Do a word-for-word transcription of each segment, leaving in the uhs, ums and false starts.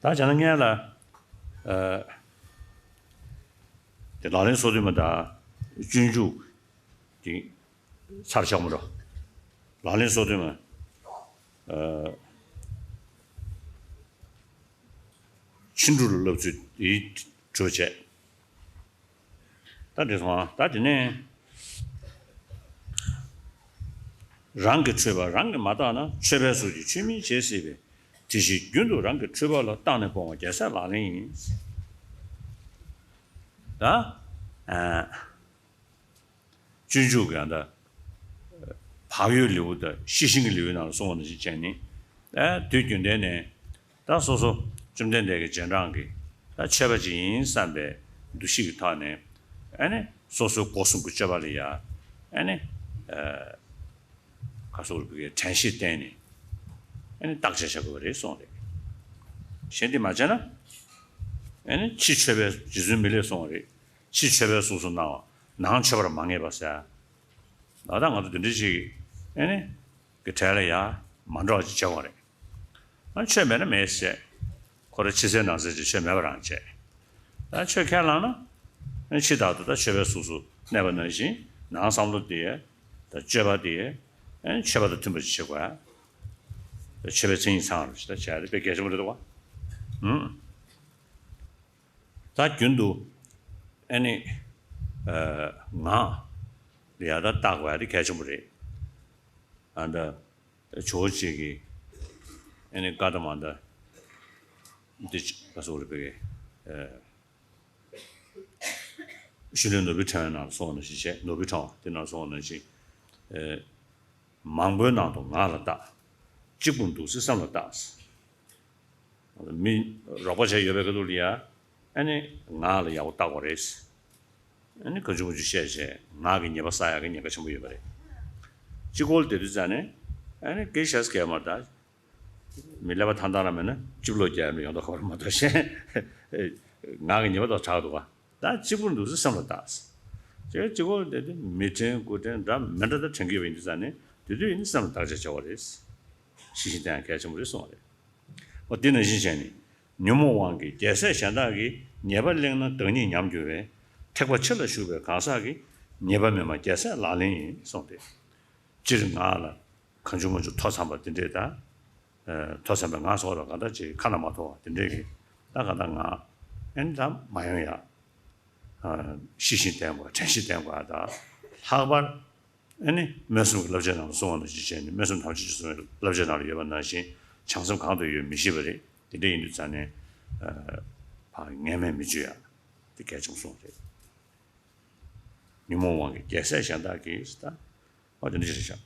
ད་བྱས་ན་སྔོན་ལ། ཨ། དེ་ལག་ལེན་སོ་བདུན་མ་དང་སྤྱོད་འཇུག་དེ་ཚར་བཞག་མོ་འགྲོ། ལག་ལེན་སོ་བདུན་མ། ཨ། ཕྱིན་དྲུག་ལ་བསླབ་ཚུལ་དེའི་གྲོས་བྱས། ད་འདི་སོང་ཨ། ད་དེ་ནས་རང་གི་འཕྲོད་པ་རང་གིས་མ་བརྟགས་ན། འཕྲོད་པའི་གཟུགས་ཀྱིས་ཆོས་མིན་བྱེད་སྲིད་པས། དེ་བཞིན་རྒྱུན་དུ་རང་གི་འཕྲོད་པ་ལ་བརྟགས་ནས་སྤོང་བ་རྒྱལ་སྲས་ལག་ལེན་ཡིན། ད། ཨ། སྤྱོད་འཇུག་གི་ཨ་ད། བག་ཡོད་ལེའུ་དང་ཤེས་བཞིན་གྱི་ལེའུའི་ནང་ལ་གསུངས་པ་ནང་བཞིན་བྱས་ནས། ཨ། དུས་རྒྱུན་ལྡན་ནས་ད་སོ་སོ་བཅོམ་ལྡན་འདས་ཀྱི་རྗེས་འབྲང་གི་ད་ཆོས་པ་ཅིག་ཡིན་བསམ་པའི་འདུ་ཤེས་ཀྱི་ཐོག་ནས། ཨ་ནི་སོ་སོའི་སྒོ་གསུམ་གྱི་སྤྱོད་པ་ལ་ཡ། ཨ་ནི། ཨ། ག་སོགས་རིག་པའི་དྲན་ཤེས་བསྟེན་ནས། ཨ་ནི་བརྟག་དཔྱད་བྱ་དགོས་པ་རེད་གསུངས་རེད། གཞན་དེ་མ་བྱས་ན། ཨ་ནི་ཕྱི་མཆོད་པས་རྗེ་བཙུན་མི་ལས་གསུངས་པ་རེད། ཕྱི་མཆོད་པའི་གཟུགས་སུ་སྣང་བ། ནང་མཆོད་པར་མ་ངེས་པ་ཟེར། ད་ལྟ་ང་ཚོ་འདི་འདྲ་ཞིག་ཨ་ནི་གི་གྲལ་ལ་ཡ་མ་འགྲོ་བ་ཅིག་བྱེད་དགོས་རེད། ཨ། ཆོས་མེད་ན་མེད་ཟེར། ཁོ་རང་ཕྱི་གསལ་ནང་གསལ་གྱི་ཆོས་མེད་པ་རང་བྱས། ད་ཆོས་ཁས་བླངས་ན། ཨ། ཕྱི་ལྟར་དུ་ད་མཆོད་པའི་གཟུགས་སུ་གནས་པ་ནང་བཞིན། ནང་བསམ་བློ་དེ། ད་སྤྱོད་པ་དེ། ཨ། མཆོད་པ་དང་མཐུན་པ་ཞིག་བྱེད་དགོས། ད་མཆོད་པའི་མཚན་ཉིད་ཚང་བ་ཞིག་ད་བྱས་ཏེ་དཔེ་གལ་ཆེན་པོ་རེད་འདུག་བ། ཨུམ། ད་རྒྱུན་དུ་ཨ་ནི། ཨ། ངག་ལ་ཡ་ད་བརྟག་པ་དེ་གལ་ཆེན་པོ་རེད། ཨ། ད་ཇོ་བོ་རྗེ་གིས་ཨ་ནི་བཀའ་གདམས་མ་ད་འདི་ག་སོགས་རེད་པས། ཨ། ཤུལ་ལས་ནོར་བུའི་ཕྲེང་བའི་ནང་ལ་གསུངས་པ་ནང་བཞིན་བྱས། ནོར་བུའི་ཕྲེང་བ་དེ་ནང་གསུངས་པ་ནང་བཞིན། ཨ། མང་པོའི་ནང་དུ་ངག་ལ་བརྟག། གཅིག་པུར་འདུག་སྲིད་སེམས་ལ་བརྟག། མི་རོགས་པ་བྱས་ཡོད་པའི་ཁ་ཐུག་ལ་ཡ། ཨ་ནི་ངག་ལ་ཡག་པོ་བརྟག་དགོས་རེད། ཨ་ནི་གང་བྱུང་མང་བྱུང་བཤད་བྱས་ངག་གི་ཉེས་པ་བསགས་ཡག་གི་ཉེན་ཁ་ཆེན་པོ་ཡོད་པ་རེད། གཅིག་པོ་ལ་བསྡད་དུས་ཙ་ནས། ཨ་ནི་སྐད་ཆ་བཤད་སྐད་མར་ད། མི་ཀླད་པ་ཐང་ཐང་རང་མེད་ན་ཅིབ་ལོག་རྒྱག་ཡ་ཡོང་ད་ཁོ་རང་མ་གཏོགས་གཞན། ངག་གི་ཉེས་པ་དག་དྲག་འདུག་ག་ད་གཅིག་པུར་འདུག་སྲིད་སེམས་ལ་བརྟག། ཅེས་གཅིག་པོ་ལ་བསྡད་དུས་མི་དྲན་དགུ་དྲན་འདྲ་མི་འདྲ་ད་དྲན་གྱི་ཡོད་པ་ཡིན་དུས་ཙ་ནས། དེ་དུས་ཡིན་ན་སེམས་ལ་བརྟག་དཔྱད་བྱ་བ་རེད། ཤེས་བཞིན་དེ་ཡང་གལ་ཆེན་པོ་རེད་གསུངས་པ་རེད། འོ་དེ་ནང་བཞིན་བྱས་ནས། ཉོན་མོངས་དབང་གིས་རྒྱལ་སྲས་གཞན་དག་གིས། ཉེས་པ་གླེང་ན་བདག་ཉིད་ཉམས་འགྱུར་བས། ཐེག་པ་ཕྱི་ལ་ཞུགས་པའི་གང་ཟག་གིས། ཉེས་པ་མི་སྨྲ་རྒྱལ་སྲས་ལག་ལེན་ཡིན་གསུངས་ཏེ། སྤྱིར་ངག་ལ་གང་བྱུང་མང་བྱུང་ཐོ་འཚམས་པ་དེ་འདྲས་དང་། ཨ། ཐོ་འཚམས་པའི་ངག་སོགས་ལ་གང་ལྟར་ཅིག་ཁ་ན་མ་ཐོ་བ་དེ་འདྲས་ཀྱི་ད་གང་ལྟར་ངག་ཨེ་ད་མ་ཡོང་ཡ། ཨ། ཤེས་བཞིན་བསྟེན་དགོས། དྲན་ཤེས་བསྟེན་དགོས། ད་ལྷག་པར་ཨ་ནི་སྨོན་སེམས་ཀྱི་བསླབ་བྱའི་ནང་ལ་གསུངས་པ་ནང་བཞིན་བྱས་ནས། སྨོན་སེམས་ཐམས་ཅད་ཀྱིས་གསུངས་པའི་བསླབ་བྱའི་ནང་ལ་ཡོད་པ་ནང་བཞིན་བྱང་སེམས་གང་དུ་ཡོད་མི་ཤེས་པ་རེད། དེ་འདྲ་ཡིན་དུས་ཙ་ནས། ཨ། ཕར་ངན་སྨྲས་མི་བྱེད་ཡ་དེ་གལ་ཆེན་པོ་གསུངས་རེད། ཉོན་མོངས་དབང་གིས་རྒྱལ་སྲས་གཞན་དག་གིས་ད། ཨོ་དེ་འདྲ་ཞིག་རེད་ཤག་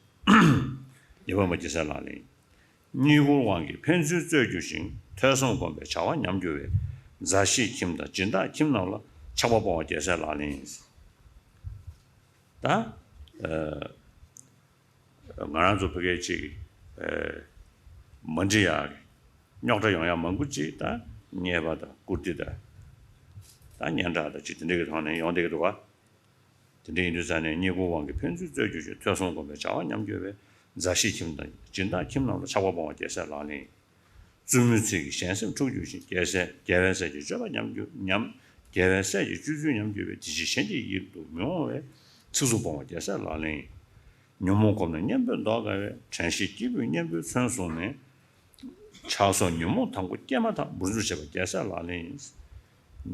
ཉེས་པ་མི་སྨྲ་རྒྱལ་སྲས་ལག་ལེན། རྙེད་བཀུར་དབང་གིས་ཕན་ཚུན་རྩོད་འགྱུར་ཞིང་། ཐོས་བསམ་སྒོམ་པས་བྱ་བ་ཉམས་འགྱུར་བས། མཛའ་བཤེས་ཁྱིམ་དང་སྦྱིན་བདག་ཁྱིམ་རྣམས་ལ། ཆགས་པ་སྤོང་བ་རྒྱལ་སྲས་ལག་ལེན་ཡིན། ད། ཨ། ང་རང་ཚོ་ཕ་གི་ཅིག་ཨ། མ་འགྲིག་ཡག་རྙོག་དྲ་ཡོང་ཡག་མང་པོ་ཅིག་ད་རྙེད་པ་དང་བཀུར་སྟི་དང་། ད་སྙན་གྲགས་དང་ཅིག་དེ་འདྲ་གི་ཐོག་ནས་ཡོང་བསྡད་ཀྱི་འདུག་ག་དེ་འདྲ་ཡིན་དུས་ཙ་ནས། རྙེད་བཀུར་དབང་གིས་ཕན་ཚུན་རྩོད་འགྱུར་ཞིང་། ཐོས་བསམ་སྒོམ་པས་བྱ་བ་ཉམས་འགྱུར་བས། མཛའ་བཤེས་ཁྱིམ་དང་སྦྱིན་བདག་ཁྱིམ་རྣམས་ལ། ཆགས་པ་སྤོང་བ་རྒྱལ་སྲས་ལག་ལེན་ཡིན། བཙུན་མོའི་ཚིག་གིས་གཞན་སེམས་འཁྲུགས་འགྱུར་ཞིང་། རྒྱལ་སྲས་རྒྱལ་བའི་སྲས་ཀྱི་སྤྱོད་པ་ཉམས་འགྱུར་ཉམས། རྒྱལ་བའི་སྲས་ཀྱི་སྤྱོད་ཚུལ་ཉམས་འགྱུར་བས། དེ་ཕྱིར་གཞན་གྱི་ཡིད་དུ་མི་འོང་བས། ཚིག་རྩུབ་སྤོང་བ་རྒྱལ་སྲས་ལག་ལེན་ཡིན། ཉོན་མོངས་གོམས་ན་གཉེན་པོས་མདོག་དགའ་བས། དྲན་ཤེས་སྐྱེས་བུས་གཉེན་པོའི་མཚོན་བཟུང་ནས། ཆགས་སོགས་ཉོན་མོངས་དང་པོ་སྐྱེས་མ་ཐག་འབུར་འཇུག་བྱེད་པ་རྒྱལ་སྲས་ལག་ལེན་ཡིན།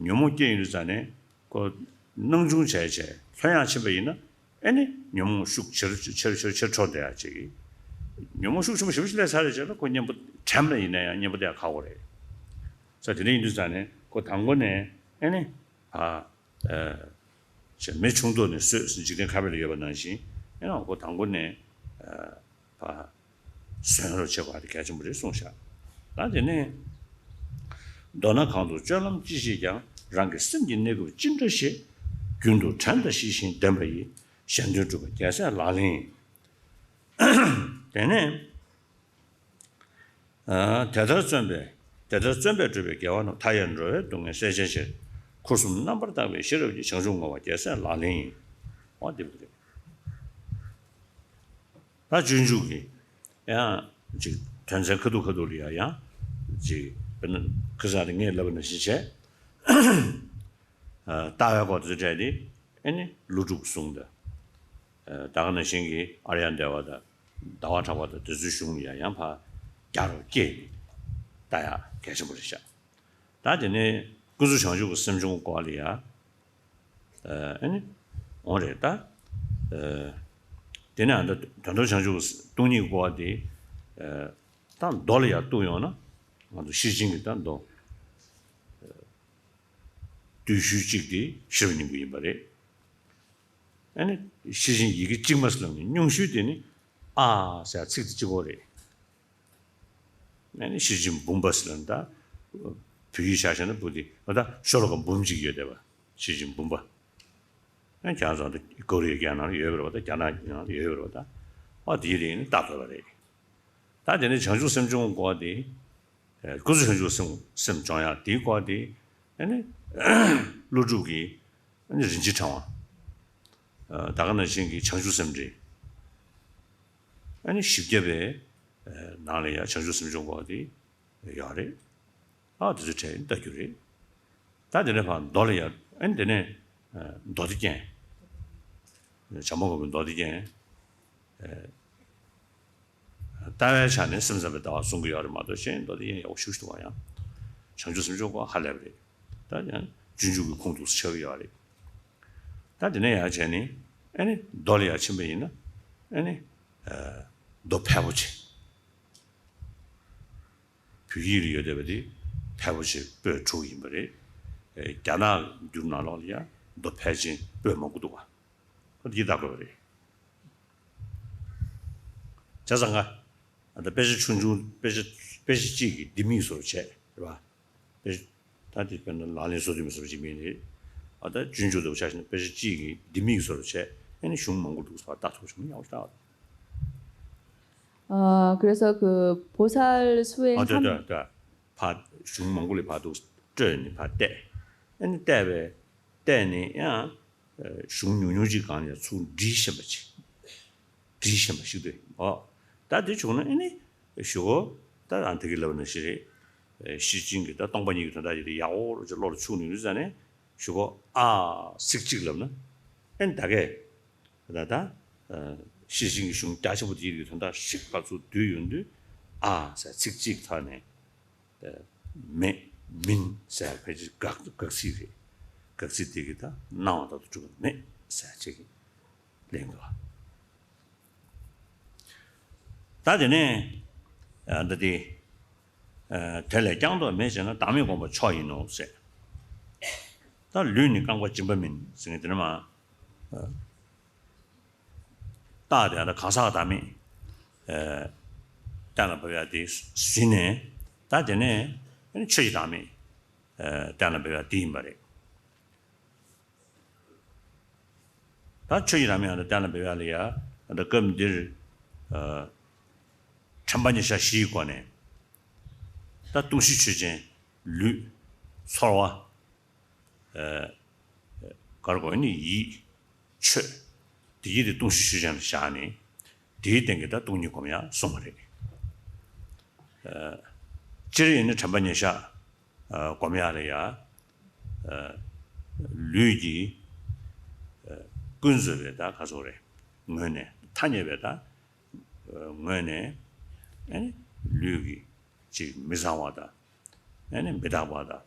ཉོན་མོངས་སྐྱེས་ཡོང་དུས་ཙ་ནས་ཁོ་སྣང་ཆུང་བྱས་བྱས་ལྷོད་ཡངས་ཕྱིན་པ་ཡིན་ན། ཨེ་ནི་ཉོན་མོངས་ཤུགས་ཆེར་ཆེར་ཆེར་ཆེར་འཕྲོ་བསྡད་ཡ་ཅིག་ཉོན་མོངས་ཤུགས་ཆེན་པོ་ཞེ་པོ་ཞིག་སླེབས་ཚར་རེད་བྱས་ན། ཁོ་གཉེན་པོ་དྲན་པ་ཡིན་ན་ཡང་གཉེན་པོ་དེ་ཡང་ཁག་པོ་རེད། ས་དེ་འདྲ་ཡིན་དུས་ཙ་ནས་ཁོ་དང་པོ་ནས་ཨེ་ནི། ཨ། ཨ། ཅེས་མེ་ཆུང་དུས་ནས་གསོད་ཟེར་འཇིག་རྟེན་ཁ་དཔེ་ལ་ཡོད་པ་ནང་བཞིན། ཨེ་ནི་ཁོ་དང་པོ་ནས། ཨ། ཕར་གསོན་རོགས་བྱེད་དགོས་པ་དེ་གལ་ཆེན་པོ་རེད་གསུངས་ཤག་ད་དེ་ནས། མདོར་ན་གང་དུ་སྤྱོད་ལམ་ཅི་བྱེད་ཀྱང་། རང་གི་སེམས་ཀྱི་གནས་སྐབས་ཅི་འདྲ་ཞིག་རྒྱུན་དུ་དྲན་དང་ཤེས་བཞིན་ལྡན་པ་ཡིས། གཞན་དོན་སྒྲུབ་པ་རྒྱལ་སྲས་ལག་ལེན་ཡིན། དེ་ནས། ཨ། དེ་ལྟར་བརྩོན་པས། དེ་ལྟར་བརྩོན་པས་བསྒྲུབས་པའི་དགེ་བ་རྣམས། མཐའ་ཡས་འགྲོ་བའི་སྡུག་བསྔལ་སེལ་བྱའི་ཕྱིར། འཁོར་གསུམ་རྣམ་པར་དག་པའི་ཤེས་རབ་ཀྱིས། བྱང་ཆུབ་བསྔོ་བ་རྒྱལ་སྲས་ལག་ལེན་ཡིན། འོ་དེ་རེད། ད་སྤྱོད་འཇུག་གི་ཡང་ཅིག་དོན་ཚན་ཁ་ཐུག་ཁ་ཐུག་ལ་ཡང་ཡང་ཅིག་ དཔེར་ན་ཁ་སང་དེ་ངས་ལབ་པ་ནང་བཞིན་བྱས། ལྟ་བའི་སྐོར་དེ་ཚོ་བྲལ་ཏེ་ཨེ་ནི་ཀླུ་སྒྲུབ་གསུང་དང་། ད་ག་ནང་བཞིན་གྱི་ཨཱརྱ་དེ་བ་དང་ཟླ་བ་གྲགས་པ་དང་དེ་ཚོའི་གཞུང་ཡང་ཡང་ཕར་རྒྱ་རུ་བསྐྱེད་ནས་ལྟ་ཡག་གལ་ཆེན་པོ་རེད་ཤག་ད་དེ་ནས་ཀུན་རྫོབ་བྱང་ཆུབ་ཀྱི་སེམས་བྱུང་སྐོར་ལ་ཡ། ཨེ་ནི། འོང་རེད་ད། དེ་ནས་ཨ་ད་དོན་དམ་བྱང་ཆུབ་ཀྱི་སྟོང་ཉིད་སྐོར་དེ། ད་མདོ་ལ་ཡ་གཏུགས་ཡོང་ན། ང་ཚོ་ཤེར་ཕྱིན་གྱི་ད་མདོ། བརྟུལ་ཞུགས་གཅིག་དེ་ཤེས་རབ་སྙིང་པོ་ཡིན་པ་རེད། ཨ་ནི་ཤེར་ཕྱིན་ཡི་གེ་གཅིག་མ་ཟེར་ལབ་ནས་སྙུང་ཤོས་དེ་ནི་ཨ་ཟེར་ཚིག་དེ་གཅིག་པོ་རེད། ཨ་ནི་ཤེར་ཕྱིན་འབུམ་པ་ཟེར་ལབ་ན་ད། བོད་ཡིག་བཞག་བྱས་ན་བོད་དེ་ང་ད་ཤོ་ལོ་ཀ་འབུམ་གཅིག་ཡོད་བསྡད་པ་ཤེར་ཕྱིན་འབུམ་པ། ཨ་ནི་ཁྱེད་རང་ཚོ་ད་ཀོ་རི་ཡ་རྒྱལ་ནང་ལ་ཡོད་པ་རེད་པ་ད་རྒྱ་ནག་ནང་ལ་ཡོད་པ་རེད་པ་ད། ཨ་དེའི་རིགས་ནི་ལྟ་དགོས་པ་རེད། ད་དེ་ནས་བྱང་ཆུབ་སེམས་བྱུང་སྐོར་དེ། ཀུན་རྫོབ་བྱང་ཆུབ་སེམས་སེམས་སྦྱོང་ཡག་དེའི་སྐོར་དེ། ཨ་ནི། ཀླུ་སྒྲུབ་ཀྱི། ཨ་ནི་རིན་ཆེན་ཕྲེང་བ། ད་ག་ནང་བཞིན་གྱི་བྱང་ཆུབ་སེམས་འགྲེལ། ཨ་ནི་བཞི་བརྒྱ་པའི། ནང་ལ་ཡང་བྱང་ཆུབ་སེམས་སྦྱོང་སྐོར་དེ་ཡོད་རེད། ཨ་དེ་ཚོ་བྲིས་ལྟ་རྒྱུ་རེད། ད་དེ་ནས་ཕར་མདོ་ལ་ཡང་ཨ་ནི་དེ་ནས་མདོ་སྡེ་རྒྱན། བྱམས་པ་མགོན་པོའི་མདོ་སྡེ་རྒྱན། ལྟ་བའི་ཆ་ནས་སེམས་ཙམ་པའི་ལྟ་བ་གསུང་གི་ཡོད་རེད་མ་གཏོགས་གཞན་མདོ་སྡེ་རྒྱན་ཡག་པོ་ཞེ་པོ་ཅིག་འདུག་པ་ཡང་། བྱང་ཆུབ་སེམས་སྦྱོང་སྐོར་ཧ་ལས་པ་རེད། ད་ཡང་སྤྱོད་འཇུག་གི་ཁུངས་འདུག་ཆགས་ཀྱི་ཡོད་རེད། ད་དེ་ནས་ཡར་བྱས་ནས་ཨ་ནི་མདོ་ལ་ཡར་ཕྱིན་པ་ཡིན་ན་ཨ་ནི་མདོ་ཕལ་པོ་ཆེ། བོད་ཡིག་ལ་ཡོད་བསྡད་པ་དེ་ཕལ་པོ་ཆེ་པོད་དྲུག་ཡིན་པ་རེད། རྒྱ་ནག་འགྱུར་ནང་ལོགས་ལ་ཡང་མདོ་ཕལ་ཆེར་པོད་མང་པོ་འདུག་པ། ཁོ་འདི་ལྟ་དགོས་པ་རེད། བྱས་ཙང་ང་། ཨ་ད་དཔེ་ཆ་ཆུང་ཆུང་དཔེ་ཆ་དཔེ་ཆ་གཅིག་གིས་ལྡེ་མིག་བཟོ་བྱས་རེད་པ། དཔེ་ཆ་ད་དེ་དཔེར་ན་ལག་ལེན་བཟོ་དུས་མི་བཟོ་བ་ཅིག་མིན་རེད། ཨ་ད་ཆུང་ཆུང་དུ་ཆ་བཞག་ན་དཔེ་ཆ་གཅིག་གིས་ལྡེ་མིག་བཟོ་བྱས་ཨ་ནི་གཞུང་མང་པོ་འདུག་ཟེར་བ་ལྟ་ཐུབ་བྱུང་ཡག་པོ་ཞིག་ལྟ་བ་དང་། ཨ་그래서 그 보살 수행 ཨ་ལྟོས་ལྟོས་ལྟོས། ཕར་གཞུང་མང་པོ་ལས་ཕར་འདུག་སྤྲོས་ནས་ཕར་བལྟས། ཨ་ནི་བལྟས་པས་བལྟས་ནས་ཡང་གཞུང་ཉུང་ཉུང་ཅིག་སྒང་ནས་ཚུར་འབྲི་ཤེས་པ་ཅིག་འབྲི་ཤེས་པ་ཞིག་འདུག་ཨོ། ད་དེ་བྱུང་ན་ཨ་ནི་ཞུ་གོ། ད་རང་དེ་གི་ལབ་ན་ཞིག་རེད། ཤེར་ཕྱིན་གྱི་ད་སྟོང་པ་ཉིད་ཀྱི་དོན་དག་ཡིན་དེ་ཡག་པོ་ཅིག་བློ་ལ་ཆུག་ནས་ཡོད་ཙང་ནས་ཞུ་གོ། ཨ་ཚིག་གཅིག་ལབ་ན་ཨ་ནི་ད་གས། ད་ལྟ། ཤེར་ཕྱིན་གྱི་གཞུང་རྒྱ་ཆེན་པོ་དེའི་རིགས་དོན་དག་ཞིབ་ཕར་ཚུར་བསྡུས་ཡོང་དུས་ཨ་ཟེར་ཚིག་གཅིག་ཐོག་ནས་མེད་མིན་ཟེར་ཕལ་ཆེར་དགག་དགག་ཚིག་རེད། དགག་ཚིག་དེ་གི་ད་སྣང་བ་ལྟར་དུ་གྲུབ་པ་མེད་ཟེར་ཅིག་གླེང་འདུག་ད་དེ་ནས་ད་དེ་དེ་ལས་ཀྱང་དོག་མེད་ཅེ་ན་བདག་མེད་སྒོམ་པ་མཆོག་ཡིན་ནོ་ཟེར། ད་ལུས་ནི་རྐང་པ་སྦྱིན་པ་མིན་ཟེར་མཁན་དེ་ནི་མ། རྟགས་དེ་ཡང་ན་གང་ཟག་བདག་མེད། གཏན་ལ་ཕབ་ཡག་དེ་ཟིན་ནས་ད་དེ་ནས་ཆོས་ཀྱི་བདག་མེད་གཏན་ལ་ཕབ་ཡག་དེ་ཡིན་པ་རེད། ད་ཆོས་ཀྱི་བདག་མེད་ཡང་ན་གཏན་ལ་ཕབ་ཡག་ལ་ཡ་ད་སྐབས་འདིར་དྲན་པ་ཉེར་བཞག་བཞིའི་སྒོ་ནས་ད་སྟོང་གཞི་ཆོས་ཅན། ལུས། ཚོར་བ། གར་གོ་ནི་ཡིད། ཆོས། དེ་ཡིད་དེ་སྟོང་གཞི་ཆོས་ཅན་ལ་བཞག་ནས་དེའི་སྟེང་གི་ད་སྟོང་ཉིད་སྒོམ་ཡག་གསུངས་པ་རེད། སྤྱིར་ཡིན་ན་དྲན་པ་ཉེར་བཞག་སྒོམ་ཡག་ལ་ཡ། ལུས་ཀྱི་ཀུན་རྫོབ་པའི་ད་ག་ཚོད་རེད། ངོས་ནས་ཐ་སྙད་པའི་ད། ངོས་ནས་ཨ་ནི་ལུས་ཀྱི་ཅིག་མི་བཟང་བ་དང་ཨ་ནི་མི་རྟག་པ་དང་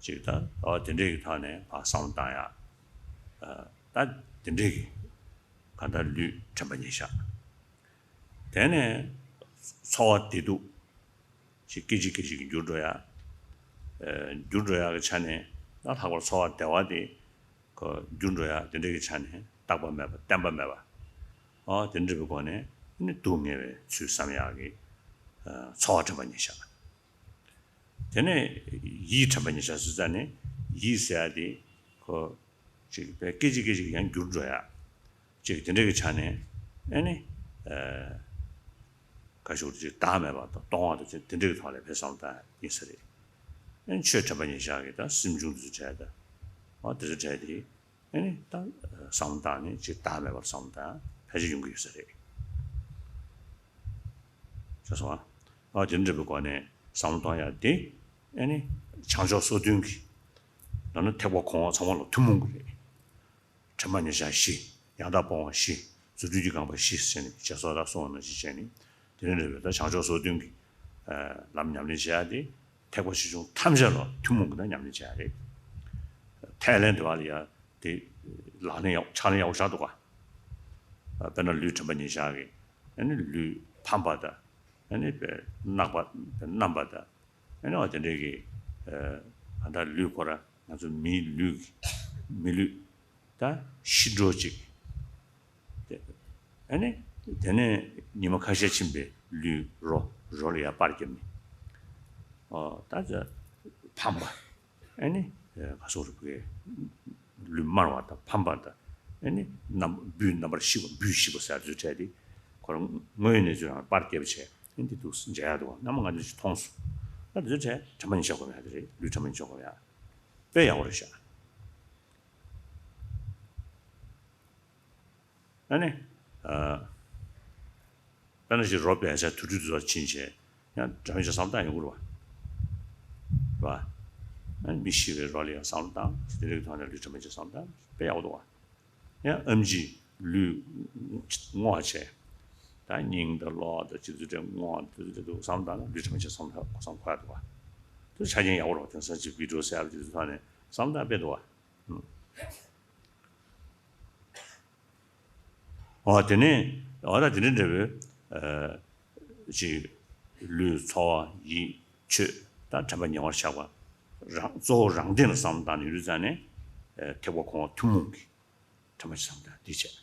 ཅིག་ད་ཨ་དེ་འདྲས་ཀྱི་ཐོག་ནས་ཕར་བསམ་བློ་བཏང་ཡག་ད་དེ་འདྲས་ཀྱི་གང་ལྟར་ལུས་དྲན་པ་ཉེར་བཞག་དེ་ནས་ཚོར་བ་བདེ་སྡུག་ཅིག་སྐད་ཅིག་སྐད་ཅིག་གིས་འགྱུར་འགྲོ་ཡག་འགྱུར་འགྲོ་ཡག་གི་ཆ་ནས་ད་ལྷག་པར་ཚོར་བ་བདེ་བ་དེ། ཁོ་འགྱུར་འགྲོ་ཡག་དེ་འདྲ་གི་ཆ་ནས་རྟག་པ་མེད་པ་བརྟན་པ་མེད་པ། ཨོ་དེ་འདྲ་བའི་སྒོ་ནས་ནི་སྡུག་བསྔལ་བའི་ཚུལ་བསམ་ཡག་གི་ཚོར་བ་དྲན་པ་ཉེར་བཞག་དེ་ནས་ཡིད་དྲན་པ་ཉེར་བཞག་ཟེར་ཙང་ནས་ཡིད་ཟེར་ཡག་དེ་ཁོ་ཅིག་པའི་སྐད་ཅིག་སྐད་ཅིག་ཡང་འགྱུར་འགྲོ་ཡག་ཅིག་དེ་འདྲ་གི་ཆ་ནས་ཨེ་ནི། ག་ཞུ་ཅིག་བདག་མེད་པ་དང་སྟོང་བ་དང་དེ་འདྲ་གི་ཐོག་ལ་ཕེབས་བསམ་བཏང་ཡིན་ས་རེད། ཨེ་ཆོས་དྲན་པ་ཉེར་བཞག་གི་ད་སེམས་བྱུང་དེ་ཚོ་བྲལ་ད། ཨོ་དེ་ཚོ་བྲལ་དེ། ཨེ་ནི་ད་བསམ་བཏང་ནས་ཅིག་བདག་མེད་པར་བསམ་བཏང་ཕལ་ཆེར་ཡོང་གི་ཡོད་ས་རེད། ཤེས་སོང་ཨ། ཨོ་དེ་འདྲ་བའི་སྒོ་ནས་ བསམ་བློ་གཏོང་ཡ་དེ་ཨ་ནི་བྱང་ཕྱོགས་སོ་བདུན་གྱི་ད་ནི་ཐེག་པ་གོང་འོག་ཚང་མ་ལ་ཐུན་མོང་གི་རེད། དྲན་པ་ཉེར་བཞག་བཞི། ཡང་དག་སྤོང་བ་བཞི། རྫུ་འཕྲུལ་གྱི་རྐང་པ་བཞི་ཟེར་ནས་ཞེས་སོགས་ད་གསུངས་པ་ནང་བཞིན་བྱས་ནས་དེ་རིང་རེ་བའི་ད་བྱང་ཕྱོགས་སོ་བདུན་གྱི་ལམ་ཉམས་ལེན་བྱེད་ཡ་དེ་ཐེག་པ་ཆེ་ཆུང་ཐམས་ཅད་ལ་ཐུན་མོང་གི་ད་ཉམས་ལེན་བྱེད་ཡ་རེད། ཐེག་ལེན་དེ་བ་ལ་ཡ་དེ་ལག་ལེན་ཡག་ཕྱག་ལེན་ཡག་པོ་བཞག་འདུག་ག་དཔེར་ན་ལུས་དྲན་པ་ཉེར་བཞག་གི་ཨ་ནི་ལུས་ཕམ་པ་དང་ཨ་ནི་པའི་རྣག་པ་པའི་རྣམ་པ་དང་། ཨ་ནི་འོ་དེ་འདྲའི་གི་ཨ་ད་ལུས་ཁོ་ར་ང་ཚོ་མིའི་ལུས་ཀྱི་མི་ལུས་ད་ཤི་འགྲོ་ཅིག་དེ་ཨ་ནི་དེ་ནས་ཉི་མ་ཁ་ཤས་ཕྱིན་པའི་ལུས་རོ་རོ་ལ་ཡ་པར་བརྒྱབ་ནས་ཨོ་ད་ཕམ་པ་ཨ་ནི་ག་སོགས་རུ་བུ་གའི་ལུས་དམར་བ་དང་ཕམ་པ་དང་ཨ་ནི་རྣམ་སྦུས་རྣམ་པར་ཤི་བ་སྦུས་ཤི་བ་ཟེར་ཚུལ་བྲལ་ཏེ་ཁོ་རང་དངོས་ཡོད་གནས་ཚུལ་རང་པར་བརྒྱབ་བྱས་ཨ་ནི་འདུག་མཇལ་ཡ་འདུག་བ་རྣམ་པ་ང་ཚོས་ཅིག་མཐོང་སོང་། ད་འདི་ཚོ་བྲལ་དྲན་པ་ཉེར་བཞག་སྒོམ་ཡ་དེ་རེད། ལུས་དྲན་པ་ཉེར་བཞག་སྒོམ་ཡ་དཔེ་ཡག་པོ་རེད་ཤག་ཨ་ནི། ཨ། དཔེར་ན་ཞིག་རོ་བས་བྱ་དུར་ཁྲོད་དུ་ཕྱིན་བྱས་ཡང་དྲན་པ་ཉེར་བཞག་བསམ་བཏང་ཡོང་གི་རེད་བ། རེད་བ། ཨ་ནི་མི་ཤི་བའི་རོ་ལ་ཡང་བསམ་བཏང་དེ་རིགས་ཐོག་ནས་ལུས་དྲན་པ་ཉེར་བཞག་བསམ་བཏང་དཔེ་ཡག་པོ་འདུག་བ། ཡང་ཨེམ་ཆི་ལུས་བསྔོ་བ་བྱས། ད་སྙིང་དང་གློ་དང་ཅི་ཚུལ་དྲན་བསྔོ་བ་དེ་ཚུལ་དྲན་འདུག་བསམ་བཏང་ན་ལུས་དྲན་པ་ཉེར་བཞག་བསམ་བཏང་བསམ་གོ་ཡ་འདུག་བ། དེ་ཆ་རྐྱེན་ཡག་པོ་རེད་བ། དེང་སང་ཅིག་བི་ཌི་ཡོ་གསལ་པོ་ཅིག་ཐོག་ནས་བསམ་བཏང་དཔེ་འདུག་བ། ཨོ་དེ་ནས་ཨོ་ད་དེ་འདྲ་འདྲ་བོའི་ཨ་ཅིག་ལུས་ཚོར་བ་ཡིད་ཆོས་ད་དྲན་པ་ཉེ་བར་བཞག་པ་རང་གཙོ་བོ་རང་སྟེང་ལ་བསམ་བཏང་ནས་ཡུལ་ཙམ་ནས་ཨ་ཐེག་པ་གོང་འོག་ཐུན་མོང་གི་དྲན་པ་ཞིག་བསམ་བཏང་འདི་བྱས།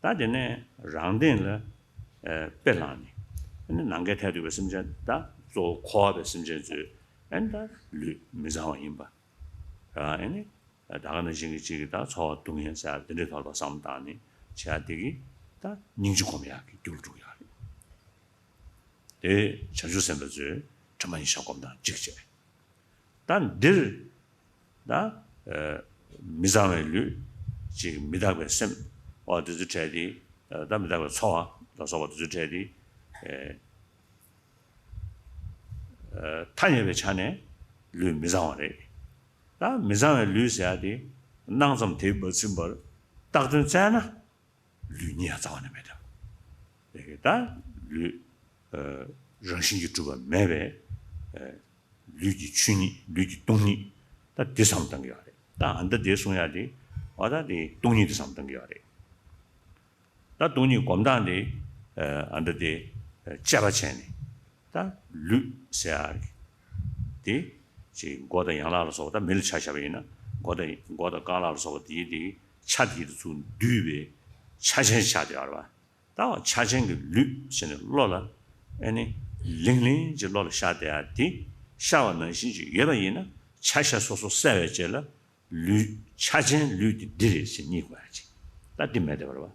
ད་དེ་ནས་རང་སྟེང་ལ་ཨ་དཔེ་བླངས་ནས་ཨ་ནི་ནམ་མཁའི་མཐས་གཏུགས་པའི་སེམས་ཅན་ད་གཙོ་བོ་འཁོར་བ་པའི་སེམས་ཅན་ཚོའི་ཨ་ནི་ད་ལུས་མི་གཙང་བ་ཡིན་པ། ཨ་ནི། ད་ག་ནང་བཞིན་གྱི་གཅིག་གིས་ད་ཚོར་བ་སྡུག་བསྔལ་ཟེར་ཡ་དེ་འདྲའི་ཐོག་ལ་བསམ་བཏང་ནས་བྱས་ཡ་དེ་གིས་ད་སྙིང་རྗེ་སྒོམ་ཡག་གི་རྒྱུ་ལ་འགྲོ་གི་ཡོད་རེད། དེ་བྱང་ཆུབ་སེམས་དཔའ་ཚོས་དྲན་པ་ཉེར་བཞག་སྒོམ་སྟངས་གཅིག་བྱས། ད་འདིར་ད་མི་གཙང་བའི་ལུས་གཅིག་མི་རྟག་པའི་སེམས་འོ་དེ་ཚོ་བྲལ་ཏེ་ད་མི་རྟག་པའི་ཚོར་བ་ལ་སོགས་པ་དེ་ཚོ་བྲལ་ཏེ། ཐ་སྙད་པའི་ཆ་ནས་ལུས་མི་གཙང་བ་རེད། ད་མི་གཙང་བའི་ལུས་ཟེར་ཡ་དེ་སྣང་ཙམ་དེས་མ་ཚིམ་པར་བཏགས་དོན་བཙལ་ན་ལུས་ཉིད་ཡང་གཙང་བ་ནི་མེད་དམ། དེ་གི་ད་ལུས་རང་བཞིན་གྱིས་གྲུབ་པ་མེད་པའི་ལུས་ཀྱི་ཆོས་ཉིད་ལུས་ཀྱི་སྟོང་ཉིད་ད་དེ་བསམ་བཏང་གི་ཡོད་རེད། ད་ཨ་མདའ་དེ་གསུང་ཡ་དེ་འོ་ད་དེ་སྟོང་ཉིད་དེ་བསམ་བཏང་གི་ཡོད་རེད། ད་སྟོང་ཉིད་སྒོམ་སྟངས་དེ་ཨ་འདྲ་དེ་དཔྱད་པ་བྱས་ནས་ད་ལུས་ཟེར་ཡག་དེ་ཅིག་མགོ་དང་ཡན་ལག་ལ་སོགས་པ་ད་མི་ལ་ཆ་བཞག་པ་ཡིན་ན་མགོ་དང་མགོ་དང་རྐང་ལག་ལ་སོགས་པ་དེའི་དེ་ཆ་དེ་དེ་ཚུར་འདུས་པའི་ཆ་ཅན་ཆགས་བསྡད་ཡོད་རེད་བ། ད་ཆ་ཅན་གྱི་ལུས་ཟེར་ནས་བློ་ལ་ཨ་ནི་ལིང་ལིང་ཅིག་བློ་ལ་ཤར་བསྡད་ཡག་དེ་ཤར་བ་ནང་བཞིན་ཅིག་ཡོད་པ་ཡིན་ན་ཆ་ཤས་སོ་སོ་གསལ་བའི་རྗེས་ལ། ལུས་ཆ་ཅན་ལུས་དེ་འདི་རེད་ཟེར་རྙེད་དགོས་ཡ་ཅིག་ད་འདི་མེད་དེ་བར་བ།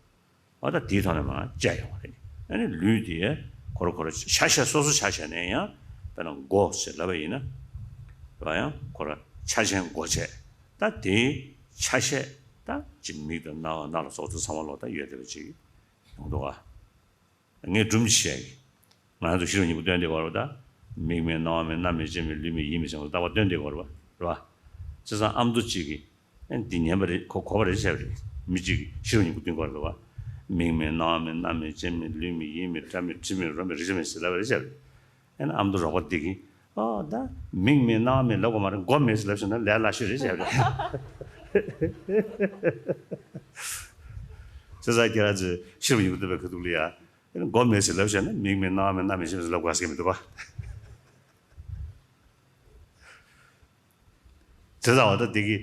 འོ་ད་དེའི་ཐོག་ནས་མར་དཔྱད་ཡོང་བ་རེད། ཨ་ནི་ལུས་དེ་ཁོ་ར་ཁོ་ར་ཆ་ཤས་སོ་སོ་ཆ་བཞག་ནས་ཡང་དཔེར་ན་མགོ་ཟེར་ལབ་པ་ཡིན་ན། དེ་བ་ཡང་ཁོ་ར་ཆ་ཅན་མགོ་བྱས། ད་དེའི་ཆ་ཤས་ད་ཅིག་མིག་དང་རྣ་བ་སྣ་ལ་སོགས་ཚོ་ཚང་མ་ལོག་ད་ཡོད་བསྡད་པ་ཅིག་ཡོང་འདུག་ག་ངས་སྒྲུང་ཅིག་བཤད་ཀྱི། ང་ཚོ་ཤེས་རབ་སྙིང་པོ་སྟོན་བསྡད་ཀྱི་ཡོད་རེད་པ། ད་མིག་མེད་རྣ་བ་མེད་སྣ་མེད་ལྕེ་མེད་ལུས་མེད་ཡིད་མེད་ཟེར་བ་རྟག་པར་སྟོན་བསྡད་ཀྱི་ཡོད་རེད་པ། རེད་པ། བྱས་ཙང་ཨ་མདོ་གཅིག་གིས་ཨེ་འདི་ཉན་པ་རེད། གོ་གོ་བ་རེད་བྱས་པ་རེད། མི་གཅིག་གིས་ཤེས་རབ་སྙིང་པོ་སྟོན་གྱི་ཡོད་རེད་པ། མིག་མེད་རྣ་བ་མེད་སྣ་མེད་ལྕེ་མེད་ལུས་མེད་ཡིད་མེད་སྒྲ་མེད་དྲི་མེད་རོ་མེད་རེག་བྱ་མེད་ཟེར་ལབ་པ་རེད་བྱས་པ་རེད། ཨེ་ན་ཨ་མདོ་རོགས་པ་འདི་གིས་ཨོ་ད་མིག་མེད་རྣ་བ་མེད་ལབ་དགོས་མ་རེད། མགོ་མེད་ཟེར་ལབ་བྱུང་ན་ལས་སླ་ཤོས་རེད་བྱས་པ་རེད། བྱས་ཙང་ཁྱེད་རང་ཚོས་ཤེས་རབ་སྙིང་པོ་སྟོན་པའི་ཁ་ཐུག་ལ་ཡ། མགོ་མེད་ཟེར་ལབ་བྱས་ན་མིག་མེད་རྣ་བ་མེད་སྣ་མེད་ལྕེ་མེད་ཟེར་ལབ་དགོས་ཟེར་གྱི་མི་འདུག་ག་དེ་ཙང་བ་ད་འདི་གི་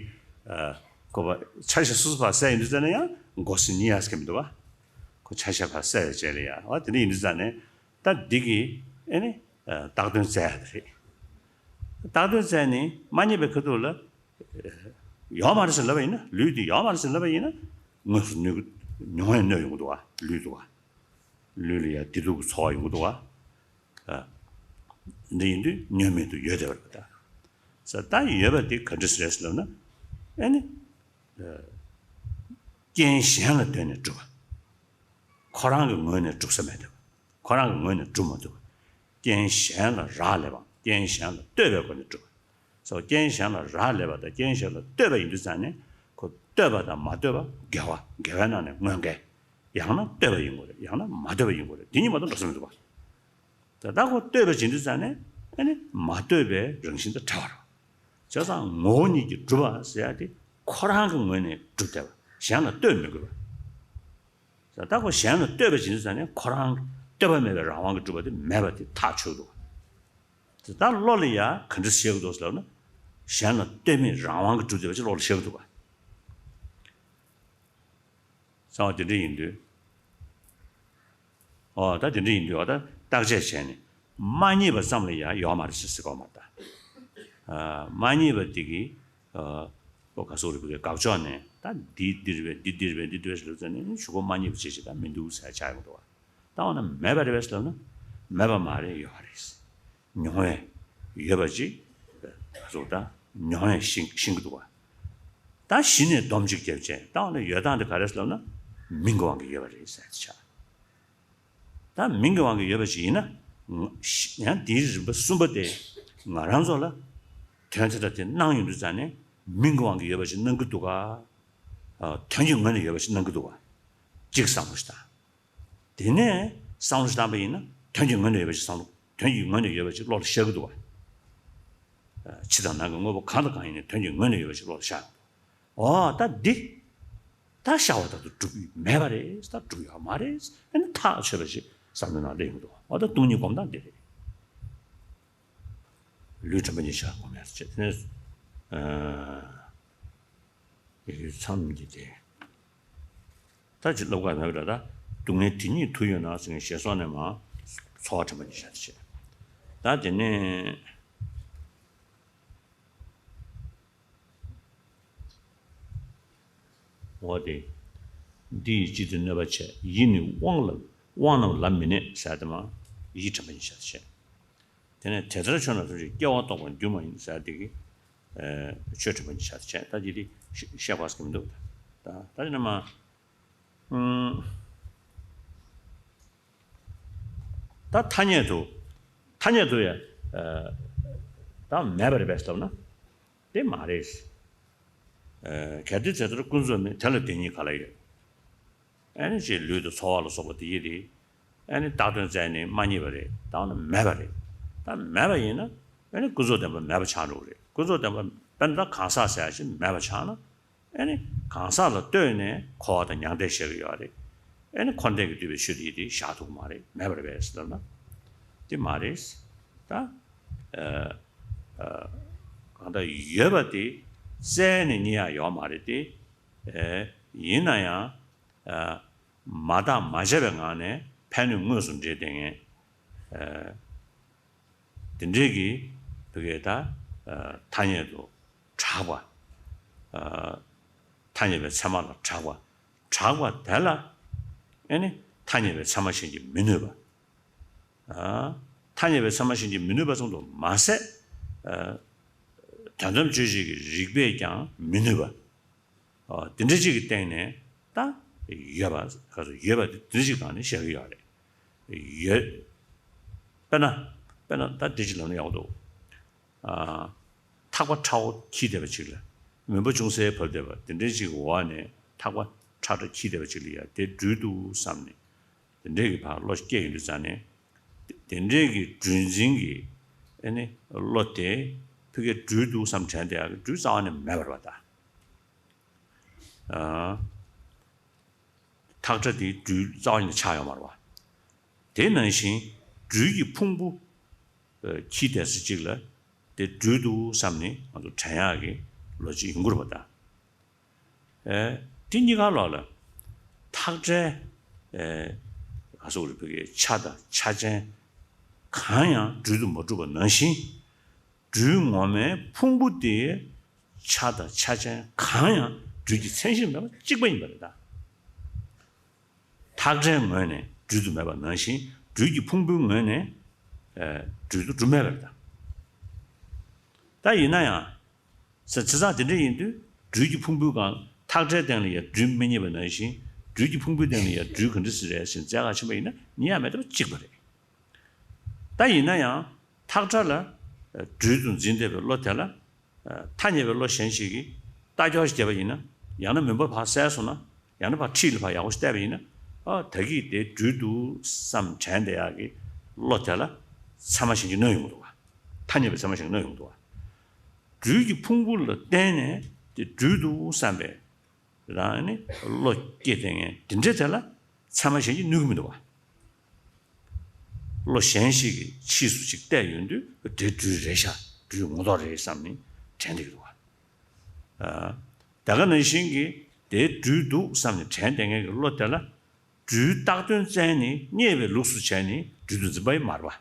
ཨ་གོ་བ་ཆ་ཤས་སོ་སོ་ཕར་གསལ་ཡིན་དུས་ཙང་ནས་ཡང་མགོ་ཟེར་ཉན་ཡ་ཟེར་གྱི་མི་འདུག་ག་ཁོ་ཆ་ཤས་ཕར་གསལ་བའི་རྗེས་ལ་ཡ་བ་དེ་འདྲ་ཡིན་དུས་ཙང་ནས་ད་འདི་གི་ཨེ་ནི་ཨ་བཏགས་དོན་བཙལ་ཡ་དེ་རེད། བཏགས་དོན་བཙལ་ནས་མ་རྙེད་པའི་ཁ་ཐུག་ལ་ཡོད་མ་རེད་ཟེར་ལབ་པ་ཡིན་ན་ལུས་དེ་ཡོད་མ་རེད་ཟེར་ལབ་པ་ཡིན་ན་དངོས་སུ་གནོད་ཀྱི་མྱོང་བའི་གནོད་ཡོང་གི་འདུག་ག་ལུས་འདུག་ག་ལུས་ལ་ཡ་བདེ་སྡུག་གི་ཚོར་བ་ཡོང་གི་འདུག་ག་ཨ། འདི་ཡིན་དུས་བསྙོན་མེད་དུ་ཡོད་བསྡད་པ་རེད་པ་ད། ས་ད་ཡོད་པ་འདི་ག་འདྲ་ཟེར་ལབ་ན། ཨེ་ནི། ཨ། རྐྱེན་གཞན་ལ་ལྟོས་ནས་གྲུབ་པ། ཁོ་རང་གི་ངོས་ནས་གྲུབ་ས་མེད་བསྡད་པ། ཁོ་རང་གི་ངོས་ནས་གྲུབ་མ་ཐུབ་པ། རྐྱེན་གཞན་ལ་རག་ལས་པ། རྐྱེན་གཞན་ལ་ལྟོས་པའི་སྒོ་ནས་གྲུབ་པ། སོ་རྐྱེན་གཞན་ལ་རག་ལས་པ་དང་རྐྱེན་གཞན་ལ་ལྟོས་པ་ཡིན་དུས་ཙང་ནས་ཁོ་ལྟོས་པ་དང་མ་ལྟོས་པ་འགལ་བ། འགལ་བའི་ནང་ནས་དངོས་འགལ། ཡང་ན་ལྟོས་པ་ཡིན་དགོས་རེད། ཡང་ན་མ་ལྟོས་པ་ཡིན་དགོས་རེད། དེ་གཉིས་མ་གཏོགས་འགྲོ་ས་མི་འདུག་བ། ད་ལྟ་ཁོ་ལྟོས་པ་ཡིན་དུས་ཙང་ནས་ཨ་ནི་མ་ལྟོས་པའི་རང་བཞིན་དང་བྲལ་བ་རེད། བྱས་ཙང་ངོ་བོ་ཉིད་ཀྱིས་གྲུབ་པ་ཟེར་ཡ་དེ་ཁོ་རང་གི་ངོས་ནས་གྲུབ་བསྡད་པ། གཞན་ལ་ལྟོས་མི་དགོས་པ། ད་ལྟ་ཁོ་གཞན་ལ་ལྟོས་པ་ཡིན་དུས་ཙང་ནས་ཁོ་རང་ལྟོས་པ་མེད་པའི་རང་དབང་གིས་གྲུབ་པ་དེ་མེད་པ་དེ་ཐག་ཆོད་འདུག། དེ་ལྟར་བློ་ལ་ཡང་ག་འདྲ་བཤད་ཀྱི་འདུག་ཟེར་ལབ་ན། གཞན་ལ་ལྟོས་མེད་རང་དབང་གིས་གྲུབ་བསྡད་པ་ཅིག་བློ་ལ་ཤར་གྱི་འདུག་ག། རྩ་བ་དེ་འདྲ་ཡིན་དུས། ཨོ་ད་དེ་འདྲ་ཡིན་དུས་ཨོ་ད་བརྟག་དཔྱད་བྱས་ནས་མ་རྙེད་པ་ཙམ་ལ་ཡང་ཡོད་མ་རེད་ཟེར་ཟེར་གོ་མ་རེད་ད། ཨ་མ་རྙེད་པ་དེ་གི་ཨ་ཁོ་ག་སོག་རིག་པའི་དགག་ཕྱོགས་ནས་ད་འདི་འདི་རེད་པས་འདི་འདི་རེད་པས་འདི་འདི་རེད་པས་ཟེར་ལབ་ཙང་ནས་གཞུག་གུ་མ་རྙེད་པ་བྱེད་ཅིག་ད་མི་འདུག་ཟེར་ཆགས་ཡོང་འདུག་བ། ད་འོ་ན་མེད་པ་རེད་པས་ཟེར་ལབ་ན་མེད་པ་མ་རེད། ཡོད་རེད། མྱོང་བས་ཡོད་པ་ཅིག་ག་ཟེར་ད་མྱོང་བས་ཤེས་ཤེས་ཀྱི་འདུག་བ། ད་གཞི་ནས་སྡོམ་གཅིག་རྒྱབ་བྱས་ད་འོ་ན་ཡོད་སྟངས་དེ་ག་རེ་ཟེར་ལབ་ན་མིང་གི་དབང་གིས་ཡོད་པ་རེད་ཟེར་དེ་ཆགས། ད་མིང་གི་དབང་གིས་ཡོད་པ་ཞིག་ཡིན་ན། ང་ཡང་དེའི་རིམ་པ་གསུམ་པ་དེ་ང་རང་ཚོ་ལ་དོན་དེ་འདྲ་དེ་སྣང་ཡོང་དུས་ཙང་ནས་མིང་གི་དབང་གིས་ཡོད་པ་ཞིག་སྣང་གི་འདུག་ག། ཨ་དོན་གྱི་ངོས་ནས་ཡོད་པ་ཞིག་སྣང་གི་འདུག་ག། གཅིག་བསམ་བློ་ཞིག་བཏང་། དེ་ནས་བསམ་བློ་ཞིག་བཏང་པ་ཡིན་ན་དོན་གྱི་ངོས་ནས་ཡོད་པ་ཞིག་བསམ་བློ་དོན་གྱི་ངོས་ནས་ཡོད་པ་ཞིག་བློ་ལ་ཤར་གི་འདུག་ག། ཕྱི་དང་ནང་གི་དངོས་པོ་གང་དང་གང་ཡིན་ནའི་དོན་གྱི་ངོས་ནས་ཡོད་པ་ཞིག་བློ་ལ་ཤར་གི་འདུག། ཨོ་ད་འདི། ད་ཤར་བ་ད་དུང་གྲུབ་ཀྱི་མེད་པ་རེད། ད་གྲུབ་ཡོད་མ་རེད། ཨ་ནི་ཐག་ཆོད་པ་ཞིག་བསམ་བློའི་ནང་སླེབས་ཡོང་གི་འདུག། ཨོ་ད་སྟོང་ཉིད་སྒོམ་སྟངས་འདི་རེད། ལུས་དྲན་པ་ཉིད་ཤར་སྒོམ་ཡ་ཟེར་བྱས་དེ་ནས་ཡུལ་མཚམས་ཀྱི་དེ། ད་ཅི་ལབ་དགོས་མེད་པ་འདྲ། ད་སྡུག་བསྔལ་དེ་ཉིད་དུ་ཡོད་ན་ཟེར་ནས་ཞེས་སོགས་ནས་མ་ཚོར་བ་དྲན་པ་ཉིད་ཤར་བྱེད། ད་དེ་ནས་འོ་དེ། འདི་ཡིས་ཅི་སྟེ་གནོད་པ་བྱེད། ཡིད་ནི་དབང་ལ་དབང་རྣམས་ལ་མི་གནས་ཟེར་དེ་མ་ཡིད་དྲན་པ་ཉིད་ཤར་བྱེད། དེ་ནས་དེ་ལྟར་ཆོས་རྣམས་ཐམས་ཅད་སྐྱེ་བ་རྟོག་པ་འདུས་མ་ཡིན་ཟེར་དེ་གི་ཆོས་དྲན་པ་ཉིད་ཤར་བྱེད། ད་འདི་དེ་བཤད་དགོས་ཀྱི་མི་འདུག། ད་ད་དེ་ནས་མ། ཨུམ། ད་ཐ་སྙད་དུ། ཐ་སྙད་དུ་ཡང་ད་མེད་པ་རེད་པས་ཟེར་ན། དེ་མ་རེད། གལ་ཏེ་དེ་ལྟར་ཀུན་རྫོབ་མེད་དེ་ལ་དེ་ཉིད་ག་ལ་ཡོད། ཨ་ནི་ཅིག་ལུས་དང་ཚོར་བ་ལ་སོགས་པ་དེ་ཡིས་དེ། ཨ་ནི་བཏགས་དོན་བཙལ་ནས་མ་རྙེད་པ་རེད། ད་འོ་ན་མེད་པ་རེད། ད་མེད་པ་ཡིན་ན་ཨ་ནི་ཀུན་རྫོབ་བདེན་པ་མེད་པ་ཆགས་འགྲོ་གི་རེད། ཀུན་རྫོབ་བདེན་པ་དཔེར་ན་ད་གང་ཟག་ཟེར་ཡ་ཅིག་མེད་པ་ཆགས་ན། ཨ་ནི་གང་ཟག་ལ་ལྟོས་ནས་འཁོར་བ་དང་མྱང་འདས་བཤད་ཀྱི་ཡོད་རེད། ཨ་ནི་འཁོར་འདས་ཀྱིས་བསྡུས་པའི་ཆོས་དེ་ཡིས་དེ་བཞག་ཐུབ་ཀྱི་མ་རེད། མེད་པ་རེད་པས་ཟེར་ལབ་ན། དེ་མ་རེད། ད་ཨ་ཨ་གང་ལྟར་ཡོད་པ་དེ་བཙལ་ནས་རྙེད་ཡག་ཡོད་མ་རེད་དེ། ཨེ་ཡིན་ན་ཡང་ཨ་མ་བརྟགས་མ་དཔྱད་པའི་ངང་ནས་ཕན་གནོད་དངོས་སུ་འབྲེལ་བསྡད་མཁན། ཨ་དེ་འདྲས་ཀྱི་བུ་གའི་ད་ཨ་ཐ་སྙད་དུ་གྲགས་པ། ཨ་ཐ་སྙད་པའི་ཚད་མ་ལ་གྲགས་པ། གྲགས་པ་དེ་ལ་ཨེ་ནི་ཐ་སྙད་པའི་ཚད་མ་གཞན་གྱིས་མི་གནོད་པ། ཨ་ཐ་སྙད་པའི་ཚད་མ་གཞན་གྱིས་མི་གནོད་པ་ཙམ་དུ་མ་ཟད། ཨ་དོན་དམ་དཔྱོད་བྱེད་ཀྱི་རིགས་པས་ཀྱང་མི་གནོད་པ། ཨ་དེ་འདྲ་ཅིག་གི་སྟེང་ནས་ད་ཡོད་པ་ག་ཚོད་ཡོད་པ་དེ་དེ་འདྲ་ཅིག་སྒང་ནས་བཤད་ཀྱི་ཡོད་རེད། ཡོད། དཔེར་ན། དཔེར་ན་ད་འདི་ཅིག་ལབ་ན་ཡག་པོ་འདུག། ཨ་ཐག་པ་ཁྲ་བོ་འཁྱིལ་བསྡད་པ་ཅིག་ལ་མུན་པ་ཅུང་ཟད་བབས་བསྡད་པ་དེ་འདྲ་ཅིག་གི་འོག་ནས་ཐག་པ་ཁྲ་ཁྲ་འཁྱིལ་བསྡད་པ་ཅིག་ལ་ཡ་དེ་འགྲུལ་འདུག་བསམ་ནས། དེ་འདྲས་ཀྱི་བར་བློ་སྐྱེ་ཡོང་དུས་ཙང་ནས། དེ་འདྲས་ཀྱི་འགྲུལ་འཛིན་གྱི་ཨ་ནི་བློ་དེ་ཕ་གིར་འགྲུལ་འདུག་བསམ་དྲན་བསྡད་ཡག་གི་འགྲུལ་རྩ་བ་ནས་མེད་པ་རེད་པ་ད། ཨ། ཐག་ཁྲ་དེའི་འགྲུལ་རྩ་བ་ནས་ཆགས་ཡོད་མ་རེད་པ། དེ་ནང་བཞིན་འགྲུལ་གྱི་ཕུང་པོ་ཨ་འཁྱིལ་བསྡད་ས་གཅིག་ལ་དེ་འགྲུལ་འདུག་བསམ་ནས་ང་ཚོ་དྲན་ཡག་གི་ལོ་རྒྱུས་ཡོང་གི་རེད་པ་ད། ཨེ། དེ་གཉིས་ཀ་ལོགས་ལ་ཐག་ཁྲའི་ཨེ་ག་ཟེར་དགོས་རེད། བོད་སྐད་ཆ་དང་ཆ་ཅན་གང་ཡང་འགྲུལ་དུ་མ་གྲུབ་པ་ནང་བཞིན། འགྲུལ་ངོ་མའི་ཕུང་པོ་དེ་ཆ་དང་ཆ་ཅན་གང་ཡང་འགྲུལ་གྱི་མཚན་གཞིར་མེད་པ་གཅིག་པ་ཡིན་པ་རེད་ད། ཐག་ཁྲའི་ངོས་ནས་འགྲུལ་དུ་མེད་པ་ནང་བཞིན་འགྲུལ་གྱི་ཕུང་པོའི་ངོས་ནས་ཨེ་འགྲུལ་དུ་གྲུབ་མེད་པ་རེད་ད། ད་ཡིན་ན་ཡང་། ས་ཚིག་ཚང་དེ་འདྲ་ཡིན་དུས་སྦྲུལ་གྱི་ཕུང་པོའི་སྒང་ཐག་ཁྲའི་སྟེང་ལ་ཡང་སྦྲུལ་མི་རྙེད་པ་ནང་བཞིན་སྦྲུལ་གྱི་ཕུང་པོའི་སྟེང་ལ་ཡང་སྦྲུལ་ག་འདྲ་ཞིག་རེད་ཟེར་བཙལ་ག་ཕྱིན་པ་ཡིན་ན་རྙེད་ཡ་མེད་པ་གཅིག་པ་རེད། ད་ཡིན་ན་ཡང་ཐག་ཁྲ་ལ་ སྦྲུལ་དུ་འཛིན་བསྡད་པའི་བློ་དེ་ལ། ཐ་སྙད་པའི་བློ་གཞན་ཞིག་གིས་ལྟ་སྐྱོར་ཞིག་བརྒྱབ་པ་ཡིན་ན། ཡང་ན་མུན་པ་ཕར་བསལ་སོང་ན། ཡང་ན་ཕར་འཁྲིས་ལ་ཕར་ཡག་པོ་ཞིག་བལྟས་པ་ཡིན་ན། ཨ་ད་གིན་དེ་སྦྲུལ་འདུག་བསམ་དྲན་བསྡད་ཡག་གི་བློ་དེ་ལ་ཚད་མ་གཞན་གྱིས་གནོད་ཡོང་གི་འདུག་བ། ཐ་སྙད་པའི་ཚད་མ་གཞན་གྱིས་གནོད་ཡོང་གི་འདུག་བ། སྦྲུལ་གྱི་ཕུང་པོ་ལ་བརྟེན་ནས་དེ་སྦྲུལ་འདུག་བསམ་པའི་རང་ནི་བློ་སྐྱེས་ཏེ་ངས་དེ་འདྲའི་དེ་ལ་ཚད་མ་གཞན་གྱིས་གནོད་ཀྱི་མི་འདུག་བ། བློ་གཞན་ཞིག་གིས་ཕྱིས་སུ་ཅིག་བལྟས་ཡོང་དུས་དེ་སྦྲུལ་རེད་ཤག་སྦྲུལ་ངོ་ཐོག་རེད་བསམ་ནས་དྲན་བསྡད་ཀྱི་འདུག་བ། ཨ། ད་ག་ནང་བཞིན་གྱི་དེ་སྦྲུལ་འདུག་བསམ་ནས་དྲན་བསྡད་མཁན་གྱི་བློ་དེ་ལ་སྦྲུལ་བཏགས་དོན་བཙལ་ནས་རྙེད་པའི་ལུགས་སུ་བྱས་ནས་སྦྲུལ་དུ་འཛིན་པ་ཡིན་མ་རེད་བ།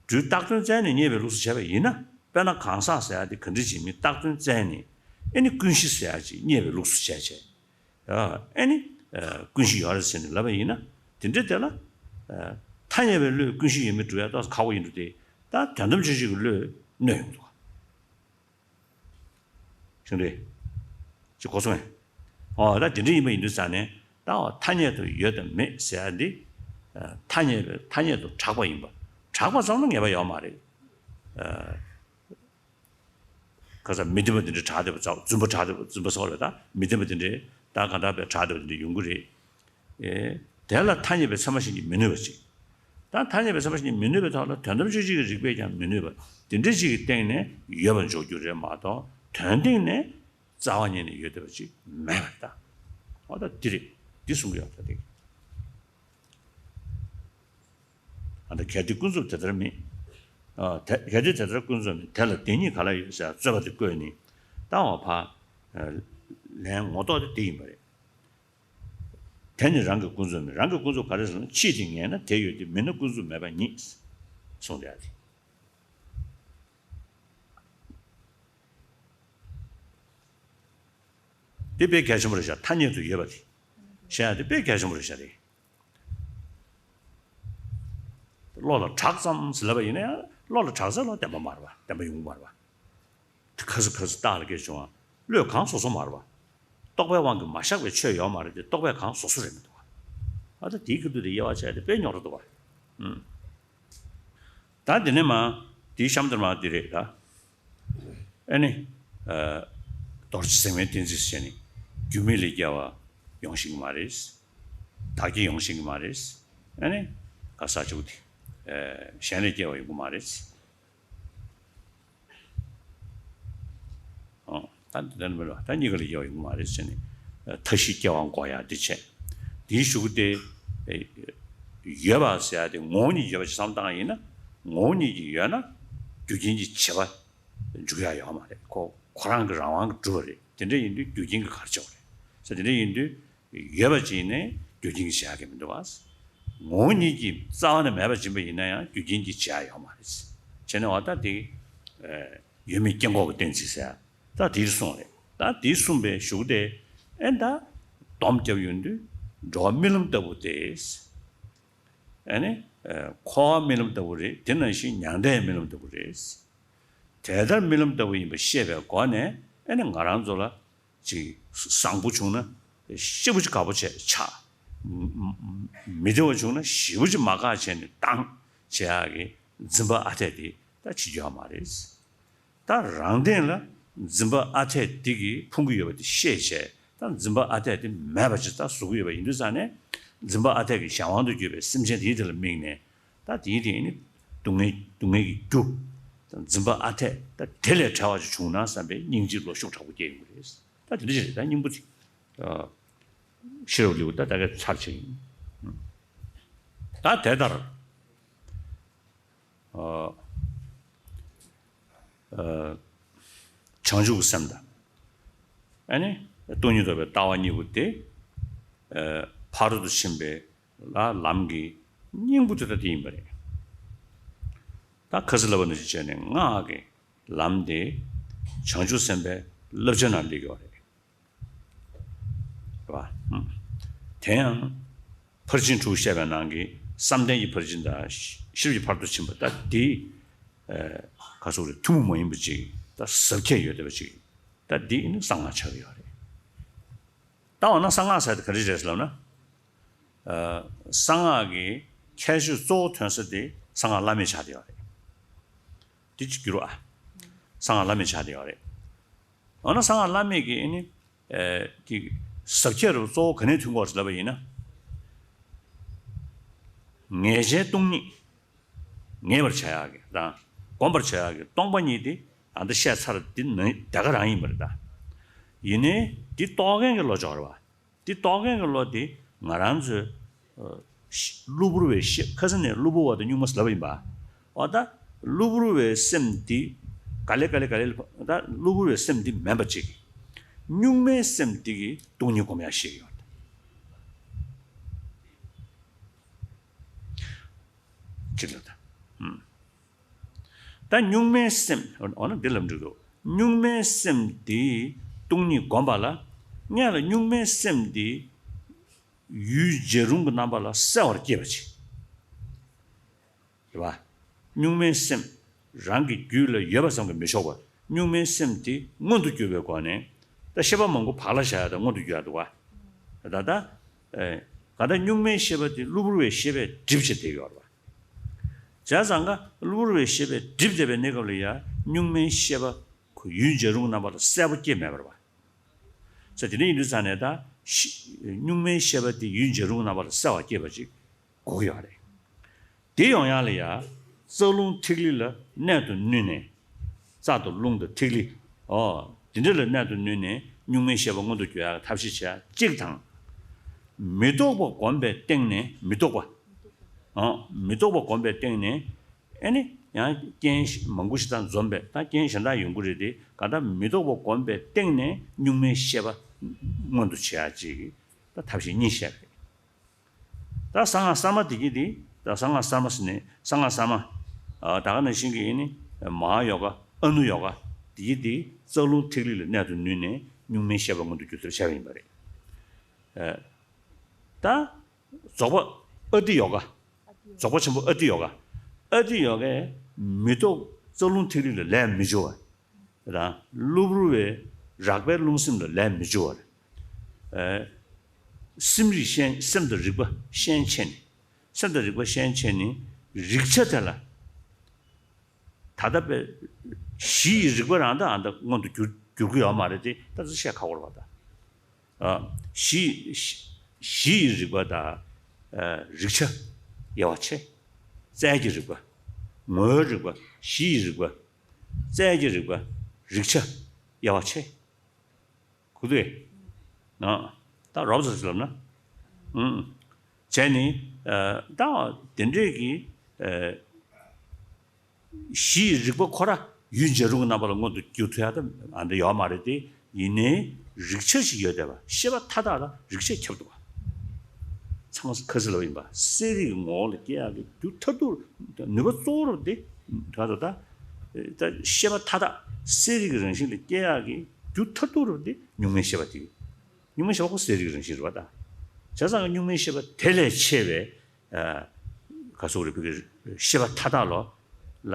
སྦྲུལ་བཏགས་དོན་བཙལ་ནས་རྙེད་པའི་ལུགས་སུ་བྱས་པ་ཡིན་ན། དཔེར་ན་གང་ཟག་ཟེར་ཡ་དེ་ག་འདྲ་ཅིག་མི་བཏགས་དོན་བཙལ་ནས་ཨེ་ནི་ཀུན་གཞི་ཟེར་ཡ་ཅིག་རྙེད་པའི་ལུགས་སུ་བྱས་བྱས། ཨ་ཨེ་ནི་ཨ་ཀུན་གཞི་ཡོད་རེད་ཟེར་ནས་ལབ་པ་ཡིན་ན། དེ་འདྲ་དེ་ལ་ཨ་ཐ་སྙད་པའི་བློས་ཀུན་གཞི་ཡོད་མེད་སྒྲུབ་ཡ་ཏོག་ཙམ་ཁག་པོ་ཡིན་འགྲོ་དེ། ད་དོན་དམ་ཆོས་ཅན་གྱི་བློས་གནོད་ཡོང་འདུག་ཤེས་རེད། ཅིག་གོ་སོང་ངས། ཨོ་ད་དེ་འདྲ་ཡིན་པ་ཡིན་དུས་ཙང་ནས་ད་ཐ་སྙད་དུ་ཡོད་དམ་མེད་ཟེར་ཡ་འདི། ཐ་སྙད་པའི་ཐ་སྙད་དུ་གྲགས་པ་ཡིན་པ། གྲགས་པ་ཙམ་ལ་ངེས་པ་ཡོད་མ་རེད། ཁ་ས་མི་བདེན་པ་འདི་འདྲ་གྲགས་བསྡད་པ་ཙམ། རྫུན་པ་གྲགས་བསྡད་པ། རྫུན་པ་ཟེར་བ་ལ་ད་མི་བདེན་པ་འདི་འདྲ་ད་ག་འདྲ་བའི་གྲགས་བསྡད་པ་འདི་འདྲ་ཡོང་གི་རེད། ཨེ། དེ་ལ་ཐ་སྙད་པའི་ཚད་མ་གཞན་གྱིས་མི་གནོད་པ་ཅིག་ད་ཐ་སྙད་པའི་ཚད་མ་གཞན་གྱིས་མི་གནོད་པའི་ཐོག་ལ་དོན་དམ་ཆོས་ཅན་གྱི་རིགས་པས་ཀྱང་མི་གནོད་པ་དེ་འདྲ་ཅིག་གི་སྟེང་ནས་ཡོད་པར་འཇོག་རྒྱུ་རེད་མ་གཏོགས། དོན་སྟེང་ནས་རྩ་བ་ཉིད་ནས་ཡོད་བསྡད་པ་ཅིག་མེད་པ་རེད་ད། འོ་ད་འདི་རེད། འདི་གསུང་གི་ཡོད་ད་དེ། ཨ་ད་གལ་ཏེ་ཀུན་རྫོབ་དེ་ལྟར་མེད། ཨ་དེ་གལ་ཏེ་དེ་ལྟར་ཀུན་རྫོབ་མེད་དེ་ལ་བདེན་གཉིས་ག་ལ་ཡོད་ཟེར་རྩོད་པ་དེ་བཀོད་ནས་ད་འོ་ཕ། ལན་ངོ་ཐོག་དེ་འདི་ཡིན་པ་རེད། དེ་ནི་རང་གི་ཀུན་རྫོབ་མིན། རང་གི་ཀུན་རྫོབ་ག་རེ་ཟེར་ན། ཕྱིས་དེ་ངེས་ན་དེ་ཡོད་དེ། མིན་ན་ཀུན་རྫོབ་མེད་པ་ཉིད། གསུངས་ཏེ་ཨ་དེ། དེ་དཔེ་གལ་ཆེན་པོ་རེད་ཤག་ཐ་སྙད་དུ་ཡོད་པ་དེ་བཤད་ཡ་དེ་དཔེ་གལ་ཆེན་པོ་རེད་ཤག་རེད། བློ་ལ་གྲགས་ཙམ་ཟེར་ལབ་པ་ཡིན་ན་ཡང་བློ་ལ་གྲགས་ཚད་ལ་བདེན་པ་མ་རེད་པ། བདེན་པ་ཡོང་གི་མ་རེད་པ། ཁ་སི་ཁ་སི་རྟགས་ལ་སྐྱེས་བྱུང་བ། བློས་གང་བཟོ་བཟོ་མ་རེད་པ། རྟོག་པའི་དབང་གིས་མ་བཞག་པའི་ཆོས་ཡོད་མ་རེད་དེ། རྟོག་པས་གང་བཟོ་བཟོ་རེད་མི་འདུག་བ། ཨ་ད་དེའི་ཁ་ཐུག་དེ་དབྱེ་བ་བྱས་ཏེ་དཔེ་རྙོག་དྲ་འདུག་བ། ཨུམ། ད་དེ་ནས་མ། དེའི་གཤམ་དུ་མ་དེ་རེད་ད། ཨེ་ནི། ཨ། རྡོ་རྗེ་ཟེགས་མའི་གཏན་ཚིགས་བྱས་ནས་རྒྱུ་མེད་ལས་སྐྱེ་བ་ཡོང་ཤེས་ཀྱི་མ་རེད། བདག་གིས་ཡོང་ཤེས་ཀྱི་མ་རེད། ཨེ་ནི། ག་ས་ཆུ་དེ། ཨ། གཞན་ལས་སྐྱེ་བ་ཡོང་གི་མ་རེད། ཨོ། ད་འདི་ལྟར་མི་ལ་ད་གཉིས་ཀ་ལ་དབྱེ་བ་ཡོད་མ་རེད་ཟེར་ནས། མཐའ་བཞི་སྐྱེ་བ་འགོག་ཡ་འདི་བྱས། འདིའི་གཞུག་གུ་དེ། ཡོད་པ་ཟེར་ཡ་དེ་ངོ་བོ་ཉིད་ཀྱིས་ཡོད་པ་ཅིག་བསམ་བཏང་ཡིན་ན། ངོ་བོ་ཉིད་ཀྱིས་ཡོད་ན་རྒྱུ་རྐྱེན་གྱི་བྱེད་པ་འཇུག་ཡ་ཡོད་མ་རེད། ཁོ་ཁོ་རང་གི་རང་དབང་གིས་གྲུབ་པ་རེད། དེ་འདྲ་ཡིན་དུས་རྒྱུ་རྐྱེན་གྱིས་ག་རེ་བྱེད་པ་རེད་ཟེར། དེ་འདྲ་ཡིན་དུས། ཡོད་པ་ཅིག་ནས་རྒྱུ་རྐྱེན་གྱིས་བྱེད་ཡག་གི་མི་འདུག་བ། ངོ་བོ་ཉིད་ཀྱིས་རྩ་བ་ནས་མེད་པ་ཡིན་པ་ཡིན་ན་ཡང་རྒྱུ་རྐྱེན་གྱིས་བྱེད་ཡག་ཡོད་མ་རེད། བྱས་ནས་འོ་ད་དེ། ཡོད་མེད་སྐྱེ་འགོག་གི་གཏན་ཚིགས་ཟེར། ད་དེ་གསུངས་རེད། ད་དེ་གསུངས་པའི་གཞུག་དེ། ཨེ་ད། སྡོམ་བརྒྱབ་ཡོང་དུས་འགྲོ་བ་རྨི་ལམ་ལྟ་བུ་སྟེ། ཨེ་ནི། འཁོར་བ་རྨི་ལམ་ལྟ་བུ་རེད། དེ་ནང་བཞིན་མྱང་འདས་རྨི་ལམ་ལྟ་བུ་རེད། དེ་ལྟར་རྨི་ལམ་ལྟ་བུ་ཡིན་པ་ཤེས་པའི་སྒོ་ནས། ཨེ་ནི་ང་རང་ཚོ་ལ། ཅིག་བཟང་པོ་བྱུང་ན་ཞེ་པོ་ཅིག་དགའ་པོ་བྱས་ཆགས། མི་བདེ་བ་བྱུང་ན་ཞེ་པོ་ཅིག་མ་དགའ་བྱས་ནས་སྡང་བྱེད་ཡག་གི་འཛིན་པ་ཨ་འཐས་དེ་ད་བྱེད་རྒྱུ་ཡོད་མ་རེད། ད་རང་སྟེང་ལ་འཛིན་པ་ཨ་འཐས་དེ་གིས་ཕུང་གི་ཡོད་པ་དེ་ཤེས་བྱས། ད་འཛིན་པ་ཨ་འཐས་དེ་མེད་པ་ཅིག་ད་བཟོ་གི་ཡོད་པ་ཡིན་དུས་ཙང་ནས། འཛིན་པ་ཨ་འཐས་ཀྱི་གཞན་དབང་དུ་གྱུར་པའི་སེམས་ཅན་དེའི་དེ་ལ་དམིགས་ནས། ད་དེའི་སྟེང་ནི་སྡུག་བསྔལ་སྡུག་བསྔལ་གྱི་རྒྱུ། ད་འཛིན་པ་ཨ་འཐས་ད་དེ་ལས་བྲལ་བ་ཅིག་བྱུང་ན་བསམ་པའི་སྙིང་རྗེའི་བློ་ཤུགས་དྲག་པོ་སྐྱེ་ཡོང་གི་རེད། ད་དེ་འདྲ་ཞིག་རེད། ད་སྙིང་པོ་དེ། ཨ། ཤེས་རབ་ལེའུ་ད་ད་ག་ཚར་ཆེ་ཡིན། ད་དེ་ལྟར། ཨ། ཨ། བྱང་ཆུབ་ཀྱི་སེམས་དང་། ཨ་ནི་སྟོང་ཉིད་རྟོགས་པའི་ལྟ་བ་གཉིས་པོ་དེ། ཨ། ཕ་རོལ་ཏུ་ཕྱིན་པའི་ལ་ལམ་གྱི་སྙིང་པོ་དེ་ད་དེ་ཡིན་པ་རེད། ད་ཁ་སི་ལབ་པ་ནང་བཞིན་བྱས་ནས་སྔགས་ཀྱི་ལམ་དེ་བྱང་ཆུབ་སེམས་དཔའི་བསླབ་བྱ་ནང་སླེབས་ཡོད་རེད། རེད་བ། ཧུམ། དེ་ཡང་། ཕར་ཕྱིན་དྲུག་བཤད་པའི་ནང་གི་བསམ་གཏན་གྱི་ཕར་ཕྱིན་དང་ཤེས་རབ་ཀྱི་ཕ་རོལ་ཏུ་ཕྱིན་པ་ད་འདི། ཨ། ག་ཟེར་དགོས་རེད། ཐུན་མོང་མ་ཡིན་པ་ཅིག་ད་ཟབ་ཁྱད་ཡོད་བསྡད་པ་ཅིག་ད་འདི་ནི་གསང་སྔགས་ཆགས་ཀྱི་ཡོད་རེད། ད་འོ་ན་གསང་སྔགས་ཟེར་དེ་ག་རེ་རེད་ཟེར་ལབ་ན། ཨ། གསང་སྔགས་ཀྱི་ཁྱད་ཆོས་གཙོ་བོ་ཐོན་ས་དེ་གསང་སྔགས་བླ་མེད་ཆགས་བསྡད་ཡོད་རེད། འདི་ཅིག་འགྱུར་བ། གསང་སྔགས་བླ་མེད་ཆགས་བསྡད་ཡོད་རེད། འོ་ན་གསང་སྔགས་བླ་མེད་ཀྱི་ཨ་ནི་ཨེ་ཀྱི་ཟབ་ཁྱད་རུ་གཙོ་བོ་ག་ནས་ཐོན་གྱི་ཡོད་རེད་ལབ་པ་ཡིན་ན། ངེས་བྱའི་སྟོང་ཉིད། ངེས་པར་བྱ་ཡག་གི་དང་། བསྒོམ་པར་བྱ་ཡག་གི་སྟོང་པ་ཉིད་དེ་ཨ་འདི་བཤད་ཚར། འདི་ནི་དེ་ག་རང་ཡིན་པ་རེད་ད། ཡིན་ནའི་འདི་རྟོགས་མཁན་གྱི་བློ་ཅིག་ཡོད་རེད་བ། འདི་རྟོགས་མཁན་གྱི་བློ་དེ་ང་རང་ཚོའི་ཨ་ཤ་གློ་བུར་བའི་ཤེས། ཁ་སང་ནས་གློ་བུར་བ་དང་གཉུག་མ་ཟེར་ལབ་པ་ཡིན་པ། འོ་ད་གློ་བུར་བའི་སེམས་འདི་ག་ལེ་ག་ལེ་ག་ལེ་ད་གློ་བུར་བའི་སེམས་འདི་མིན་པ་ཅིག་གཉུག་མའི་སེམས་འདི་གི་སྟོང་ཉིད་སྒོམ་ཡག་ཤེས་ཡོད། ཅིག་ལ་ད། ཨུམ། ད་གཉུག་མའི་སེམས། འོ་ན་འདི་ལ་འགྲིག་འདུག་གཉུག་མའི་སེམས་འདི་སྟོང་ཉིད་བསྒོམ་པ་ལ། སྔོན་ལ་གཉུག་མའི་སེམས་འདི་ཡུལ་བྱ་རུང་གི་རྣམ་པ་ལ་གསལ་བར་བསྐྱེད་པ་ཅིག་རེད་བ། གཉུག་མའི་སེམས་རང་གི་རྒྱུད་ལ་ཡོད་པ་ཙམ་གྱིས་མི་ཆོག་པར། གཉུག་མའི་སེམས་དེ་མངོན་དུ་གྱུར་པའི་སྒོ་ནས། ད་ཤེས་པ་མང་པོ་བག་ལ་བཞག་ཡ་དང་མངོན་དུ་གྱུར་ཡ་འདུག་བ། ད་ལྟ་ཨེ་ག་ད་གཉུག་མའི་ཤེས་པ་དེ་གློ་བུར་བའི་ཤེས་པས་སྒྲིབ་བྱས་བསྡད་ཡོད་རེད་བ། བྱས་ཙང་ཀ་གློ་བུར་བའི་ཤེས་པས་སྒྲིབ་བསྡད་པའི་གནས་སྐབས་ལ་ཡ་གཉུག་མའི་ཤེས་པ་ཁོ་ཡུལ་བྱ་རུང་རྣམ་པ་ལ་གསལ་པོ་སྐྱེས་མེད་པ་རེད་བ། ས་དེ་འདྲ་ཡིན་དུས་ཙང་ནས་ད་ཤི་གཉུག་མའི་ཤེས་པ་དེ་ཡུལ་བྱ་རུང་རྣམ་པ་ལ་གསལ་བར་སྐྱེས་པ་ཅིག་དགོས་ཀྱི་ཡོད་རེད། དེ་ཡོང་ཡག་ལ་ཡ། རྩ་རླུང་ཐིག་ལེ་ལ་གནད་དུ་བསྣུན་ནས། རྩ་དང་རླུང་དང་ཐིག་ལེ། ཨོ། དེ་འདྲ་ལ་གནད་དུ་བསྣུན་ནས་གཉུག་མའི་ཤེས་པ་མངོན་དུ་གྱུར་ཡག་ཐབས་ཤེས་བྱ་གཅིག་དང་། མི་རྟོག་པ་བསྒོམས་པའི་སྟེང་ནས། མི་རྟོག་པ། ཨོ། མི་རྟོག་པ་བསྒོམས་པའི་སྟེང་ནས། ཨེ་ནི་ཡང་རྐྱེན་མང་པོ་ཞིག་དང་འཛོམས་པས། ད་རྐྱེན་གཞན་དག་ཡོང་གི་རེད་དེ། ག་ད་མི་རྟོག་པ་བསྒོམས་པའི་སྟེང་ནས་གཉུག་མའི་ཤེས་པ་མངོན་དུ་བྱེད་ཡག་ཅིག་ད་ཐབས་ཤེས་གཉིས་བཤད་པ་རེད། ད་གསང་སྔགས་གསར་མ་དེ་གྱིས་དེ། ད་གསང་སྔགས་གསར་མ་ཟེར་ནས། གསང་སྔགས་གསར་མ། ཨ། ད་ག་ནང་བཞིན་གྱི་ཨེ་ནི་མ་ཧཱ་ཡོ་ག་ཨ་ནུ་ཡོ་ག་དེ་གྱིས་དེ་རྩ་རླུང་ཐིག་ལེ་ལ་གནད་དུ་བསྣུན་ནས་གཉུག་མའི་ཤེས་པ་མངོན་དུ་གྱུར་ཐབས་བྱས་པ་ཡིན་པ་རེད། ཨ། ད་རྫོགས་པ་ཨ་ཏི་ཡོ་ག་རྫོགས་པ་ཆེན་པོ་ཨ་ཏི་ཡོ་ག་ཨ་ཏི་ཡོ་གས་མི་རྟོག་རྩ་རླུང་ཐིག་ལེ་ལ་ལས་མི་སྦྱོར་བ། དང་གློ་བུར་བའི་རགས་པའི་རླུང་སེམས་ལ་ལས་མི་སྦྱོར་བར། ཨེ། སེམས་རིག་ཤན། སེམས་དང་རིག་པ་ཤན་ཕྱེ་ནས། སེམས་དང་རིག་པ་ཤན་ཕྱེ་ནས་རིག་བྱ་དེ་ལ། ད་ལྟ་པའི་གཞི་ཡི་རིག་པ་རང་ད་ཨ་ད་མངོན་དུ་གྱུར་གྱུར་གྱི་ཡོད་མ་རེད་དེ། ད་ཚོ་བཤད་ཁག་པོ་རེད་པ་ད། ཨ། གཞི་གཞི་ཡི་རིག་པ་དང་། ཨ། རིག་བྱ་དབྱེ་བ་ཕྱེ། རྩལ་གྱི་རིག་པ། ངོ་བོའི་རིག་པ། གཞི་ཡི་རིག་པ། རྩལ་གྱི་རིག་པ། རིག་བྱ་དབྱེ་བ་ཕྱེ། གོ་ཐོས། ཨ། ད་རོབ་ཙམ་ཞིག་ལབ་ན། ཨུམ། བྱས་ནས། ཨ། ད་དེ་འདྲས་ཀྱི། ཨ། གཞིའི་རིག་པ་ཁོ་ར་ཡུལ་བྱ་རུང་གི་རྣམ་པ་ལ་མངོན་དུ་གྱུར་ཐུབ་ཡག་ད་ཨ་འདྲ་ཡོད་མ་རེད་དེ། ཡིན་ནའི་རིག་བྱ་ཞིག་ཡོད་བསྡད་པ། ཤེས་པ་མཐའ་དག་ལ་རིག་བྱས་ཁྱབ་འདུག་པ། ཚང་མ་ཁ་སང་ལབ་པ་ཡིན་པ། གསལ་རིག་གི་ངོ་བོ་ལ་སྐྱེ་ཡག་གི་རྒྱུ་མཐར་ཐུག་ནུས་པ་གཙོ་བོ་རུ་དེ་ག་རེ་ད། ད་ཤེས་པ་མཐའ་དག་གསལ་རིག་གི་རང་བཞིན་ལ་སྐྱེ་ཡག་གི་རྒྱུ་མཐར་ཐུག་རུ་དེ་གཉུག་མའི་ཤེས་པ་དེ། གཉུག་མའི་ཤེས་པ་ཁོ་གསལ་རིག་གི་རང་བཞིན་རེད་པ་ད། བྱས་ཙང་གཉུག་མའི་ཤེས་པ་དེ་ལས་ཆེ་བའི། ཨ། ག་ཟེར་དགོས་རེད། བོད་ཀྱི་ཤེས་པ་མཐའ་དག་ལོ་ལ་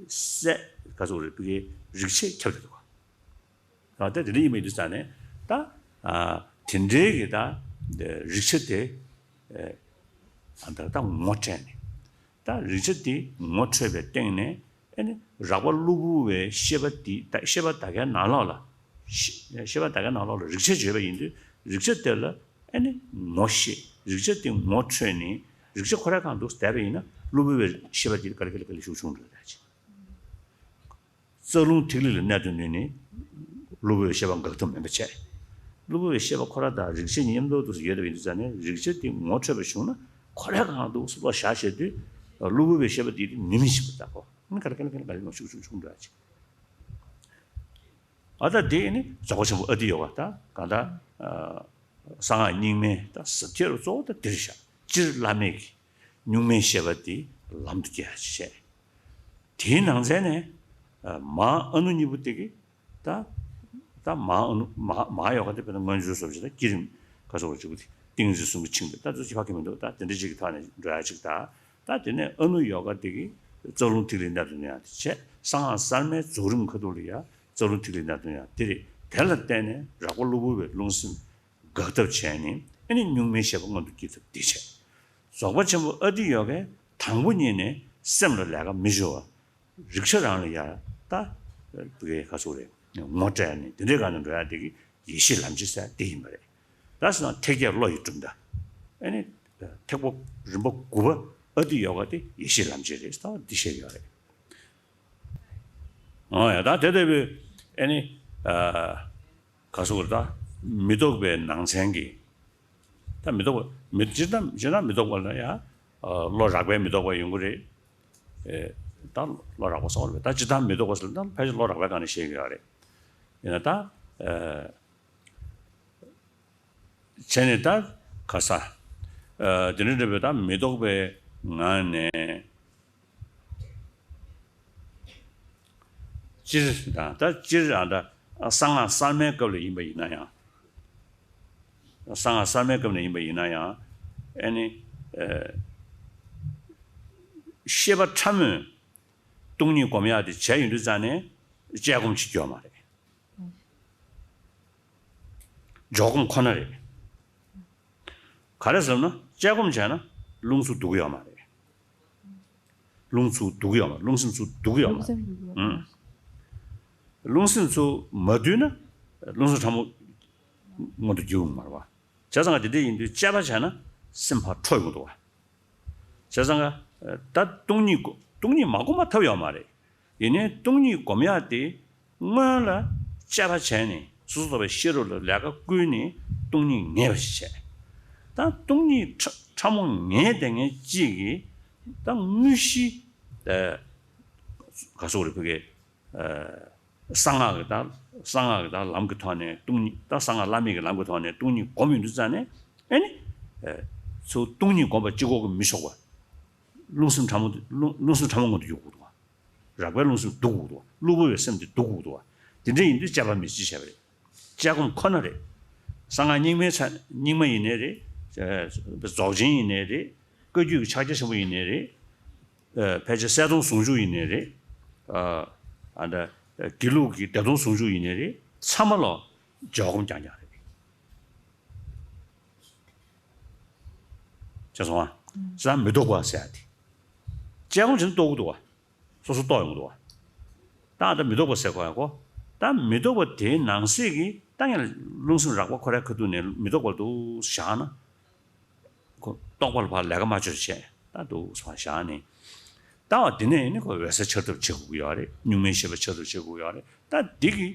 གསལ། ག་ཟེར་དགོས་རེད། བོད་ཀྱི་རིག་བྱས་ཁྱབ་བསྡད་འདུག་པ། ཨ། ད་དེ་འདྲ་ཡིན་པ་ཡིན་དུས་ཙང་ནས་ད། ཨ། དེ་འདྲའི་གི་ད་རིག་བྱ་དེ། ཨ། ད་ད་ངོ་འཕྲོད་ནས། ད་རིག་བྱ་དེ་ངོ་འཕྲོད་པའི་སྟེང་ནས། ཨ་ནི་རགས་པ་གློ་བུར་བའི་ཤེས་པ་དེ། ད་ཤེས་པ་ད་གའི་ནང་ལོགས་ལ། ཤེས་པ་ད་གའི་ནང་ལོགས་ལ་རིག་བྱ་བརྗོད་པ་ཡིན་དུས། རིག་བྱ་དེ་ལ་ཨ་ནི་ངོ་ཤེས། རིག་བྱ་དེ་ངོ་འཕྲོད་ནས་རིག་བྱ་ཁོ་རའི་སྒང་དུ་བསྡད་པ་ཡིན་ན། གློ་བུར་བའི་ཤེས་པ་དེ་ག་ལེ་ག་ལེ་ག་ལེ་ཤུགས་ཆུང་འགྲོ་ཡག་ཅིག་རྩ་རླུང་ཐིག་ལེ་ལ་གནད་དུ་བསྣུན་ནས་གློ་བུར་བའི་ཤེས་པ་འགག་ཐབས་མེད་པ་བྱས། གློ་བུར་བའི་ཤེས་པ་ཁོ་ར་དང་རིག་བྱ་གཉིས་མཉམ་དུ་ཡོད་པ་ཡིན་དུས་ཙང་ནས། རིག་བྱ་དེ་ངོ་འཕྲོད་པ་བྱུང་ན་ཁོ་རའི་སྒང་དུ་བློ་བཞག་བྱས་དུས། གློ་བུར་བའི་ཤེས་པ་དེ་ནུས་མེད་ཞིག་ཏུ་བཏང་གོ། ཨ་ནི་ག་ལེ་ག་ལེ་ག་ལེ་ག་ལེ་ཤུགས་ཆུང་ཆུང་འགྲོ་ཡག་ཅིག་ཨ། ད་དེ་ནི་རྫོགས་པ་ཆེན་པོ་ཨ་ཏི་ཡོ་ག་ད་གང་ལྟར། ཨ། གསང་སྔགས་རྙིང་མའི་ད་ཟབ་ཁྱད་རུ་གཙོ་བོ་ད་འདིར་བཞག་སྤྱིར་བླ་མེད་ཀྱི་གཉུག་མའི་ཤེས་པ་དེ་ལམ་དུ་སྐྱེ་ཡག་ཅིག་བྱས། དེའི་ནང་ཚན་ནས། ཨ། མ་ཨ་ནུ་གཉིས་པོ་དེ་གི་ད། ད་མ་ཨ་ནུ་མ་མ་ཡོ་ག་དེ་དཔེར་ན་མངོན་བརྗོད་སོགས་ཀྱི་ད་བསྐྱེད་རིམ་ག་ཟེར་དགོས་རེད། ཅིག་ཏིང་འཛིན་གསུམ་གྱི་ཆིངས་དེ་ད་ཚོད་ཅིག་ཕ་གི་མི་འདུག་ད་དེ་འདྲ་ཅིག་གི་ཐོག་ནས་འགྲོ་ཡག་ཅིག་ད། ད་དེ་ནས་ཨ་ནུ་ཡོ་ག་དེ་གི་རྩ་རླུང་ཐིག་ལེ་གནད་དུ་བསྣུན་ཡག་དེ་བྱས། གསང་སྔགས་གསར་མའི་རྫོགས་རིམ་ཁ་ཐུག་ལ་ཡ། རྩ་རླུང་ཐིག་ལེ་གནད་དུ་བསྣུན་ཡག་དེ་རེད། དེ་ལ་བརྟེན་ནས་རགས་པ་གློ་བུར་བའི་རླུང་སེམས་འགག་ཐབས་བྱས་ནས། ཨ་ནི་གཉུག་མའི་ཤེས་པ་མངོན་དུ་སྐྱེ་ཐབས་དེ་བྱས། རྫོགས་པ་ཆེན་པོ་ཨ་ཏི་ཡོ་གས་དང་པོ་ཉིད་ནས་སེམས་ལ་ལས་ཀ་མི་སྦྱོར་བར། རིག་བྱ་རང་ལ་ཡ་ད་བི་གའི་ག་ཚོད་རེད། ངོ་སྤྲད་ནས་དེ་འདྲའི་སྒང་ནས་འགྲོ་ཡ་དེ་གི་ཡེ་ཤེས་ལམ་བྱེད་ཟེར་དེ་ཡིན་པ་རེད། ད་ཟེར་ན་ཐེག་བརྒྱད་བློ་ཡི་གྲུབ་མཐའ། ཨ་ནི་ཐེག་པ་རིམ་པ་དགུ་པ་ཨ་ཏི་ཡོ་ག་དེ་ཡེ་ཤེས་ལམ་བྱེད་རེད། ད་འདི་བཤད་ཡོད་རེད། ཨོ་ཡ། ད་དེ་ལྟ་བུའི་ཨ་ནི་ཨ་ག་ཟེར་དགོས་རེད། ད་མི་རྟོག་པའི་ནང་ཚན་གྱི། ད་མི་རྟོག་པ་མི་སྤྱིར་བཏང་སྤྱིར་བཏང་མི་རྟོག་པ་ལ་ཡ་ཨ་བློ་རགས་པའི་མི་རྟོག་པ་ཡོང་གི་རེད། ཨེ་ད་བློ་རགས་པ་སོགས་རེད། ད་སྤྱིར་བཏང་མི་རྟོག་པ་ཟེར་ན་ད་ཕལ་ཆེར་བློ་རགས་པའི་སྒང་ནས་བཤད་ཀྱི་ཡོད་རེད། ཡིན་ན་ད་ཨེ་བྱས་ནས་ད་ག་ས་ཨེ་དེ་འདྲ་འདྲ་བའི་ད་མི་རྟོག་པའི་ངང་ནས། སྤྱིར་དང་ད་སྤྱིར་ཨ་ད་གསང་སྔགས་གསར་མའི་སྐབས་ལ་ཡིན་པ་ཡིན་ན་ཡང་། གསང་སྔགས་གསར་མའི་སྐབས་ནས་ཡིན་པ་ཡིན་ན་ཡང་། ཨ་ནི་ཨེ་ཤེས་པ་ཕྲ་མོས་སྟོང་ཉིད་སྒོམ་ཡག་དེ་བྱས་ཡོང་དུས་ཙང་ནས་དཔྱད་སྒོམ་བྱེད་རྒྱུ་ཡོད་མ་རེད། འཇོག་སྒོམ་ཁོ་ན་རེད། ག་རེ་ཟེར་ན་དཔྱད་སྒོམ་བྱས་ན་རླུང་འཚུབ་སྡུག་གི་ཡོད་མ་རེད། རླུང་འཚུབ་སྡུག་གི་ཡོད་མ་རེད། རླུང་སེམས་འཚུབ་སྡུག་གི་ཡོད་མ་རེད། རླུང་སེམས་འཚུབ་ཡོད་མ་རེད། ཨང་། རླུང་སེམས་འཚུབ་མ་སྡུག་ན་རླུང་སེམས་ཕྲ་མོ་མངོན་དུ་འགྱུར་ཡོང་མ་རེད་བ། བྱས་ཙང་ང་དེ་འདྲ་ཡིན་དུས་དཔྱད་པ་བྱས་ན་སེམས་ཕར་འཕྲོ་ཡོང་གི་འདུག་བ། བྱས་ཙང་ང་ད་སྟོང་ཉིད་སྒོ་སྟོང་ཉིད་མ་སྒོམ་པ་ཐབས་ཡོད་མ་རེད། ཡིན་ནའི་སྟོང་ཉིད་སྒོམ་ཡག་དེ་སྔོན་ལ་དཔྱད་པ་བྱས་ནས་སོ་སོ་རྟོག་པའི་ཤེས་རབ་ལ་ལས་ཀ་བསྐུལ་ནས་སྟོང་ཉིད་ངེས་པ་ཞིག་བྱས། ད་སྟོང་ཉིད་ཕྲ་ཕྲ་མོ་ངེས་བསྡད་མཁན་གཅིག་གིས་ད་དངོས་གཞི་ཨ་ག་ཟེར་དགོས་རེད། བོད་སྐད་ཨ་གསང་སྔགས་ཀྱི་ད་གསང་སྔགས་ཀྱི་ད་ལམ་གྱི་ཐོག་ནས་སྟོང་ཉིད་ད་གསང་སྔགས་བླ་མེད་ཀྱི་ལམ་གྱི་ཐོག་ནས་སྟོང་ཉིད་སྒོམ་ཡོང་དུས་ཙང་ནས་ཨ་ནི་ཨ་ཚུར་སྟོང་ཉིད་སྒོམ་པ་གཅིག་པོ་གིས་མི་ཆོག་པ། རླུང་སེམས་ཕྲ་མོ་རླུང་རླུང་སེམས་ཕྲ་མོ་མངོན་དུ་འགྱུར་དགོས་འདུག་བ། རགས་པའི་རླུང་སེམས་སྡུག་དགོས་འདུག་བ། གློ་བུར་བའི་སེམས་དེ་སྡུག་དགོས་འདུག་བ། དེ་འདྲ་ཡིན་དུས་དཔྱད་པ་མི་བྱེད་བྱས་པ་རེད། དཔྱད་སྒོམ་ཁོ་ན་རེད། གསང་སྔགས་རྙིང་མའི་ཆ་རྙིང་མ་ཡིན་ནའི་རེད། ཨ་རྫོགས་ཆེན་ཡིན་ནའི་རེད། བཀའ་བརྒྱུད་ཀྱི་ཕྱག་རྒྱ་ཆེན་པོ་ཡིན་ནའི་རེད། ཨ་ཕལ་ཆེར་གསལ་སྟོང་ཟུང་འཇུག་ཡིན་ནའི་རེད། ཨ་ཨ་ད་དགེ་ལུགས་ཀྱི་བདེ་སྟོང་ཟུང་འཇུག་ཡིན་ནའི་རེད། ཚང་མ་ལ་འཇོག་སྒོམ་རྐྱང་རྐྱང་རེད། བྱས་སོང་ཨ། ས་མི་རྟོག་པ་ཟེར་ཡ་དེ། དཔྱད་སྒོམ་བྱས་ན་རྟོགས་ཀྱི་འདུག་བ། སོ་སོ་རྟོགས་ཡོང་གི་འདུག་བ། ད་ད་མི་རྟོག་པ་ཟེར་གོ་ཡ་གོ། ད་མི་རྟོག་པ་དེའི་ནང་གསེས་ཀྱི་ད་ངས་རླུང་སེམས་རགས་པ་ཁོ་རའི་ཁ་ཐུག་ནས་མི་རྟོག་པ་འདུག་བཞག་ན། ཁོ་རྟོག་པ་ལ་ཕར་ལས་ཀ་མ་བྱོས་བྱས་ད་འདུག་སོང་བཞག་ནས། ད་བ་དེ་ནས་ནི་ཁོ་འོད་གསལ་འཆར་ཐབས་བྱེད་དགོས་ཀྱི་ཡོད་རེད། གཉུག་མའི་ཤེས་པ་འཆར་ཐབས་བྱེད་དགོས་ཀྱི་ཡོད་རེད། ད་འདི་གི་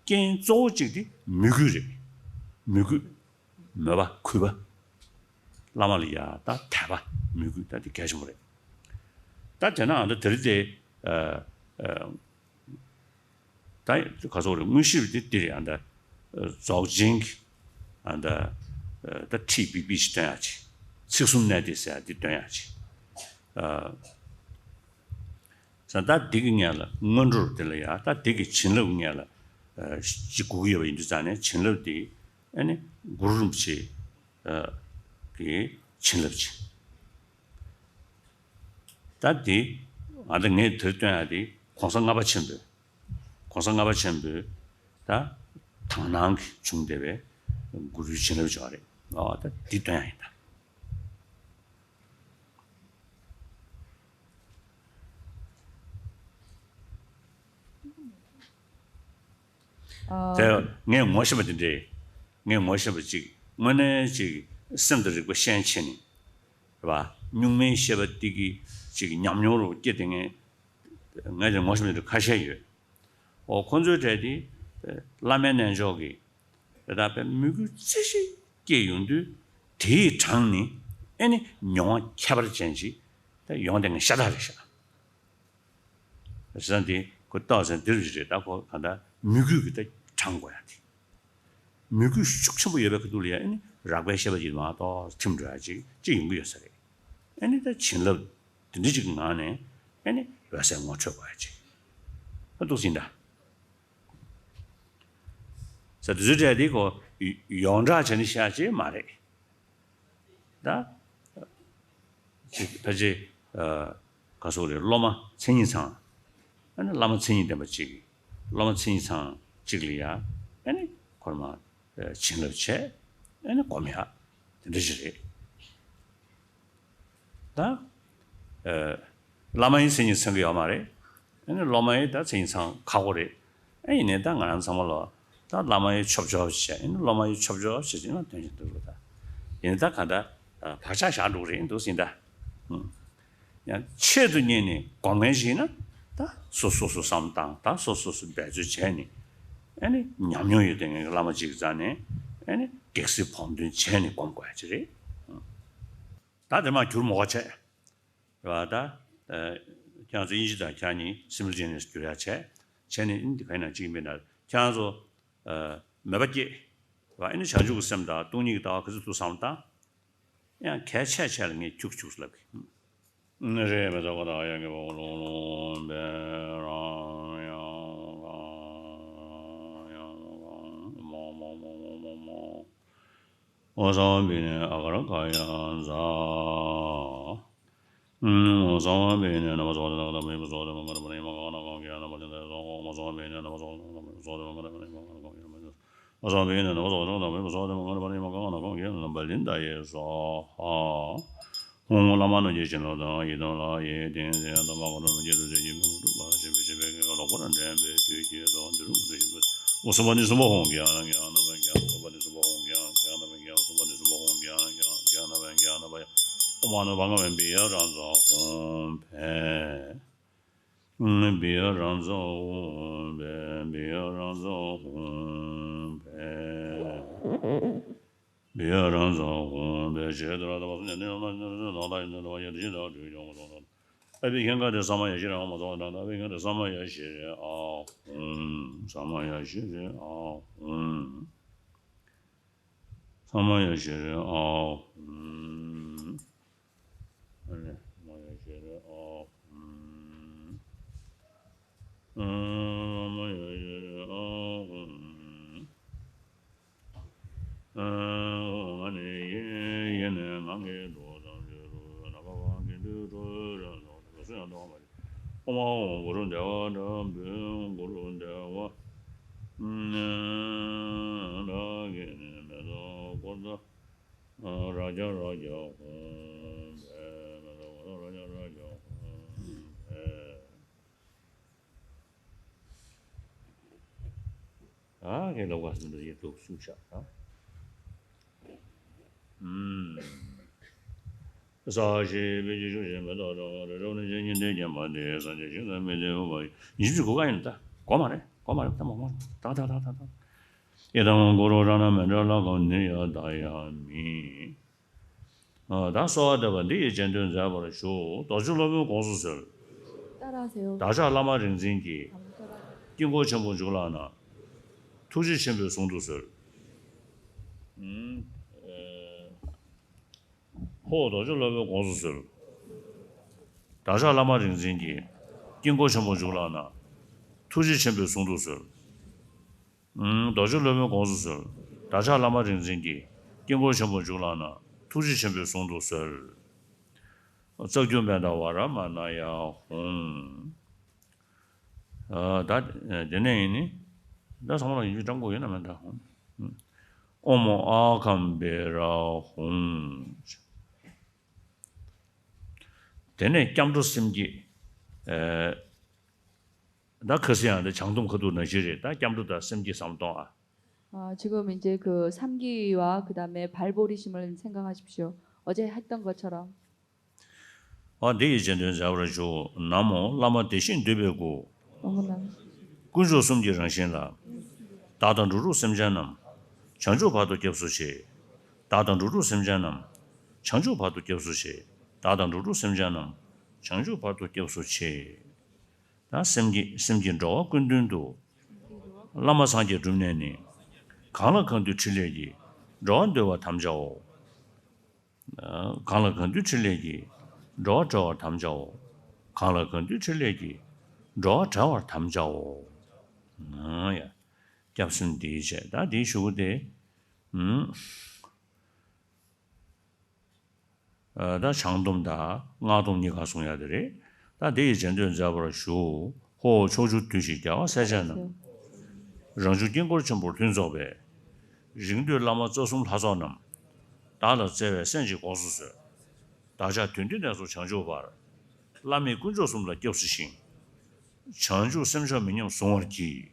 རྐྱེན་གཙོ་བོ་གཅིག་དེ་མོས་གུས་རེད། མོས་གུས། མོས་པ་གུས་པ། བླ་མ་ལ་ཡ་ད་དད་པ་མོས་གུས་ད་དེ་གལ་ཆེན་པོ་རེད། ད་དེ་ན་ཨ་ད་དེ་རིང་དེ་ཨ་ཨ་ད་ག་ཚོད་རེད། དངོས་གཞི་དེ་འདི་རེད། ཨ་ད་རྫོགས་ཆེན་གྱི་ཨ་ད་ཨ་ད་ཁྲིད་འབིགས་པི་ཞིག་སྟོན་ཡག་ཅིག་ཚིག་གསུམ་གནད་བརྡེགས་ཟེར་ཡག་འདི་སྟོན་ཡག་ཅིག་ཨ། ས་ད་འདི་གི་ངོས་ལ་སྔོན་འགྲོར་དེ་ལ་ཡ་ད་འདི་གི་བྱིན་རླབས་ངོས་ལ་ཨ་ཅིག་དགོས་ཀྱི་ཡོད་པ་ཡིན་དུས་ཙང་ནས་བྱིན་རླབས་འདི་ཨ་ནི་གུ་རུ་རིན་པོ་ཆེ་ཨ་གི་བྱིན་རླབས་ཅིག་ད་འདི་ང་ད་ངས་དེར་སྟོན་ཡ་དེ་གོང་ས་ལྔ་པ་ཆེན་པོས་གོང་ས་ལྔ་པ་ཆེན་པོས་ད་དག་སྣང་གིས་བྱུང་བསྡད་པའི་གུ་རུའི་བྱིན་རླབས་ཅིག་རེད། ཨ་ད་འདི་སྟོན་ཡ་ཡིན་ད། ཨ། དེ་ངས་ངོ་ཤེས་པ་དེ་འདྲས། ངས་ངོ་ཤེས་པ་ཅིག་དངོས་གནས་ཅིག་སེམས་དང་རིག་པ་ཤན་ཕྱེ་ནས། རེད་པ། གཉུག་མའི་ཤེས་པ་འདི་གི་ཅིག་ཉམས་མྱོང་རུ་སྐྱེ་དེ་ངས་ངས་དེ་ངོ་ཤེས་པ་དེ་འདྲ་ཁ་ཤས་ཡོད། འོ་ཁོ་ཚོའི་གྲས་དེ་བླ་མའི་རྣལ་འབྱོར་གྱི་དེ་དག་པའི་མོས་གུས་རྩེ་གཅིག་སྐྱེས་ཡོང་དུས་དེའི་གྲངས་ནི་ཨེ་ནི་མྱོང་བ་ཁྱད་པར་ཅན་ཅིག་ད་ཡོང་དེ་ངས་ཤ་སྟག་རེད་ཤག་བྱས་ཙང་དེ་ཁོ་ལྟོས་ཟེར་འདི་རུ་རེད། ད་ཁོ་གང་ལྟར་མོས་གུས་ཀྱི་ད་གྲངས་དགོས་ཡ་དེ། མོས་གུས་ཤུགས་ཆེན་པོ་ཡོད་པའི་ཁ་ཐུག་ལ་ཡ་ཨེ་ནི་རགས་པའི་ཤེས་པ་ཅིག་མ་གཏོགས་ཐིམ་འགྲོ་ཡ་ཅིག་ཅིག་ཡོང་གི་ཡོད་ས་རེད། ཨེ་ནི་ད་བྱིན་རླབས་དེ་འདྲ་ཅིག་གི་ངང་ནས་ཨེ་ནི་འོད་གསལ་ངོ་འཕྲོད་དགོས་ཡ་ཅིག་ཨ་འདུག་སེ་ཡིན་ད། ས་དེ་ཚོའི་གྲས་དེ་ཁོ་ཡོངས་གྲགས་བྱས་ནས་བཤད་ཅིག་མ་རེད། ད། ཅིག་ཕལ་ཆེར་ཨ་ག་སོགས་རེད། སློབ་མ་མཚན་ཉིད་ཚང་། ཨ་ནི་བླ་མ་མཚན་ཉིད་ལྡན་པ་གཅིག་སློབ་མ་མཚན་ཉིད་ཚང་གཅིག་ལ་ཡ་ཨ་ནི་ཁོ་རང་བྱིན་རླབས་བྱས། ཨ་ནི་སྒོམ་ཡ་དེ་འདྲ་ཞིག་རེད། ད་ཨ་བླ་མ་ཡི་མཚན་ཉིད་ཚང་གི་ཡོད་མ་རེད། ཨ་ནི་སློབ་མ་ཡི་ད་མཚན་ཉིད་ཚང་ཁག་པོ་རེད། ཨ་ཡིན་ནའི་ད་ང་རང་ཚང་མ་ལོ་ད་བླ་མ་ཡི་ཆོབ་ཆོབ་བྱས། ཨ་ནི་སློབ་མ་ཡི་ཆོབ་ཆོབ་བྱས་ཅིག་ན་དོན་ཞིག་འདུག་ད། ཡིན་ནའི་ད་ག་ད་བག་ཆགས་བཞག་འགྲོ་གི་རེད་འདུག་ཟིན་ད། ཡང་ཆེད་དུ་གཉེར་ནས་སྒོམ་མཁན་ཞིག་ན་ད་སོ་སོ་སོ་བསམ་བཏང་། ད་སོ་སོ་སོ་འབད་རྩོལ་བྱས་ནས། ཨ་ནི་ཉམས་མྱོང་ཡོད་དེ་ངའི་བླ་མ་གཅིག་རྩ་ནས་ཨ་ནི་གེགས་སེལ་བོགས་འདོན་བྱས་ནས་སྒོམ་དགོས་ཡ་ཅིག་རེད། ད་དེ་མ་གྱུར་མོ་ག་བྱས། རེད་བ། ད་ཁྱེད་ཚོ་དབྱིན་ཇི་དང་ཁྱེད་གཉིས་སིམ་པལ་ཅན་ནས་བསྒྱུར་ཡ་བྱས། བྱས་ནས་ཨིན་དེ་ག་ཡིན་ན་གཅིག་མིན་ན་ཁྱེད་ཚོ་མོས་པ་སྐྱེས། རེད་བ། ཨ་ནི་བྱང་ཆུབ་ཀྱི་སེམས་དང་སྟོང་ཉིད་ཀྱི་ལྟ་བ་ག་ཚོད་ཐུབ་བསམ་བཏང་། ཡང་གལ་ཆེ་ཆེ་ལ་ངས་ཁྱུག་ཁྱུག་ལབ་གི། རེད་མི་ཚོགས་པ་དང་ཡང་གི་བ་ལོང་ལོང་བེ་རང་ཡང་གང་ཡང་གང་མོ་མོ་མོ་མོ་མོ་མོ། ཨོ་སང་བི་ནི་ཨ་ག་ར་ག་ཡ་ཛ། ཨོ་སང་བི་ནི་ན་མ་ཚོགས་ཏེ་ན་ག་ད་མི་བུ་ཚོགས་ཏེ་མ་ག་ར་མ་ནི་མ་ག་ན་གང་གི་ཡ་ན་མ་ཅན་ཏེ་སོ་ཨོ་མ་ཚོགས་བི་ནི་ན་མ་ཚོགས་ཏེ་ན་མི་བུ་ཚོགས་ཏེ་མ་ག་ར་མ་ནི་མ་ག་ན་གང་གི་ཡ་ན་མ་ཅན། ཨ་སང་བི་ནི་ན་མ་ཚོགས་ཏེ་ན་མི་བུ་ཚོགས་ཏེ་མ་ག་ར་མ་ནི་མ་ག་ན་གང་གི་ཡ་ན་བ་ལིན་ད་ཡེ་སོ་ཧ། ཧཱུྃ། བླ་མ་རྣམས་ཀྱི་བྱིན་རླབས་དང་ཡི་དམ་ལྷ་ཡི་དེང་སང་དམ་པ་གང་རུང་ལ་སྐྱེ་ཚུལ་ཅན་གྱི་མི་འཁོར་དྲུག་པ་ཆེན་པོའི་ཆེ་བའི་དགེ་བ་ལོག་པར་འདྲེན་པའི་དུས་བརྒྱད་དང་དུས་དྲུག་ཏུ་བཞིན་དུ། ཨོ་སུམ་པ་ནི་སུམ་པ་ཧཱུྃ་གྱི་ཨ་ན་གྱི་ཨ་ན་པ་གྱི་ཨ་སུམ་པ་ནི་སུམ་པ་ཧཱུྃ་གྱི་ཨ་ན་གྱི་ཨ་ན་པ་གྱི་ཨ་སུམ་པ་ནི་སུམ་པ་ཧཱུྃ་གྱི་ཨ་ན་གྱི་ཨ་ན་པ་གྱི་ཨ་ན་པ་ཡ། ཨོཾ་ཨ་ནུ་བྷ་ག་ཝཱ་ཡེ་བི་ཡ་རཱ་ཛ་ཧཱུྃ་ཕཊ། བི་ཡ་རཱ་ཛ་ཧཱུྃ་ཕཊ། བི་ཡ་རཱ་ཛ་ཧཱུྃ་ཕཊ། བི་ཡ་རཱ་ཛ་ཧཱུྃ་ཕཊ། ཞེས་ཏེ་ར་ད་བ་སུ་ཉ་ནི་ལ་ན་ལ་ད་ཡ་ད་ཡ་ད་བ་ཡ་ད་ཤི་ད་དུ་ཡོང་ད་ད། ཨ་བི་ཧན་ག་དེ་ས་མ་ཡ་ཤི་རེ་ཨ་མ་ཚོགས་ད་ད་བི་ཧན་དེ་ས་མ་ཡ་ཤི་རེ་ཨ་ཧུམ། ས་མ་ཡ་ཤི་རེ་ཨ་ཧུམ། ས་མ་ཡ་ཤི་རེ་ཨ་ཧུམ། ཨ་ནི་མ་ཡ་ཤི་རེ་ཨ་ཧུམ། ཨ་མ་ཡ་ཤི་རེ་ཨ་ཧུམ། ཨ་ང་ནི་ཡེ་ཡེ་ནས་ངང་གིས་འགྲོ་དང་འགྲོ་རུ་ན་བ་བ་གི་དུས་འགྲོ་ར་ལོ་ན་སུ་ཡང་གཏོང་བ་རེད། ཨོ་མ་ཨོ་གུ་རུ་དེ་བ་དྲ་བུ་གུ་རུ་དེ་བ་དྲ་གི་ནི་མེ་ཏོག་ཀོ་ད་ར་ཇ་ར་ཇ་ཧུམ་བེ། མེ་ཏོག་ཀོ་ད་ར་ཇ་ར་ཇ་ཧུམ་བེ། ཨ་ཁེ་ལོ་ག་སུ་འདུ་ཡེ་ཏོག་སུ་ཤ་ཨ། ཨུམ། ས་ཞི་བི་ཇི་ཤུ་ཞི་མེ་ཏོག་ཏོ་རེ་རོ་ནི་ཇི་ཉི་ཏེ་ཉན་པ་ཏེ་ས་ཇི་ཤི་ས་མི་ཏེ་ཧུ་བ་ཡི་ཉི་ཤུ་གོ་ག་ཡིན་ད་གོ་མ་རེད་གོ་མ་རེད་ད་མོ་མོ་ད་ད་ད་ད་ད། ཡེ་དམ་གུ་རུ་རཏྣ་མཎྜལ་ལ་གང་ནི་ཡ་ད་ཡ་མི། ཨ་ད་གསོལ་བ་འདེབས་པ་འདི་ཡི་རྗེས་ཟློས་མཛད་པར་ཞུ། རྡོ་རྗེ་སློབ་དཔོན་དགོངས་སུ་གསོལ། ཏཱ་ར་ཧ་སེ་ཡོ། བདག་ཅག་བླ་མ་རིག་འཛིན་གྱིས། དཀྱིལ་འཁོར་ཆེན་པོར་འཇུག་ལགས་ན། ཐུགས་རྗེ་ཆེན་པོས་གཟུང་དུ་གསོལ། ཨུམ། ཨེ། ཧོ། རྡོ་རྗེ་སློབ་དཔོན་དགོངས་སུ་གསོལ། བདག་ཅག་བླ་མ་རིག་འཛིན་གྱིས། དཀྱིལ་འཁོར་ཆེན་པོར་འཇུག་ལགས་ན། ཐུགས་རྗེ་ཆེན་པོས་གཟུང་དུ་གསོལ། ཨུམ། རྡོ་རྗེ་སློབ་དཔོན་དགོངས་སུ་གསོལ། བདག་ཅག་བླ་མ་རིག་འཛིན་གྱིས། དཀྱིལ་འཁོར་ཆེན་པོར་འཇུག་ལགས་ན། ཐུགས་རྗེ་ཆེན་པོས་གཟུང་དུ་གསོལ། རྩ་བརྒྱུད་པཎྜི་ཏ་ཝ་ར་མ་ན་ཡ་ཧཱུྃ། ཨ་ད་དེ་ནས་ཡིན་ནི། ད་ཚང་མ་ལ་ཡིན་རྒྱུ་ཀྲང་གོ་ཡོད་ན་མེད་ད་ཧཱུྃ། ཨོཾ་ཨཱཿཧཱུྃ་བཻ་ར་ཧཱུྃ། དེ་ནས་སྐྱབས་འགྲོ་སེམས་བསྐྱེད། ཨ། ད་ཁ་སང་ཡང་དེ་བྱང་སྡོམ་ཁ་ཐུག་ནང་བཞིན་རེད། ད་སྐྱབས་འགྲོ་དང་སེམས་བསྐྱེད་ཟམ་གཏོང་ཨ། 아, 지금 이제 그 삼기와 그다음에 발버리심을 생각하십시오. 어제 했던 것처럼. ཨ་འདི་ཡི་རྗེས་ཟློས་མཛད་པར་ཞུ། ན་མོ་བླ་མ་བདེ་གཤེགས་འདུས་པའི་སྐུ། ཀུན་རྫོབ་གསུམ་གྱི་རང་བཞིན་ལ། བདག་དང་འགྲོ་དྲུག་སེམས་ཅན་རྣམས། བྱང་ཆུབ་བར་དུ་སྐྱབས་སུ་མཆི། བདག་དང་འགྲོ་དྲུག་སེམས་ཅན་རྣམས། བྱང་ཆུབ་བར་དུ་སྐྱབས་སུ་མཆི། བདག་དང་འགྲོ་དྲུག་སེམས་ཅན་རྣམས། བྱང་ཆུབ་བར་དུ་སྐྱབས་སུ་མཆི། ད་སེམས་བསྐྱེད་སེམས་བསྐྱེད་འགྲོ་བ་ཀུན་དོན་དུ། བླ་མ་སངས་རྒྱས་སྒྲུབ་གནས་ནི། གང་ལ་གང་འདུལ་ཕྲིན་ལས་ཀྱིས། འགྲོ་བ་འདུལ་བར་དམ་བཅའ་འོ། གང་ལ་གང་འདུལ་ཕྲིན་ལས་ཀྱིས། འགྲོ་བ་བསྒྲལ་བར་དམ་བཅའ་འོ། གང་ལ་གང་འདུལ་ཕྲིན་ལས་ཀྱིས། འགྲོ་བ་བསྒྲལ་བར་དམ་བཅའ་འོ། ཨ་ཡ། སྐྱབས་སེམས་འདིའི་བྱས་ད་འདིའི་གཞུག་གུ་དེ། ཨུམ། ཨ་ད་བྱང་སྡོམ་དང་སྔགས་སྡོམ་གཉིས་ཀ་གསུང་ཡ་དེ་རེད། ད་དེ་ཡི་རྗེས་ཟློས་མཛད་པར་ཞུ། ཧོ། ཕྱོགས་བཅུར་འདུས་ཤིང་རྒྱལ་བ་སྲས་བཅས་རྣམས། རང་བྱུང་དཀྱིལ་འཁོར་ཆེན་པོར་ལྷུན་རྫོགས་པའི། རིང་འདུས་བླ་མ་རྩ་གསུམ་ལྷ་ཚོགས་རྣམས། བདག་ལ་བརྩེ་བས་སེམས་ཀྱིས་དགོངས་སུ་གསོལ། བདག་ཅག་དོན་འདི་ནས་སུ་བྱང་ཆུབ་བར། བླ་མེད་དཀོན་མཆོག་གསུམ་ལ་སྐྱབས་སུ་བཞེངས། བྱང་ཆུབ་སེམས་མཆོག་མི་ཉམས་གཟུང་བར་བགྱི།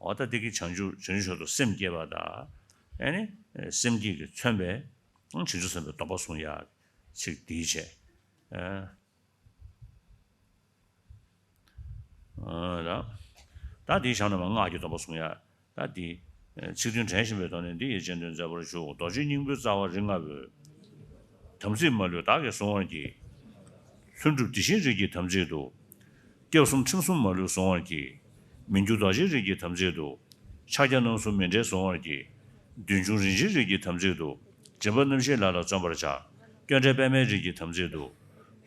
འོ་ད་འདི་གིས་བྱང་ཆུབ་བྱང་ཆུབ་མཆོག་ཏུ་སེམས་བསྐྱེད་པ་དང་། ཨེ་ནི་སེམས་བསྐྱེད་ཀྱིས་མཚོན་པའི་བྱང་ཆུབ་སེམས་དཔའི་སྡོམ་པ་བཟུང་ཡ། ཚིག་འདིའི་བྱས། ཨ། ཨ། ད་ད་འདིའི་ཞང་ནས་མ་སྔགས་ཀྱི་སྡོམ་པ་བཟུང་ཡ། ད་འདི། ཚིག་དོན་དྲན་བཞིན་པའི་ཐོག་ནས་འདི་ཡི་རྗེས་ཟློས་མཛད་པར་ཞུ། རྡོ་རྗེ་སྙིང་པོའི་རྩ་བ་རིགས་ལྔ་པོའི། དམ་ཚིག་མ་ལུས་བདག་གིས་བཟུང་བར་བགྱི། ལྷུན་གྲུབ་དེ་བཞིན་རིགས་ཀྱི་དམ་ཚིག་ཏུ། སྐྱབས་གསུམ་ཁྲིམས་གསུམ་མ་ལུས་བཟུང་བར་བགྱི། མི་འགྱུར་རྡོ་རྗེ་རིགས་ཀྱི་དམ་ཚིག་ཏུ། ཕྱག་རྒྱ་རྣམ་གསུམ་མི་འབྲལ་བཟུང་བར་བགྱི། བདུད་འཇོམས་རིན་ཆེན་རིགས་ཀྱི་དམ་ཚིག་ཏུ། སྦྱིན་པ་རྣམ་བཞིའི་ལས་ལ་བརྩོན་པར་བྱ། སྐྱོན་བྲལ་པདྨའི་རིགས་ཀྱི་དམ་ཚིག་ཏུ།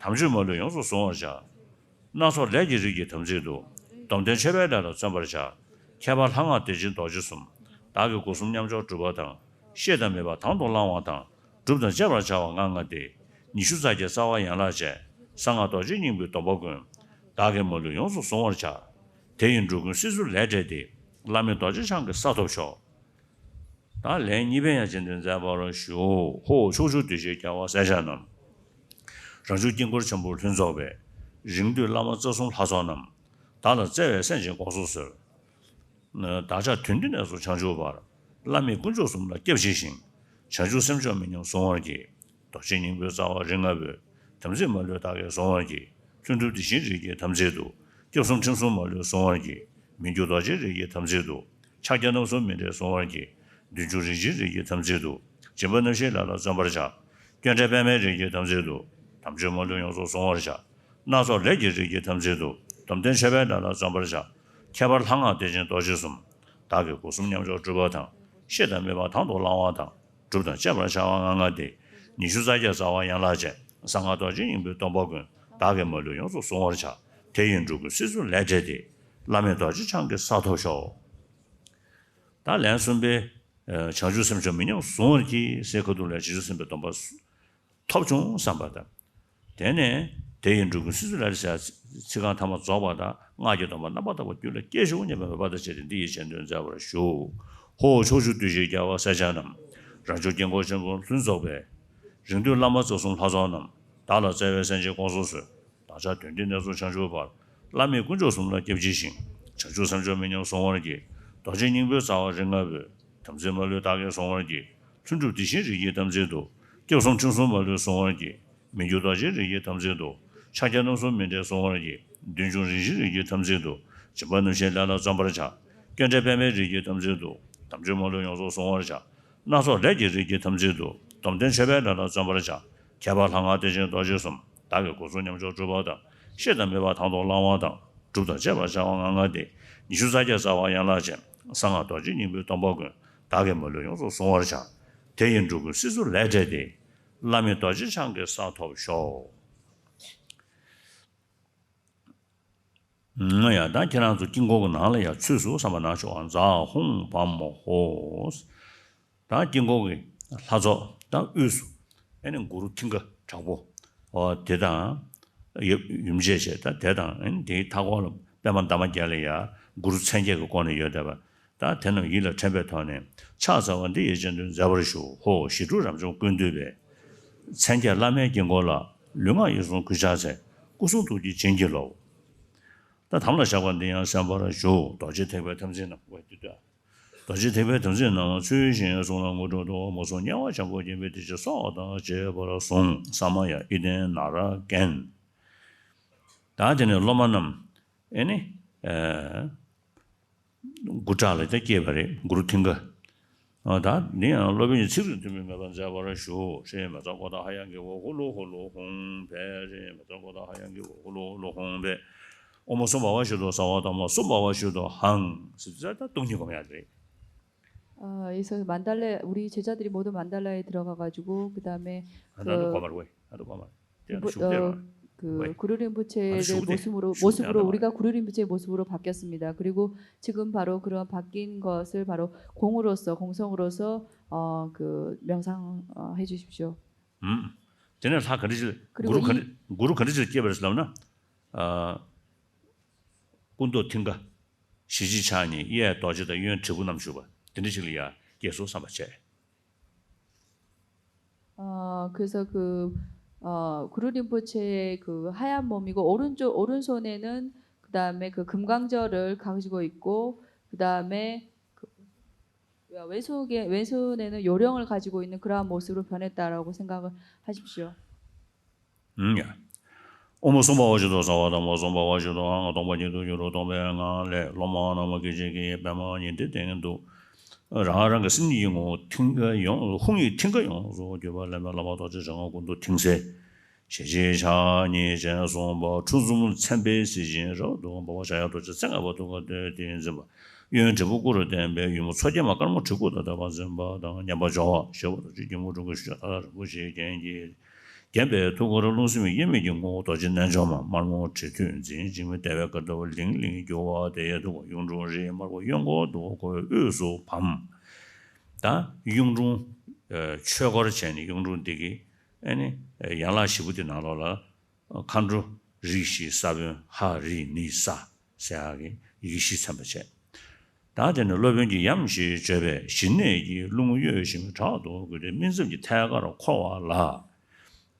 དམ་ཆོས་མ་ལུས་ཡོངས་སུ་བཟུང་བར་བྱ། སྣ་ཚོགས་ལས་ཀྱི་རིགས་ཀྱི་དམ་ཚིག་ཏུ། སྡོམ་ལྡན་མཆོད་པའི་ལས་ལ་བརྩོན་པར་བྱ། ཁྱད་པར་ལྷ་སྔགས་བདེ་ཆེན་རྡོ་རྗེ་གསུམ། བདག་གིས་སྒོ་གསུམ་མཉམ་འཇོག་སྒྲུབ་པ་དང་། ཤེས་དང་མོས་པ་དང་དུ་བླང་བ་དང་། སྒྲུབ་དང་སྤྱད་པར་བྱ་བ་ལྔ་ལྔ་སྟེ། ཉི་ཤུ་རྩ་བརྒྱད་རྩ་བ་ཡན་ལག་ཅན། གསང་སྔགས་རྡོ་རྗེ་སྙིང་པོའི་སྡོམ་པ་ཀུན། བདག་གིས་མ་ལུས་ཡོངས་སུ་བཟུང་བར་བྱ། དེ་ཡིས་འགྲོ་ཀུན་སྲིད་མཚོ་ལས་བསྒྲལ་ཏེ། བླ་མེད་རྡོ་རྗེ་འཆང་གི་ས་ཐོབ་ཤོག། ད་ལན་གཉིས་པའི་ཡང་རྗེས་ཟློས་མཛད་པར་ཞུ། ཧོ། ཕྱོགས་བཅུའི་གདུལ་བྱའི་རྒྱལ་བ་སྲས་ཆེན་རྣམས། རང་བྱུང་དཀྱིལ་འཁོར་ཆེན་པོར་ལྷུན་རྫོགས་པའི། རིང་བསྡུས་བླ་མ་རྩ་གསུམ་ལྷ་ཚོགས་རྣམས། བདག་ལ་བརྩེ་བས་སེམས་ཅན་དགོངས་སུ་གསོལ། བདག་ཅག་དོན་འདི་ནས་སུ་བྱང་ཆུབ་བར། བླ་མེད་དཀོན་མཆོག་གསུམ་ལ་སྐྱབས་མཆི་ཞིང་། བྱང་ཆུབ་སེམས་མཆོག་མི་ཉམས་བཟུང་བར་བགྱི། རྡོ་རྗེ་སྙིང་པོའི་རྩ་བ་རིགས་ལྔ་པོའི། དམ་ཚིག་མ་ལུས་བདག་གིས་བཟུང་བར་བགྱི། ལྷུན་གྲུབ་དེ་བཞིན་རིགས་ཀྱི་དམ་ཚིག་ཏུ། སྐྱབས་གསུམ་ཁྲིམས་གསུམ་མ་ལུས་བཟུང་བར་བགྱི། མི་འགྱུར་རྡོ་རྗེ་རིགས་ཀྱི་དམ་ཚིག་ཏུ། ཕྱག་རྒྱ་རྣམ་གསུམ་མི་འབྲལ་བཟུང་བར་བགྱི། བདུད་འཇོམས་རིན་ཆེན་རིགས་ཀྱི་དམ་ཚིག་ཏུ། སྦྱིན་པ་རྣམ་བཞིའི་ལས་ལ་བརྩོན་པར་བྱ། སྐྱོན་བྲལ་པདྨའི་རིགས་ཀྱི་དམ་ཚིག་ཏུ། དམ་ཆོས་མ་ལུས་ཡོངས་སུ་བཟུང་བར་བྱ། སྣ་ཚོགས་ལས་ཀྱི་རིགས་ཀྱི་དམ་ཚིག་ཏུ། སྡོམ་ལྡན་མཆོད་པའི་ལས་ལ་བརྩོན་པར་བྱ། ཁྱད་པར་ལྷ་སྔགས་བདེ་ཆེན་རྡོ་རྗེ་གསུམ། བདག་གིས་སྒོ་གསུམ་མཉམ་འཇོག་སྒྲུབ་པ་དང་། ཤེས་དང་མོས་པ་དང་དུ་བླང་བ་དང་། སྒྲུབ་དང་སྤྱད་པར་བྱ་བ་ལྔ་ལྔ་སྟེ། ཉི་ཤུ་རྩ་བརྒྱད་རྩ་བ་ཡན་ལག་ཅན། གསང་སྔགས་རྡོ་རྗེ་སྙིང་པོའི་སྡོམ་པ་ཀུན། བདག་གིས་མ་ལུས་ཡོངས་སུ་བཟུང་བར་བྱ། དེ་ཡིས་འགྲོ་ཀུན་སྲིད་མཚོ་ལས་བསྒྲལ་ཏེ། བླ་མེད་རྡོ་རྗེ་འཆང་གི་ས་ཐོབ་ཤོག། ད་ལན་གསུམ་པའི། བྱང་ཆུབ་སེམས་མཆོག་མི་ཉམས་བཟུང་བར་བགྱི་ཟེར་ཁ་ཐུག་ལ་བྱང་ཆུབ་སེམས་དཔའི་སྡོམ་པ་ཐོབ་བྱུང་བསམ་པ་དང་། དེ་ནས་དེ་ཡིས་འགྲོ་ཀུན་སྲིད་མཚོ་ལས་ཟེར་ཚིག་རྐང་ཐ་མ་རྫོགས་པ་དང་སྔགས་ཀྱི་སྡོམ་པ་རྣམ་པར་དག་པ་རྒྱུད་ལ་སྐྱེས་ཤོག་སྙམ་པའི་མོས་པ་དང་བཅས་ཏེ་འདི་ཡི་རྗེས་ཟློས་མཛད་པར་ཞུ། ཧོ། ཕྱོགས་བཅུའི་གདུལ་བྱའི་རྒྱལ་བ་སྲས་ཆེན་རྣམས། རང་བྱུང་དཀྱིལ་འཁོར་ཆེན་པོར་ལྷུན་རྫོགས་པའི། རིང་བསྡུས་བླ་མ་རྩ་གསུམ་ལྷ་ཚོགས་རྣམས། བདག་ལ་བརྩེ་བས་སེམས་ཅན་དགོངས་སུ་གསོལ། བདག་ཅག་དོན་འདི་ནས་སུ་བྱང་ཆུབ་བར། བླ་མེད་དཀོན་མཆོག་གསུམ་ལ་སྐྱབས་མཆི་ཞིང་། བྱང་ཆུབ་སེམས་མཆོག་མི་ཉམས་བཟུང་བར་བགྱི། རྡོ་རྗེ་སྙིང་པོའི་རྩ་བ་རིགས་ལྔ་པོའི། དམ་ཚིག་མ་ལུས་བདག་གིས་བཟུང་བར་བགྱི། ལྷུན་གྲུབ་དེ་བཞིན་རིགས་ཀྱི་དམ་ཚིག་ཏུ། སྐྱབས་གསུམ་ཁྲིམས་གསུམ་མ་ལུས་བཟུང་བར་བགྱི། མི་འགྱུར་རྡོ་རྗེ་རིགས་ཀྱི་དམ་ཚིག་ཏུ། ཕྱག་རྒྱ་རྣམ་གསུམ་མི་འབྲལ་བཟུང་བར་བགྱི། བདུད་འཇོམས་རིན་ཆེན་རིགས་ཀྱི་དམ་ཚིག་ཏུ། སྦྱིན་པ་རྣམ་བཞིའི་ལས་ལ་བརྩོན་པར་བྱ། སྐྱོན་བྲལ་པདྨའི་རིགས་ཀྱི་དམ་ཚིག་ཏུ། དམ་ཆོས་མ་ལུས་ཡོངས་སུ་བཟུང་བར་བྱ། སྣ་ཚོགས་ལས་ཀྱི་རིགས་ཀྱི་དམ་ཚིག་ཏུ། སྡོམ་ལྡན་མཆོད་པའི་ལས་ལ་བརྩོན་པར་བྱ། ཁྱད་པར་ལྷ་སྔགས་བདེ་ཆེན་རྡོ་རྗེ་གསུམ། བདག་གིས་སྒོ་གསུམ་མཉམ་འཇོག་སྒྲུབ་པ་དང་། ཤེས་དང་མོས་པ་དང་དུ་བླང་བ་དང་། སྒྲུབ་དང་སྤྱད་པར་བྱ་བ་ལྔ་ལྔ་སྟེ། ཉི་ཤུ་རྩ་བརྒྱད་རྩ་བ་ཡན་ལག་ཅན། གསང་སྔགས་རྡོ་རྗེ་སྙིང་པོའི་སྡོམ་པ་ཀུན། བདག་གིས་མ་ལུས་ཡོངས་སུ་བཟུང་བར་བྱ། དེ་ཡིས་འགྲོ་ཀུན་སྲིད་མཚོ་ལས་བསྒྲལ་ཏེ། བླ་མེད་རྡོ་རྗེ་འཆང་གི་ས་ཐོབ་ཤོག། ང་ཡང་ད་ཁྱེད་རང་ཚོ་དཀྱིལ་འཁོར་གྱི་ནང་ལ་ཡང་ཚུད་སོང་བསམ་པ་གནང་ཆོག། ཨ། ཛཿཧཱུྃ་བཾ་ཧོཿ། ད་དཀྱིལ་འཁོར་གྱི་ལྷ་ཚོགས་ད་དབུས་སུ་ཨེ་ནི་གུ་རུ་མཐིང་ག་དྲག་པོ། ཨོ་དེ་དང་། ཡབ་ཡུམ་བཅས་བྱས་ད་དེ་དང་ཨེ་ནི་དེའི་མཐའ་སྐོར་ལ་པདྨ་འདབ་མ་བརྒྱད་ལ་ཡང་གུ་རུ་མཚན་བརྒྱད་ཀྱིས་བསྐོར་ནས་ཡོད་བསྡད་པ། ད་དེ་རྣམས་ཡིད་ལ་དྲན་པའི་ཐོག་ནས་ཕྱག་འཚལ་བ་འདི་ཡི་རྗེས་ཟློས་མཛད་པར་ཞུ། ཧོ། ཞི་ཁྲོ་རབ་འབྱམས་ཀུན་འདུས་པའི། མཚན་བརྒྱད་བླ་མའི་དཀྱིལ་འཁོར་ལ། ལུས་ངག་ཡིད་གསུམ་གུས་ཕྱག་འཚལ། སྐུ་གསུང་ཐུགས་ཀྱི་བྱིན་གྱིས་རློབས། ད་དམ་ལ་བཞག་པ་འདི་ཡང་གསན་པར་ཞུ། རྡོ་རྗེ་ཐེག་པའི་དམ་ཚིག་རྣམས། ཝེ་ཏི་ཏོ། རྡོ་རྗེ་ཐེག་པའི་དམ་ཚིག་རྣམས་ཚུལ་བཞིན་བསྲུང་ལ་དངོས་གྲུབ་ཏུ། མུ་གསུམ་དམྱལ་བ་བྱང་ཁོག་སྐྱེ་འཕེལ་བདེ་ཆེན་སོགས་དང་བཅས་པར་གསུངས། ས་མ་ཡ། ཨི་ལྡན། ན་ར་ཀན། ད་དེ་ནས་སློབ་མ་རྣམས་ཨེ་ནི། ཨེ། འགོ་དྲག་ལ་ད་སྐྱེས་པ་རེད། གུ་རུ་མཐིང་ག། ཨ། ད་འདི་ཡང་སློབ་དཔོན་གྱི་ཚིག་རིང་ཐུན་མིན་མོས་པ་མཛད་པར་ཞུ། ཧྲཱིཿ་མེ་ཙ་ཀོ་ཏ་ཧ་ཡ་གི་ཝ་ཧུ་ལུ་ཧུ་ལུ་ཧཱུྃ་ཕཊ། ཧྲཱིཿ་མེ་ཙ་ཀོ་ཏ་ཧ་ཡ་གི་ཝ་ཧུ་ལུ་ཧུ་ལུ་ཧཱུྃ་ཕཊ། ཨོཾ་སྭ་བྷཱ་ཝ་ཤུདྡྷོ་སརྦ་དྷརྨ་སྭ་བྷཱ་ཝ་ཤུདྡྷོ་ཧཾ། ཟེར་ད་སྟོང་ཉིད་སྒོམ་ཡག་རེད། 어, 그래서 만달라, 우리 제자들이 모두 만달라에 들어가가지고 그다음에 아, 나도 그, 그 말고, 나도 그 말. 뭐, 어, 그 왜? 구루 rinpoche를 모습으로, 모습으로, 우리가 구루 rinpoche의 모습으로 바뀌었습니다. 그리고 지금 바로 그런 바뀐 것을 바로 공으로서, 공성으로서, 어, 그 명상, 어, 해주십시오. 음. དེ་ནས་ལྷ་ག་འདྲ་ཅིག་གུ་རུ་ག་འདྲ་གུ་རུ་ག་འདྲ་ཅིག་སྐྱེས་པ་རེད་ཟེར་ལབ་ན། ཨ། སྐུ་མདོག་མཐིང་ག། ཞལ་གཅིག་ཕྱག་གཉིས། གཡས་རྡོ་རྗེ་དང་གཡོན་དྲིལ་བུ་བསྣམས་བཞུགས་པ། དེ་འདྲ་ཅིག་ལ་ཡ་སྐྱེས་སོང་བསམ་པ་བྱས། 어, 그래서 그, 어, 구루 rinpoche의 그 하얀 몸이고 오른쪽, 오른손에는 그다음에 그 금강절을 가지고 있고 그다음에 그 왼손에 왼손에는 요령을 가지고 있는 그러한 모습으로 변했다라고 생각을 하십시오. ཨུམ་ཡ། ཨོཾ་སྭ་བྷཱ་ཝ་ཤུདྡྷོ་སརྦ་དྷརྨོ། སྭ་བྷཱ་ཝ་ཤུདྡྷོ་ཨ་ཧཾ། སྟོང་པ་ཉིད་དུ་འགྱུར་རོ། སྟོང་པའི་ངང་ལས་སློབ་མ་རྣམས་སྐད་ཅིག་གིས་པདྨ་ཉི་ཟླའི་སྟེང་དུ་རང་རང་གི་སེམས་ཉིད་ཀྱི་ངོ་བོ་མཐིང་ག་ཡོངས་ཧཱུྃ་ཡིག་མཐིང་ག་ཡོངས་སུ་གྱུར་པ་ལས་མེ་ལྷ་མ་ཐོག་ཅན་ཞལ་སྔ་ཀུན་ཏུ་མཐིང་གསལ། ཞལ་གཅིག་ཕྱག་གཉིས་སྤྱན་གསུམ་པ་ཁྲོ་འཛུམ་མཚན་དཔེའི་གཟི་བྱིན་རབ་ཏུ་འབར་བ་ཤཱཀྱ་ཐུབ་པ་ཚེ་སྔ་བ་ཐུབ་དཀའ་སྟོད་དུ་འཛིན་པ། གཡོན་དྲིལ་བུ་དཀུ་རུ་བརྟེན་པའི་ཡུ་མོ་མཚོ་སྐྱེས་མ་དཀར་མོ་གྲི་གུག་ཏུ་བཏགས་པ་འཛིན་པ་དང་། མཉམ་པར་སྦྱོར་བ་ཞི་བ་དང་བཅས་ཀྱི་མུ་ཁྲོམ་གྱི་ཤུལ་བཞག་ཐག་རིང་པོ་ཞིག་རྒྱན་གྱིས་བརྒྱན་པའི་ཐུགས་ཀར་རླུང་སེམས་དབྱེར་མེད་ཀྱི་ངོ་བོ་རྡོ་རྗེ་རྣལ་འབྱོར་མ་དམར་མོ་གྲི་ཐོད་འཛིན། འཇིགས་མེད་ཟླ་བའི་དཀར་སྟོབས་ལིང་ལིང་རྒྱུ་བ་དེ་ཡི་ཐུགས་ཀར་གཡུང་དྲུང་རིགས་དམར་པོ་གཡོན་སྐོར་དུ་བཀོད། དབུས་སུ་བམ། ད་གཡུང་དྲུང་ཆོས་སྐོར་བྱས་ནས་གཡུང་དྲུང་འདི་གི་ཨ་ནི་ཡན་ལག་བཞི་པོ་དེ་ནང་ལོགས་ལ། མཁའ་འགྲོ་རིགས་བཞི་ས་བོན་ཧ་རི་ནི་ས་ཟེར་ཡག་གི་ཡི་གེ་བཞི་ཚན་པ་བྱས། ད་དེ་ནི་སློབ་དཔོན་གྱིས་ཡམ་ཞིག་བརྗོད་པས་ཞི་གནས་ཀྱི་རླུང་གཡོ་ཞིང་དྲག་ཏུ་རྒུད་དེ་སྨིན་མཚམས་ཀྱི་ཐད་ཀར་འཁོར་བ་ལ།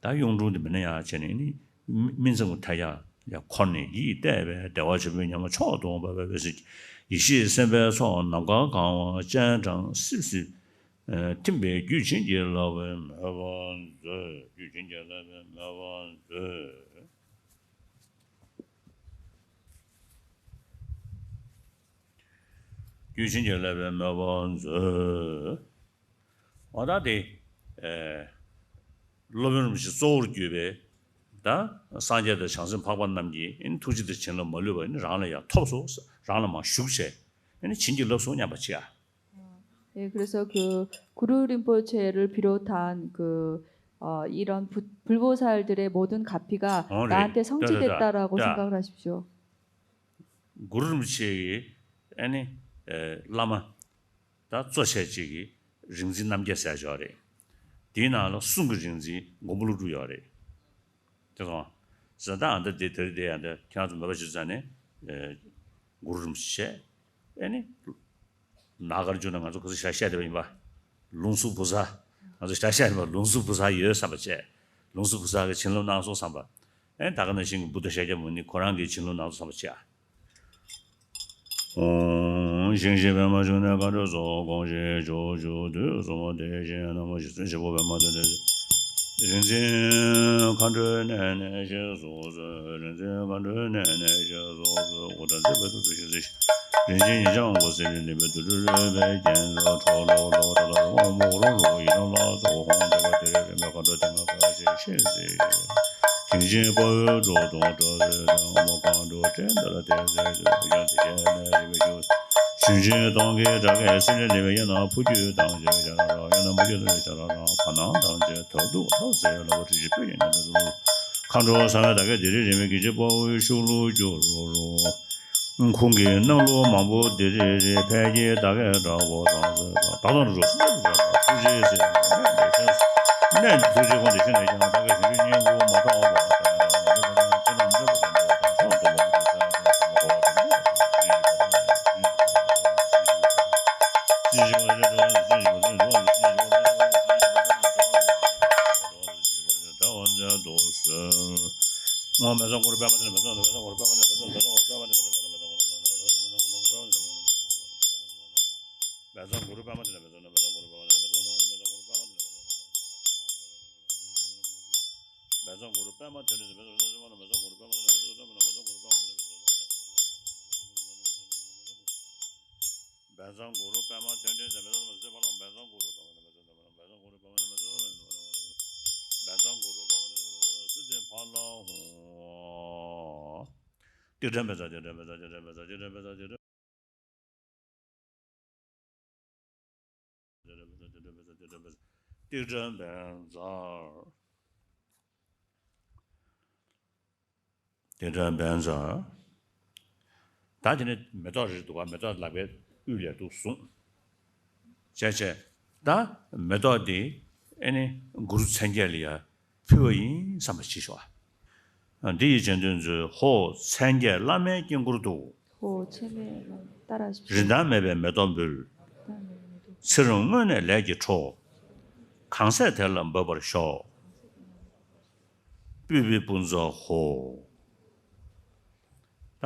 ད་གཡུང་དྲུང་དེ་མིན་ན་ཡང་བྱས་ནས་ནི་སྨིན་མཚམས་ཀྱི་ཐད་ཀར་ལ་འཁོར་ནས་ཡིད་གཏད་པས་བདེ་བ་ཆེན་པོའི་ཉམས་ལ་མཆོག་ཏུ་འོངས་པ་འབད་པས་ཡེ་ཤེས་སེམས་དཔའི་ཚོགས་ནམ་མཁའ་གང་བ་སྤྱན་དྲངས་སིབ་སིབ། ཐིམ་པས་རྒྱུད་བྱིན་གྱིས་བརླབས་པའི་མོས་པ་མཛོད། རྒྱུད་བྱིན་གྱིས་བརླབས་པའི་མོས་པ་མཛོད། རྒྱུད་བྱིན་གྱིས་བརླབས་པའི་མོས་པ་མཛོད། འོ་ད་དེ། སློབ་དཔོན་རིན་པོ་ཆེ་གཙོ་བོར་གྱུར་པའི་ད་སངས་རྒྱས་དང་བྱང་སེམས་འཕགས་པ་རྣམས་ཀྱི་ཐུགས་རྗེ་དང་བྱིན་རླབས་མ་ལུས་པ་རང་ལ་ཡང་ཐོབ་སོ། རང་ལ་མར་ཞུགས་བྱས་བྱིན་གྱིས་བརླབས་སོ་སྙམ་པ་ཅིག་ཨ། 예, 그래서 그 구ܪ 린포체를 비롯한 그 어, 이런 부, 불보살들의 모든 가피가 어, 네. 나한테 성취됐다라고 자, 자, 자. 생각을 하십시오. གུ་རུ་རིན་པོ་ཆེ་ཡི་ཨ་ནི་བླ་མ་ད་གཙོ་ཆེ་གཅིག་གི་རིག་འཛིན་རྣམ་རྒྱལ་ཟེར་ཡག་རེད། དེའི་ནང་ལ་གསུང་གི་རིག་འཛིན་མགོན་པོ་ཀླུ་སྒྲུབ་ཡོད་རེད། དེ་སོང་། ཟེར་ད་ཨ་ད་དེ་དེ་རེད་དེ་ཨ་ད་ཁྱེད་རང་ཚོ་མོས་པ་ཞུ་ཙང་ནས་གུ་རུ་རིན་པོ་ཆེ་ཨ་ནི། ནཱ་ག་ཨར་ཇུ་ན་ང་ཚོ་ག་ཚོད་ཞལ་བཞེས་པ་ཡིན་པ། ལུང་གསུམ་བུ་ཚ། ང་ཚོ་ཞལ་བཞེས་པ་ལུང་གསུམ་བུ་ཚ་ཡོད་བསམ་པ་བྱས། ལུང་གསུམ་བུ་ཚ་གི་བྱིན་རླབས་གནང་སོང་བསམ་པ། ཨེ་ད་ག་ནང་བཞིན་གྱི་བུདྡྷ་ཤཱཀྱ་མུ་ནི་ཁོ་རང་གི་བྱིན་རླབས་གནང་སོང་བསམ་པ་བྱས། ཨོ། ཞིང་གཤེགས་པདྨ་འབྱུང་གནས་མཁའ་འགྲོའི་ཚོགས། དགོངས་ཞེས་ཕྱོགས་བཅུ་དུས་གསུམ་དེ་བཞིན་གནམ་ལ་ཞིང་གཤེགས་པ་པདྨ་དོན་ལྡན། རིག་འཛིན་མཁའ་འགྲོའི་གནས་ནས་གཤེགས་སུ་གསོལ། རིག་འཛིན་མཁའ་འགྲོའི་གནས་ནས་གཤེགས་སུ་གསོལ། འུ་དང་མཛད་པའི་ཐུགས་སུ་ཞིག་གསོ་ཞིག་རིན་ཆེན་ཉི་ཤར་དབང་པོ་སེང་གེ་ལྡན་པའི་དུར་ཁྲོད་རོལ་པའི་རྒྱན་དུ་ཁྲོ་ལོ་ལོ་ད་ལ་རུ་མོ་རུ་རུ་ཡི་དམ་ལ་ཚོགས་ཧཱུྃ་བཟླས་པ་དེ་རེ་རེ་མེ་མཁའ་འགྲོ་དེ་ང་ཀ་ཞེས་ཤེས་ཟེར། དེང་ཕྱིན་དཔའ་བོའི་འགྲོ་དོན་སྒྲ་ཟེར་དང་མ་མཁའ་འགྲོ་སྤྲེལ་ལྡན་ལ་དེ་ཟེར་དུས་ཡང་དེ་རྒྱལ་ལས་རིམ་པས་བཞུགས། ཞིང་ཆེན་སྟོང་གི་སྒྲ་སྐད་སིལ་ལེ་ལེ་བའི་དབྱིངས་ན་ཕུར་རྒྱུད་དང་བཅས་པའི་ཤ་ར་ར་དབྱིངས་ན་མུ་ཁྱུད་དང་བཅས་ཤ་ར་ར་བར་སྣང་དང་བཅས་དར་གདུགས་ཐག་ཟེར་ལ་བ་དྲི་ཞིམ་སྤོས་ཀྱི་ཉི་ཟླ་དུ། མཁའ་འགྲོ་ཟང་ངེ་ཟླ་སྐད་དི་རི་རི་མོའི་གི་ཅི་དཔའ་བོའི་ཤུགས་ལུ་གྱུར་རོ། ཁོང་གི་སྣང་ལུགས་མང་པོ་དི་རི་རི་ཕལ་སྐྱེས་ཟླ་སྐད་འདྲ་བོ་དང་ཟེར་ད་དང་རུ་སུ་ཐུགས་རྗེ་ཟེར་གནས་ཐུགས་རྗེ་ཁོང་དེ་བཞིན་ལས་ཀྱང་ཟླ་སྐད་བཞིན་དུ་སྙིང་པོ་མ་དག་པ་དང་ཡང་ན་ཁྱེད་རང་འདོད་པ་དེ་འདྲ་དང་ཤོག་ཏུ་མ་གི་ས་ཡ་དང་ས་ཡ་དང་གོ་བ་དང་། ཏིག་ཏྲ་བཛྲ་ཏིག་ཏྲ་བཛྲ་ཏིག་ཏྲ་བཛྲ་ཏིག་ཏྲ་བཛྲ་ཏིག་ཏྲ་བཛྲ། ཏིག་ཏྲ་བཛྲ། ཏིག་ཏྲ་བཛྲ། ད་དེ་ནས་མེ་ཏོག་རེ་འདུག་ག་མེ་ཏོག་ལག་པའི་དབུས་ལས་འདུག་བཟུང་། བྱས་བྱས། ད་མེ་ཏོག་འདི་ཨེ་ནི་གུ་རུ་མཚན་བརྒྱད་ལ་ཡ་ཕུལ་བ་ཡིན་བསམ་པ་ཞིག་ཤོག་འདི་ཡི་རྗེས་ཟློས་མཛོད། ཧོ། མཚན་བརྒྱད་བླ་མའི་དཀྱིལ་འཁོར་དུ། ཧོ། མཚན་བརྒྱད་བླ་མ་ལྟར་ཞིག་རིན་ཐང་མེད་པའི་མེ་ཏོག་འབུལ། རིན་ཐང་མེད་པའི་མེ་ཏོག་ཚེ་རིང་སྔོན་གནས་ལས་ཀྱི་འཕྲོ། གང་ཟག་དེ་ལ་འབབ་པར་ཤོག་སྤྲུལ་པའི་སྤུན་ཟླ་ཧོ།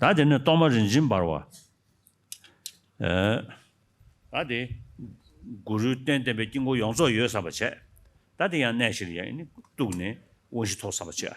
ད་དེ་ནས་གཏོར་མ་རིན་ཆེན་འབར་བ། ཨེ། ད་དེ་གུ་རུའི་རྟེན་བརྟེན་པའི་དཀྱིལ་འཁོར་ཡོངས་རྫོགས་ཡོད་བསམ་པ་བྱས། ད་དེ་ཡང་གནས་བཞིར་ཡང་ནི་གཏུགས་ནས་དབང་བཞི་ཐོབ་བསམ་པ་བྱས།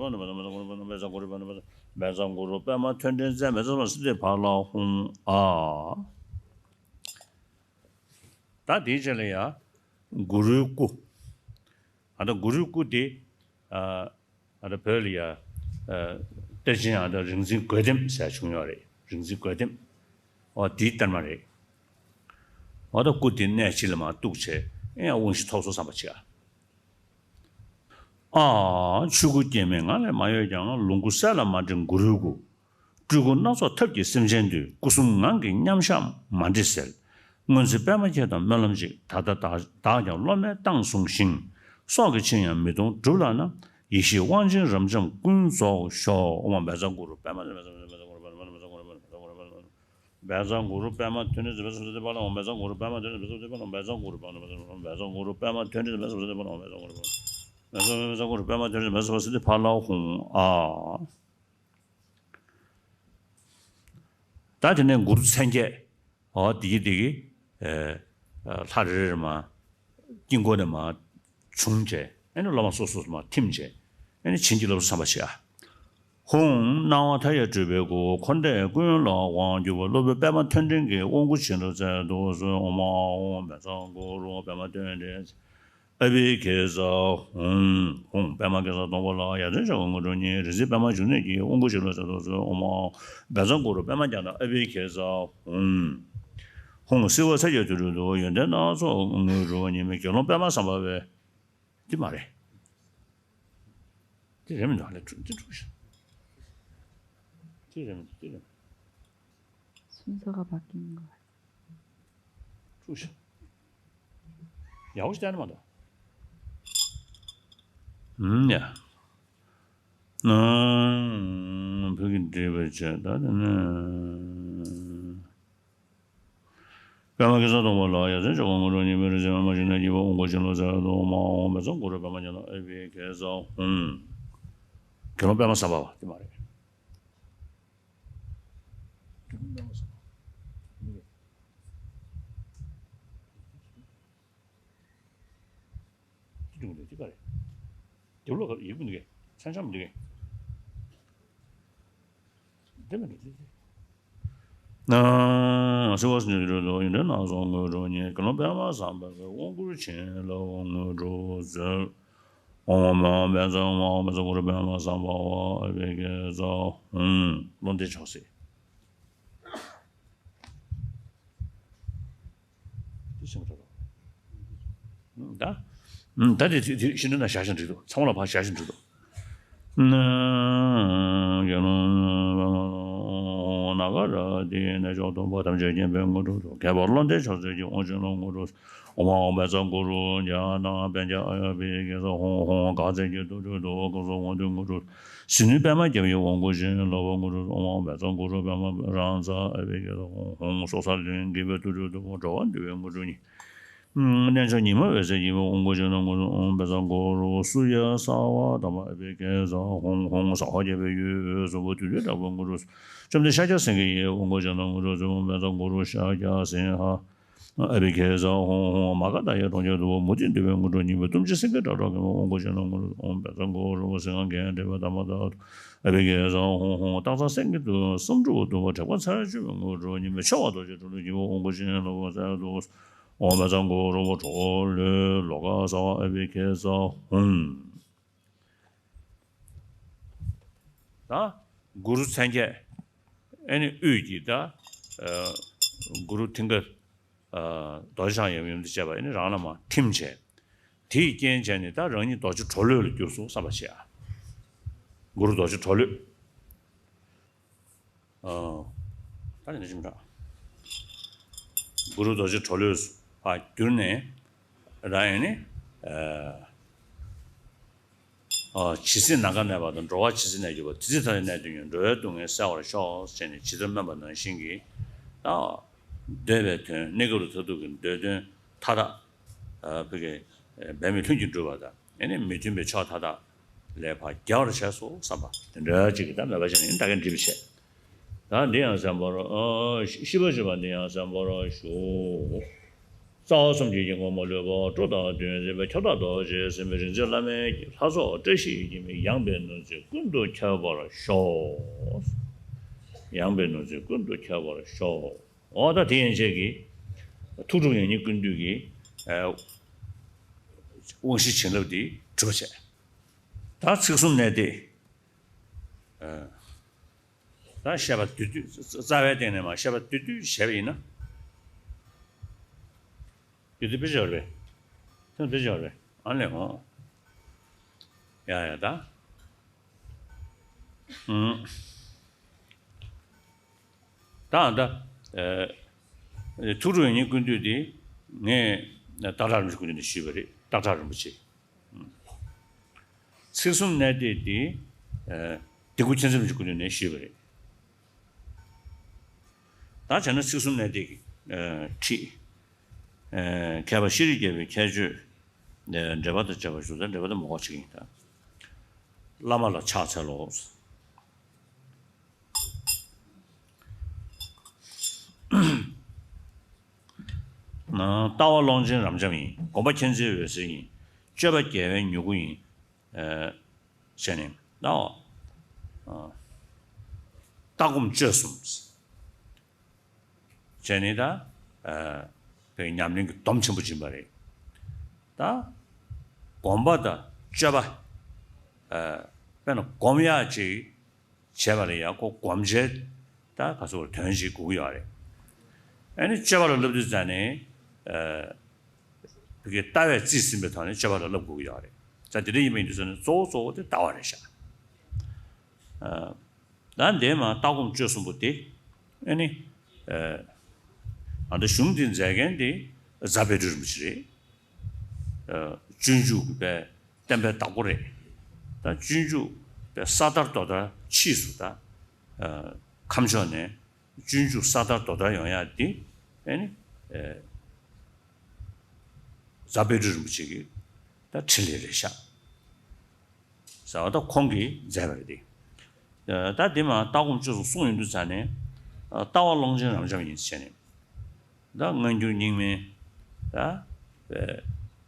པ་ན་བཛྲ་གུ་རུ་པདྨ་ཐོད་ཕྲེང་མཛད་མཛད་པ་སིདྡྷི་ཕ་ལ་ཧཱུྃ་ཨཱ། ད་དེའི་རྗེས་ལ་ཡ་གུ་རུའི་སྐུ། ཨ་ད་གུ་རུའི་སྐུ་དེ་ཨ་ཨ་ད་བོད་ལ་ཡ་ཨ་གཏེར་ཆེན་ཨ་ད་རིག་འཛིན་རྒོད་ལྡེམ་ཟེར་བྱུང་ཡོད་རེད། རིག་འཛིན་རྒོད་ལྡེམ། ཨོ་དེའི་གཏེར་མ་རེད། ཨོ་ད་སྐུ་དེ་གནས་གཅིག་ལ་མར་གཏུགས་བྱས་ཨེ་ཡང་དབང་ཤེད་ཐོབ་སོང་བསམ་པ་བྱེད་ཨ། ཨ་ཆོས་སྐུ་སྐྱེ་མེད་ངང་ལས་མ་གཡོས་ཀྱང་། ལོངས་སྐུ་གསལ་ལ་མ་འདྲེས་གུ་རུའི་སྐུ། སྤྲུལ་སྐུ་སྣ་ཚོགས་ཐབས་ཀྱིས་སེམས་ཅན་འདུལ། སྐུ་གསུམ་ངང་གིས་མཉམ་གཞག་མ་འདྲེས་གསལ། སྔོན་ཚེ་པདྨ་སྐྱེས་དང་སྨོན་ལམ་གཅིག་ད་ལྟ་བདག་བདག་ཀྱང་སློབ་མའི་གཏམ་བཟུང་ཞིང་། སྲོག་གི་ཕྱིར་ཡང་མི་གཏོང་སྒྲུབ་ལགས་ན། ཡེ་ཤེས་དབང་ཆེན་རབ་འབྱམས་ཀུན་རྫོགས་ཤོག་ཨོཾ་བཛྲ་གུ་རུ་པདྨ། བཛྲ་གུ་རུ་པདྨ་ཐོད་ཕྲེང་མཛད་པ་སིདྡྷི་ཕ་ལ་ཧཱུྃ། བཛྲ་གུ་རུ་པདྨ་ཐོད་ཕྲེང་མཛད་པ་སིདྡྷི་ཕ་ལ་ཧཱུྃ། བཛྲ་གུ་རུ་པདྨ་ཐོད་ཕྲེང་མཛད་པ་སིདྡྷི་ཕ་ལ་ཧཱུྃ་ཨཱ། ད་དེ་ནས་གུ་རུ་མཚན་བརྒྱད། ཨོ་དེ་གི་དེ་གི་ཨེ་ལྷ་རེ་རེ་མར་དཀྱིལ་འཁོར་ནས་མར་བྱུང་བྱས་ཨེ་ནི་སློབ་མ་སོ་སོ་མར་ཐིམ་བྱས་ཨེ་ནི་བྱིན་གྱིས་བརླབ་ཚུལ་བསམ་པ་བྱེད་ཨ། ཧཱུྃ། སྣང་བ་མཐའ་ཡས་སྤྲུལ་པའི་སྐུ། འཁོར་འདས་ཀུན་ལ་དབང་བསྒྱུར་བ། སློབ་དཔོན་པདྨ་ཐོད་ཕྲེང་གི་དབང་བསྐུར་བྱིན་རླབས་སྩལ་དུ་གསོལ། ཨོཾ་ཨཱཿཧཱུྃ་བཛྲ་གུ་རུ་པདྨ་ཐོད་ཕྲེང་ཨ་བྷི་ཥེ་ཛ་ཧཱུྃ། ཧཱུྃ། པདྨ་གེ་སར་སྡོང་པོ་ལ། ཡ་མཚན་ཞབས་ཀྱུ་དངོས་གྲུབ་བརྙེས། རིག་འཛིན་པདྨ་འབྱུང་གནས་ཀྱི་དབང་བསྐུར་བྱིན་རླབས་སྩལ་དུ་གསོལ། ཨོཾ་ཨཱཿཧཱུྃ་བཛྲ་གུ་རུ་པདྨ་རྒྱ་ནག་ཨ་བྷི་ཥེ་ཛ་ཧཱུྃ། ཧཱུྃ། བསིལ་བ་ཚལ་གྱི་དུར་ཁྲོད་དུ། ཡོན་ཏན་སྣ་ཚོགས་དངོས་གྲུབ་བརྙེས་མས། དགེ་སློང་པདྨ་བསམ་པ་བས། འདི་མ་རེད། འདི་རེད་མི་འདུག་ཨ་ལས་འདི་འཁྲུག་ཤག་འདི་རེད་མི་འདུག་འདི་རེད་མི་འདུག་སུན་ས་ག་བ་ཀིང་ག་འཁྲུག་ཤག་ཡག་པོ་ཞིག་བལྟས་ན་མ་གཏོགས། ཨུམ་ཡ། ཨང་། བོད་ཀྱི་འགྲེལ་པ་བྱས་ད་དེ་ནས། པདྨ་གེ་སར་སྡོང་པོ་ལ། ཡ་མཚན་ཞབས་ཀྱུ་དངོས་གྲུབ་བརྙེས་མས། རིག་འཛིན་པདྨ་འབྱུང་གནས་ཀྱི་དབང་བསྐུར་བྱིན་རླབས་སྩལ་དུ་གསོལ། ཨོཾ་ཨཱཿཧཱུྃ་བཛྲ་གུ་རུ་པདྨ་རྒྱ་ནག་ཨ་བྷི་ཥེ་ཛ་ཧཱུྃ། དགེ་སློང་པདྨ་བསམ་པ་བ་དེ་མ་རེད། དགེ་སློང་པདྨ་བསམ་པ་བ། འདི་འདུག་འདི་འདི་ག་རེད། དེ་ལོ་ག་ཡིག་མི་འདུག་གས། མཚན་བྱང་མི་འདུག་གས། འདི་མི་འདུག་འདི་འདི། ན་སེ་བ་སེ་ཉིད་རེ་དོ་ཡིན་འདྲ་ན་སོང་ངོ་རོ་ཉེ་དགེ་སློང་པདྨ་བསམ་པ་གི་དབང་བསྐུར་བྱིན་རླབས་དངོས་གྲུབ་སྩོལ། ཨོཾ་ཨཱཿཧཱུྃ་བཛྲ་ཨོཾ་ཨཱཿཧཱུྃ་བཛྲ་གུ་རུ་པདྨ་བསམ་པ་བ་ཨ་བྷི་ཥེ་ཛ་ཧཱུྃ། བློ་འདས་མཆོག་སྲེད། དེ་སེམས་ཁྲལ་རོགས། ད། ད་དེ་དེ་དེ་ཤིན་ཏུ་ན་བཞག་བཞིན་འགྲིག་འདུག་ཚང་མ་ལ་ཕར་བཞག་བཞིན་འགྲིག་འདུག་ན་ག་ར་དེ་ནས་མཆོག་ཐུན་པ་ཐམས་ཅད་མཁྱེན་པའི་དངོས་གྲུབ་ཏུ། ཁྱད་པར་བློ་འདས་མཆོག་སྲེད་ཀྱི་དབང་བྱིན་རླབས་དངོས་གྲུབ། ཨོཾ་ཨཱཿཧཱུྃ་བཛྲ་གུ་རུ་རྒྱ་ནག་པཎ་ཆེན་ཨ་བྷི་ཥེ་ཛ་ཧཱུྃ། ཧཱུྃ་དཀར་མཛེས་ཀྱི་དུར་ཁྲོད་དུ། སྐུ་གསུང་དབང་ཐུན་དངོས་གྲུབ། ཟིལ་གནོན་པདྨ་རྒྱལ་བའི་དབང་བསྐུར་བྱིན་རླབས་དངོས་གྲུབ། ཨོཾ་ཨཱཿཧཱུྃ་བཛྲ་གུ་རུ་པདྨ་རཱ་ཛ་ཨ་བྷི་ཥེ་ཛ་ཧཱུྃ། ཧཱུྃ་སྲོག་རྩ་ལས་འགེངས་པའི་དུར་ཁྲོད་དུ། འགྲོ་བ་འདུལ་བའི་དངོས་གྲུབ་བརྙེས། རྣལ་འབྱོར་ཉི་མ་འོད་ཟེར་གྱི་དབང་བསྐུར་བྱིན་རླབས་དངོས་གྲུབ། ཨོཾ་བཛྲ་གུ་རུ་སུ་ཡ་སརྦ་དྷརྨ་ཨ་བྷི་ཥེ་ཛ་ཧཱུྃ། ཧཱུྃ་ཟ་ཧོར་རྒྱལ་པོའི་ཡུལ་ཟོམ་པ་བདུད་འདུལ་དྲག་པོའི་དངོས་གྲུབ། བཅོམ་ལྡན་ཤཱཀྱ་སེང་གེ་ཡི་དབང་བསྐུར་བྱིན་རླབས་དངོས་གྲུབ། ཨོཾ་བཛྲ་གུ་རུ་ཤཱཀྱ་སིང་ཧ་ཨ་བྷི་ཥེ་ཛ་ཧཱུྃ། ཧཱུྃ་མ་ག་དྷ་ཡི་གྲོང་ཁྱེར་དུ། མུ་སྟེགས་འདུལ་བའི་དངོས་གྲུབ་བརྙེས་པའི། གཏུམ་ཆེན་སེང་གེ་སྒྲ་སྒྲོགས་མཁན་པོའི་དབང་བསྐུར་བྱིན་རླབས་དངོས་གྲུབ། ཨོཾ་བཛྲ་གུ་རུ་སིང་ཧ་གེ་སར་པདྨ་ཏཱ་ཨ་བྷི་ཥེ་ཛ་ཧཱུྃ། ཧཱུྃ་སྟག་ཚང་སེང་གེ་དུ་སུམ་ཕྲུགས་བདུན་པ་དྲེགས་པ་ཚར་གཅོད་པའི་དངོས་གྲུབ་བརྙེས་པའི། ཕྱོགས་པ་རྡོ་རྗེ་གྲོ་ལོད་ཀྱི་དབང་བསྐུར་བྱིན་རླབས་སྩལ་དུ། ཨོཾ་བཛྲ་གུ་རུ་གྲོ་ལོད་ལོ་ཀ་ས་པ་ཨ་བྷི་ཥེ་ཛ་ཧཱུྃ། ད་གུ་རུ་མཚན་བརྒྱད། ཨེ་ནི་དབུས་ཀྱི་ད་ཨ་གུ་རུ་མཐིང་ག་ཨ་རྡོ་རྗེ་འཆང་ཡབ་ཡུམ་དང་བཅས་པ་ཨེ་ནི་རང་ལ་མར་ཐིམ་བྱས། དེའི་རྐྱེན་བྱས་ནས་ད་རང་ཉིད་རྡོ་རྗེ་གྲོ་ལོད་ལ་གྱུར་སོང་བསམ་པ་བྱེད་ཨ། གུ་རུ་རྡོ་རྗེ་གྲོ་ལོད། ཨ། ད་ནི་འདི་ཞིག་མི་འདྲ། གུ་རུ་རྡོ་རྗེ་གྲོ་ལོད་ལ་གྱུར་ནས་རང་ཡང་ནི་ཨ་ཇི་སྲིད་ནམ་མཁའ་གནས་པ་དང་། འགྲོ་བ་ཇི་སྲིད་གནས་གྱུར་པ། དེ་སྲིད་ཐ་དད་གནས་དུས་ཡང་། འགྲོ་བའི་སྡུག་བསྔལ་བསལ་བར་ཤོག་ཅེས་ནས་ཇི་ལྟར་སྨོན་པ་ནང་བཞིན་གྱི་ད་འདོད་པའི་དོན། གནས་སྐབས་ལ་མཐར་ཐུག་གི་འདོད་དོན་མཐའ་དག་ཨ་བོད་ཀྱི་འབད་མེད་ལྷུན་གྱིས་གྲུབ་པ་དང་ཨེ་ནི་མི་མཐུན་པའི་ཕྱོགས་མཐའ་དག་ལས་ཕར་རྒྱལ་བར་བྱས་སོ་བསམ་པ་དེ་འདྲ་ཅིག་གི་ད་མོས་པ་བྱས་ནས་ད་གིན་འགྲིག་པ་བྱས། ད་འདི་ཡང་གསན་པར་ཨ་ཤིས་པ་ཞུ་བ་འདི་ཡང་གསན་པར་ཞུ། རྩ་བ་གསུམ་གྱི་དཀྱིལ་འཁོར་མ་ལུས་པ། སྤྲོ་དང་བདུད་འཛིན་པ། ཁྱབ་བདག་རྡོ་རྗེ་སེམས་དཔའི་རིག་འཛིན་བླ་མའི་ལྷ་ཚོགས་བཀྲ་ཤིས་ཀྱི་མིག་ཡངས་པའི་ནུབ་མོ་ཀུན་ཏུ་ཁྱབ་པར་ཤོག། ཡངས་པའི་ནུབ་མོ་ཀུན་ཏུ་ཁྱབ་པར་ཤོག། འོ་ད་དེ་ཡན་ཆད་ཀྱི་ཐུགས་སྒྲུབ་ཡང་སྙིང་ཀུན་འདུས་ཀྱི་ཨ་དབང་བཞི་བྱིན་རླབས་འདི་གྲུབ་པ་བྱས། ད་ཚིག་གསུམ་གནད་བརྡེག་ཨ་ད་བཤད་པ་བསྡུས་བསྡུས་རྩ་བའི་སྟེང་ནས་མར་བཤད་པ་བསྡུས་བསྡུས་བྱས་པ་ཡིན་ན། བསྡུས་བསྡུས་དཔེ་ཆ་རེད། ཐོན་དཔེ་ཆ་རེད། ཨ་ལས་འོང་། ཡ་ཡ་ད། ཨུམ། ད་ཨ་ད། ཨེ། ཐུགས་སྒྲུབ་ཡང་སྙིང་ཀུན་འདུས་དེ་ངས་སྟག་བྲག་རིན་པོ་ཆེ་སྐུ་མདུན་ནས་ཞུས་པ་རེད། སྟག་བྲག་རིན་པོ་ཆེ། ཚིག་གསུམ་གནད་བརྡེག་དེ། ཨ་དིལ་མགོ་མཁྱེན་བརྩེ་རིན་པོ་ཆེ་སྐུ་མདུན་ནས་ཞུས་པ་རེད། ད་བྱས་ན་ཚིག་གསུམ་གནད་བརྡེག་གི་ཨ་ཁྲིད། ཨ་མཁས་པ་ཤེས་རིག་རྒྱལ་པོའི་ཁྱད་ཆོས། ཨ་འགྲེལ་པ་དང་བཅས་པ་ཞུ་ཚེ་འགྲེལ་པ་དེ་མང་པོ་བྱེད་ཀྱི་ཡིན་ད། བླ་མ་ལ་ཕྱག་འཚལ་ལོ། ལྟ་བ་ཀློང་ཆེན་རབ་འབྱམས་ཡིན། སྒོམ་པ་མཁྱེན་བརྩེའི་འོད་ཟེར་ཡིན། སྤྱོད་པ་རྒྱལ་བའི་མྱུ་གུ་ཡིན། ཨ་ཟེར་ནས་ལྟ་བ། ཨ་ལྟ་སྒོམ་སྤྱོད་གསུམ་བྱས་ནས་ད་ཨ་བའི་ཉམས་ལེན་གྱི་སྡོམ་ཆེན་པོ་སྦྱིན་པ་རེད། ད་སྒོམ་པ་དང་སྤྱོད་པ་ཨ་དཔེར་ན་སྒོམ་ཡག་ཅིག་བྱས་པ་ལ་ཡང་ཁོ་སྒོམ་བྱེད་ད་ག་ཚོད་དོན་ཞིག་དགོས་ཀྱི་ཡོད་རེད། ཨ་ནི་སྤྱོད་པ་ལ་སླེབས་དུས་ཙ་ནས་ཨ་བོད་ཀྱི་ལྟ་བས་རྩིས་ཟིན་པའི་ཐོག་ནས་སྤྱོད་པ་ལ་སླེབས་དགོས་ཀྱི་ཡོད་རེད། ད་དེ་འདྲ་ཡིན་པ་ཡིན་དུས་ཙ་ནས་གཙོ་བོ་གཙོ་བོ་དེ་ལྟ་བ་རེད་ཤག་ཨ་ད་འདས་མ་ལྟ་སྒོམ་སྤྱོད་གསུམ་པོ་དེ་ཨ་ནི་ཨ་ད་གཞུང་འདི་མཛད་མཁན་དེ་རྫ་དཔལ་སྤྲུལ་རིན་པོ་ཆེ་རེད། ཨ་སྤྱོད་འཇུག་གི་པའི་བསྟན་པའི་བདག་པོ་རེད། ད་སྤྱོད་འཇུག་པའི་ས་དར་རྡོ་དར་ཕྱིས་སུ་ད་ཨ་ཁམས་ཕྱོགས་ནས་སྤྱོད་འཇུག་ས་དར་རྡོ་དར་ཡོང་ཡག་འདི་ཨ་ནི་ཨ་རྫ་དཔལ་སྤྲུལ་རིན་པོ་ཆེ་གི་ད་འཕྲིན་ལས་རེད་ཤག་ཟེར་བ་ད་ཁོང་གིས་མཛད་པ་རེད་དེ། ད་འདི་མ་ལྟ་སྒོམ་སྤྱོད་གསུམ་གསུངས་ཡོང་དུས་ཙ་ནས་ལྟ་བ་ཀློང་ཆེན་རབ་འབྱམས་ཡིན་ཟེར་ནས། ད་སྔ་འགྱུར་རྙིང་མའི་ད་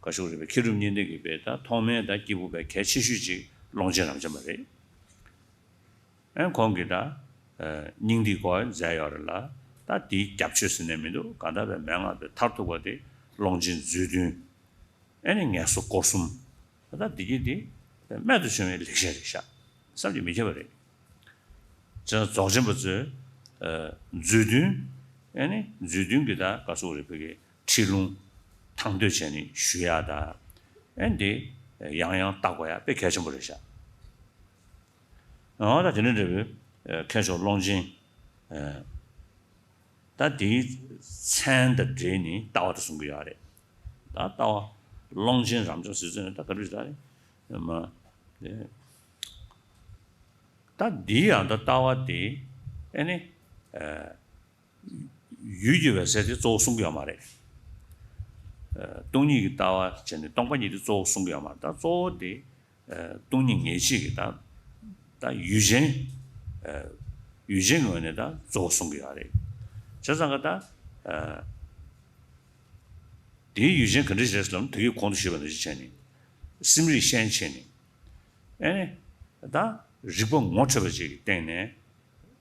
བཀའ་ཤོག་རེད་པས། མཁས་གྲུབ་གཉིས་ལྡན་གྱི་པའི་ད་ཐོག་མའི་ད་སྐྱེས་བུ་པའི་གལ་ཆེ་ཤོས་ཅིག་ཀློང་ཆེན་རབ་འབྱམས་པ་རེད། ཨན་ཁོང་གིས་ད་སྙིང་ཐིག་སྐོར་མཛད་ཡོད་རེད་ལ། ད་དེའི་རྒྱབ་ཆོས་ཟེར་ནས་མི་འདུག་གང་ལྟར་པའི་མན་ངག་པའི་མཐར་ཐུག་པ་དེ་ཀློང་ཆེན་མཛོད་བདུན། ཨེ་ནི་ངལ་གསོ་སྐོར་གསུམ། ད་ལྟ་འདི་གྱད་འདི་རྨད་དུ་བྱུང་བའི་ལེགས་བཤད་རེད་ཤག་བསམ་གྱིས་མི་ཁྱབ་པ་རེད། བྱས་ཙང་རྫོགས་ཆེན་པ་ཚོས་མཛོད་བདུན། ཨེ་ནི་མཛོད་བདུན་གྱི་ད་ག་ཚོད་རེད་བོད་ཀྱི་ཁྲིད་ལུང་ཐང་དོད་བྱས་ནས་ཞུ་ཡག་ད། ཨེ་འདི་ཡང་ཡང་བལྟ་དགོས་ཡག་དཔེ་གལ་ཆེན་པོ་རེད་ཤག་འོ་ད་དེ་འདྲ་འདྲ་བོའི་མཁས་མཆོག་ཀློང་ཆེན། ད་དེའི་མཚན་དང་འབྲེལ་ནས་ལྟ་བ་དེ་གསུང་གི་ཡོད་རེད། ད་ལྟ་བ་ཀློང་ཆེན་རབ་འབྱམས་ཟེར་ཚུལ་ནི་ད་ག་འདྲ་ཞིག་ད་རེད། མ་ད་འདི་ཡང་ད་ལྟ་བ་དེ་ཨེ་ནི་ཡུལ་གྱི་འོད་གསལ་དེ་གཙོ་བོ་གསུང་གི་ཡོད་མ་རེད། སྟོང་ཉིད་ཀྱི་ལྟ་བ་བྱས་ནས་སྟོང་པ་ཉིད་དེ་གཙོ་བོ་གསུང་གི་ཡོད་མ་རེད། ད་གཙོ་བོ་དེ། སྟོང་ཉིད་ངེས་བྱེད་ཀྱི་ད་ད་ཡུལ་ཅན། ཡུལ་ཅན་ངོས་ནས་ད་གཙོ་བོ་གསུང་གི་ཡོད་རེད། བྱས་ཙང་ག་ད་དེའི་ཡུལ་ཅན་ག་འདྲ་ཞིག་རེད་ཟེར་ལབ་ན། དེ་གི་གོང་དུ་ཞུས་པ་ནང་བཞིན་བྱས་ནས་སེམས་རིག་ཤན་ཕྱེ་ནས། ཨེ་ནི་ད་རིག་པ་ངོ་འཕྲོད་པ་ཅིག་གི་སྟེང་ནས་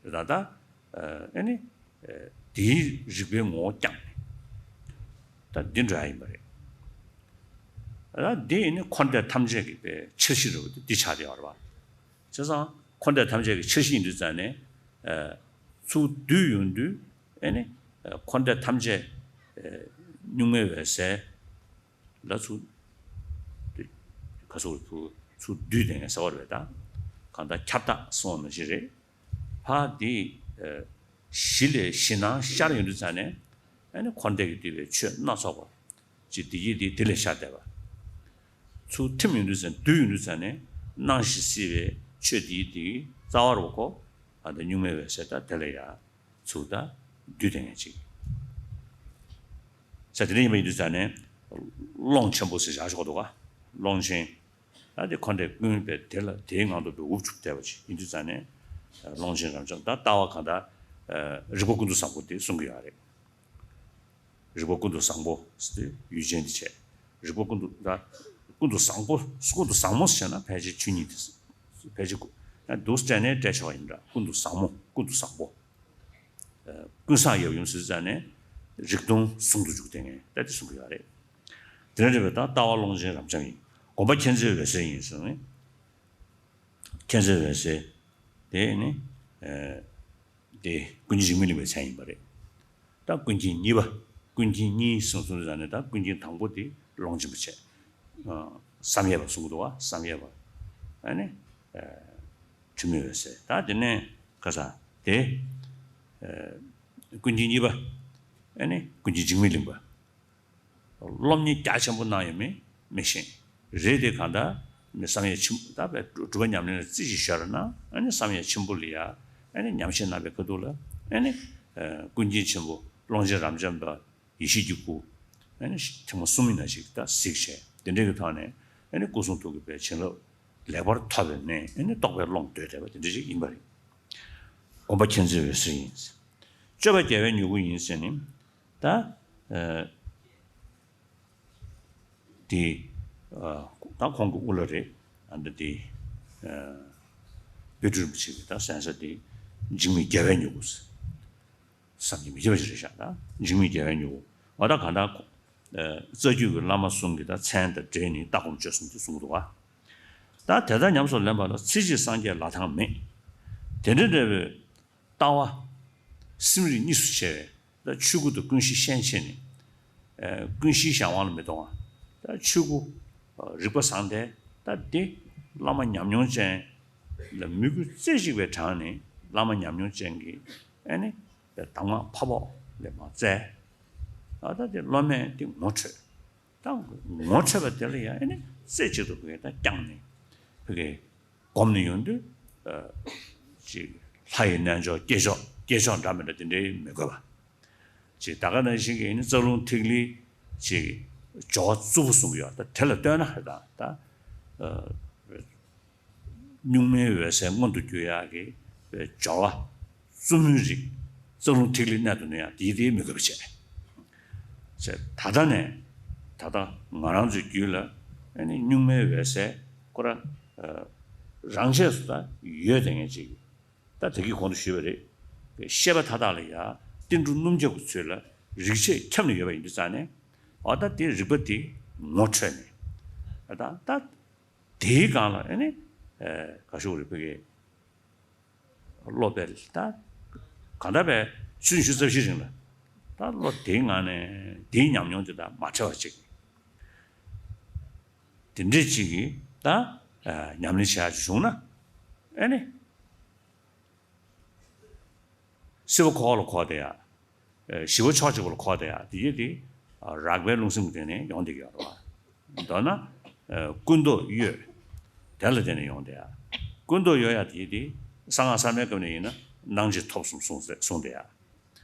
ད་ད་ཨེ་ནི། དེའི་རིག་པའི་ངོ་བོ་བསྐྱངས་ནས་ད་འདི་འགྲོ་ཡ་ཡིན་པ་རེད། ད་འདི་ཡིན་ན་འཁོར་འདས་ཐམས་ཅད་ཀྱི་པའི་འཆར་གཞི་རེད་པ། འདི་འདི་ཆགས་བསྡད་ཡོད་རེད་པ། བྱས་ཙང་འཁོར་འདས་ཐམས་ཅད་ཀྱི་འཆར་གཞི་ཡིན་དུས་ཙང་ནས་ཚུར་བསྡུས་ཡོང་དུས་ཨེ་ནི་འཁོར་འདས་ཐམས་ཅད་གཉུག་མའི་འོད་གསལ་ལ་ཚུར་ག་ཚོད་ཚུར་བསྡུས་བསྡད་མཁན་ཟེར་བ་རེད་པ། ད་གང་ལྟར་ཁྱབ་བདག་གསུངས་པ་ནང་བཞིན་རེད། ཕར་འདི་གཞི་ལས་གཞི་སྣང་ཤར་ཡོང་དུས་ཙང་ནས་ཨ་ནི་འཁོར་འདས་ཀྱིས་བསྡུས་པའི་ཆོས་སྣ་ཚོགས་པ་ཅིག་འདི་གྱད་འདི་དེ་ལས་ཤར་བསྡད་པ། ཚུར་ཐིམ་ཡོང་དུས་ཙང་བསྡུས་ཡོང་དུས་ཙང་ནས་སྣང་ཞིང་སྲིད་པའི་ཆོས་འདི་གྱད་འདི་རྩ་བ་རུ་ཁོ་ཨ་ད་གཉུག་མའི་འོད་གསལ་ད་དེ་ལ་ཡ་ཚུར་ད་བསྡུས་བསྡད་མཁན་ཅིག་ས་དེ་འདྲ་ཡིན་པ་ཡིན་དུས་ཙང་ནས་ ཀློང་ཆེན་པོ་ཟེར་བཞག་ཆོག་འདུག་ག་ཀློང་ཆེན། ད་དེ་ཁོ་འདྲའི་ཀུན་པས་དེ་ལ་དེའི་ངང་དུ་འབད་འུབ་ཆུབ་བསྡད་པ་ཅིག་ཡིན་དུས་ཙང་ནས། ཀློང་ཆེན་རབ་འབྱམས་ད་ལྟ་བ་གང་ལྟར། རིག་པ་ཀུན་ཏུ་བཟང་པོ་དེ་གསུང་གི་ཡོད་རེད། རིག་པ་ཀུན་ཏུ་བཟང་པོ་ཟེར་དུས་ཡུལ་ཅན་དེ་བྱས། རིག་པ་ཀུན་ཏུ་ད་ཀུན་ཏུ་བཟང་པོ་ཀུན་ཏུ་བཟང་མོ་ཟེར་ན་ཕལ་ཆེར་ཆོས་ཉིད་དེ། ཕལ་ཆེར་ཀུ་ཡང་འདུག་སྤྲད་ནས་སྤྲད་ཆོག་པ་ཡིན་འདྲ། ཀུན་ཏུ་བཟང་མོ་ཀུན་ཏུ་བཟང་པོ། ཀུན་བཟང་ཡབ་ཡུམ་ཟེར་ཙང་ནས་རིག་སྟོང་ཟུང་དུ་འཇུག་བསྡད་མཁན་ད་དེ་གསུང་གི་ཡོད་རེད། དེ་ལ་རེད་པས་ད་ལྟ་བ་ཀློང་ཆེན་རབ་འབྱམས་ཡིན། སྒོམ་པ་མཁྱེན་བརྩེ་འོད་གསལ་ཡིན་ཟེར་ནས། མཁྱེན་བརྩེ་འོད་གསལ་དེ་ནི། དེ་ཀུན་མཁྱེན་འཇིགས་མེད་གླིང་པའི་མཚན་ཡིན་པ་རེད། ད་ཀུན་མཁྱེན་གཉིས་པ། ཀུན་མཁྱེན་གཉིས་གསུངས་སོང་ཙང་ནས་ད་ཀུན་མཁྱེན་དང་པོ་དེ་ཀློང་ཆེན་པོ་བྱས། བསམ་ཡས་པ་གསུང་གི་འདུག་བ། བསམ་ཡས་པ། ཨ་ནི། འཁྲུལ་མེད་འོད་གསལ། ད་དེ་ནས་ཁ་ས་དེ། ཀུན་མཁྱེན་གཉིས་པ། ཨ་ནི་ཀུན་མཁྱེན་འཇིགས་མེད་གླིང་པ། སློབ་གཉེར་རྒྱ་ཆེན་པོ་གནང་ཡོད་མེད་མི་ཤེས། རེད་དེ་གང་ལྟར་མི་བསམ་ཡས་ཆེན་པོ་ད་བས་སྒྲུབ་པ་ཉམས་ལེན་ལ་རྩིས་ཤིག་ཤར་ན་ཨ་ནི་བསམ་ཡས་ཆེན་པོ་ལ་ཡ་ཨ་ནི་ཉམས་བཞེས་གནང་བའི་ཁ་ཐུག་ལ་ཨ་ནི་ཀུན་མཁྱེན་ཆེན་པོ་ཀློང་ཆེན་རབ་འབྱམས་པ་ཡེ་ཤེས་ཀྱི་སྐུ་ཨ་ནི་ཐེངས་མ་གསུམ་ཡིན་ན་ཞིག་ད་གཟིགས་བྱས་དེ་འདྲའི་གི་ཐོག་ནས་ཨ་ནི་སྐུ་གསུང་ཐུགས་ཀྱི་བའི་བྱིན་རླབས་ལེགས་པར་ཐོབ་པའི་གནས་ཨ་ནི་རྟོགས་པའི་ཀློང་བརྡོལ་བསྡད་པ་དེ་འདྲ་ཞིག་ཡིན་པ་རེད། སྒོམ་པ་མཁྱེན་བརྩེ་འོད་གསལ་ཡིན། སྤྱོད་པ་རྒྱལ་བའི་མྱུ་གུ་ཡིན་ཟེར་ནི། ད། དེ། ད་ཁོང་གི་དབུ་བླ་རེད། ཨ་འདི་དེ། དཔལ་སྤྲུལ་རིན་པོ་ཆེ་གི་ད་གསན་ས་དེ། འཇིགས་མེད་རྒྱལ་བའི་མྱུ་གུ། བསམ་གྱིས་མི་ཁྱབ་པ་ཞིག་རེད་ཤག་ད་འཇིགས་མེད་རྒྱལ་བའི་མྱུ་གུ། འོ་ད་གང་ལྟར། རྩ་རྒྱུད་ཀྱི་བླ་མ་གསུམ་གྱི་ད་མཚན་དང་འབྲེལ་ནས་ལྟ་སྒོམ་སྤྱོད་གསུམ་དེ་གསུང་གི་འདུག་བ། ད་དེ་ལྟར་ཉམས་སུ་ལེན་པ་ལ་ཚིག་གཅིག་སངས་རྒྱས་ལག་ཐང་མེད། དེ་འདྲ་འདྲ་བའི། ལྟ་བ། སེམས་རིག་གཉིས་སུ་ཕྱེ་བའི་ད་ཆོས་སྐུ་དང་ཀུན་གཞི་ཤན་ཕྱེ་ནས། ཀུན་གཞིའི་གཞན་དབང་ལ་མི་གཏོང་བ། ད་ཆོས་སྐུ། རིག་པ་བཟང་དེ་ད་འདི་བླ་མ་ཉམས་མྱོང་ཅན་ལ་མོས་གུས་རྩེ་གཅིག་པའི་དྲང་ནས་བླ་མ་ཉམས་མྱོང་ཅན་གྱི་ཨ་ནི་དྭངས་མ་ཕ་ཕོག་ལས་མ་བཙལ། ད་དེ་སློབ་མས་དེ་ངོ་འཕྲོད། ད་ངོ་འཕྲོད་པ་དེ་ལ་ཡང་ཨ་ནི་རྩེ་གཅིག་ཏུ་བོད་ད་བསྐྱངས་ནས་བོད་ཀྱི་སྒོམ་ནས་ཡོང་དུས། ཅིག་ལྷ་ཡི་རྣལ་འབྱོར་སྐྱེས་མཆོག་སྐྱེས་མཆོག་འདྲ་མི་འདྲ་དེ་འདྲའི་མི་དགོས་པ། ཅིག་ད་ག་ནང་བཞིན་གྱི་ཨ་ནི་རྩ་རླུང་ཐིག་ལེ་ཅིག་སྦྱོར་བ་རྩུབ་པོ་གསུང་གི་ཡོད། ད་དེ་ལ་ལྟོས་ན་ཧ་ད་ད། གཉུག་མའི་འོད་གསལ་མངོན་དུ་གྱུར་ཡག་གི་སྦྱོར་བ་རྩུབ་མོའི་རིགས་རྩ་རླུང་ཐིག་ལེ་གནད་དུ་སྣུན་ཡག་དེའི་དེའི་མི་དགོས་པ་བྱས། བྱས་ད་ལྟ་ནས་ད་ལྟ་ང་རང་ཚོའི་རྒྱུད་ལ་ཨ་ནི་གཉུག་མའི་འོད་གསལ་ཁོ་ར་རང་ཆས་སུ་ད་ཡོད་དེ་ངས་ཅིག་ད་དེ་གི་གོང་དུ་ཞུས་པ་རེད། ཤེས་པ་མཐའ་དག་ལ་ཡ་ཏིལ་འབྲུ་སྣུམ་རྒྱབ་ཀྱི་ཚུལ་ལ་རིག་བྱེད་ཁྱབ་ནས་ཡོད་པ་ཡིན་དུས་ཙང་ནས་འོ་ད་དེ་རིག་པ་དེ་ངོ་འཕྲོད་ནས་ད་ད། དེའི་སྒང་ལ་ཨ་ནི། ག་ཤོག་རེ་ཕ་གི། སློབ་པའི་ད། གང་ལྟར་བས་ཆུ་ཚོད་ཉི་ཤུ་རྩ་བཞིའི་རིང་ལ། ད་སློབ་དེའི་ངང་ནས་དེའི་ཉམས་མྱོང་དེ་དང་མ་བྲལ་བ་ཅིག་དེ་འདྲས་ཅིག་གིས་ད། ཉམས་ལེན་བྱ་ཡག་ཅིག་བྱུང་ན། ཨ་ནི། སྲིད་པ་འཁོར་བ་ལ་འཁོར་བསྡད་ཡག་ཞི་བ་ཕྱོགས་གཅིག་པ་ལ་འཁོར་བསྡད་ཡག་དེ་ཡིན་དེ། རགས་པའི་རླུང་སེམས་ཀྱི་སྟེང་ནས་ཡོང་བསྡད་ཀྱི་ཡོད་རེད་བ། མདོར་ན། ཀུན་རྟོག་གཡོ། དེ་ལ་བརྟེན་ནས་ཡོང་བསྡད་ཡག་ཀུན་རྟོག་གཡོ་ཡག་དེ་ཡིན་དེ། གསང་སྔགས་གསར་མའི་སྐབས་ནས་ཡིན་ན་སྣང་མཆེད་ཐོབ་གསུམ་གསུངས་བསྡད་ཡག་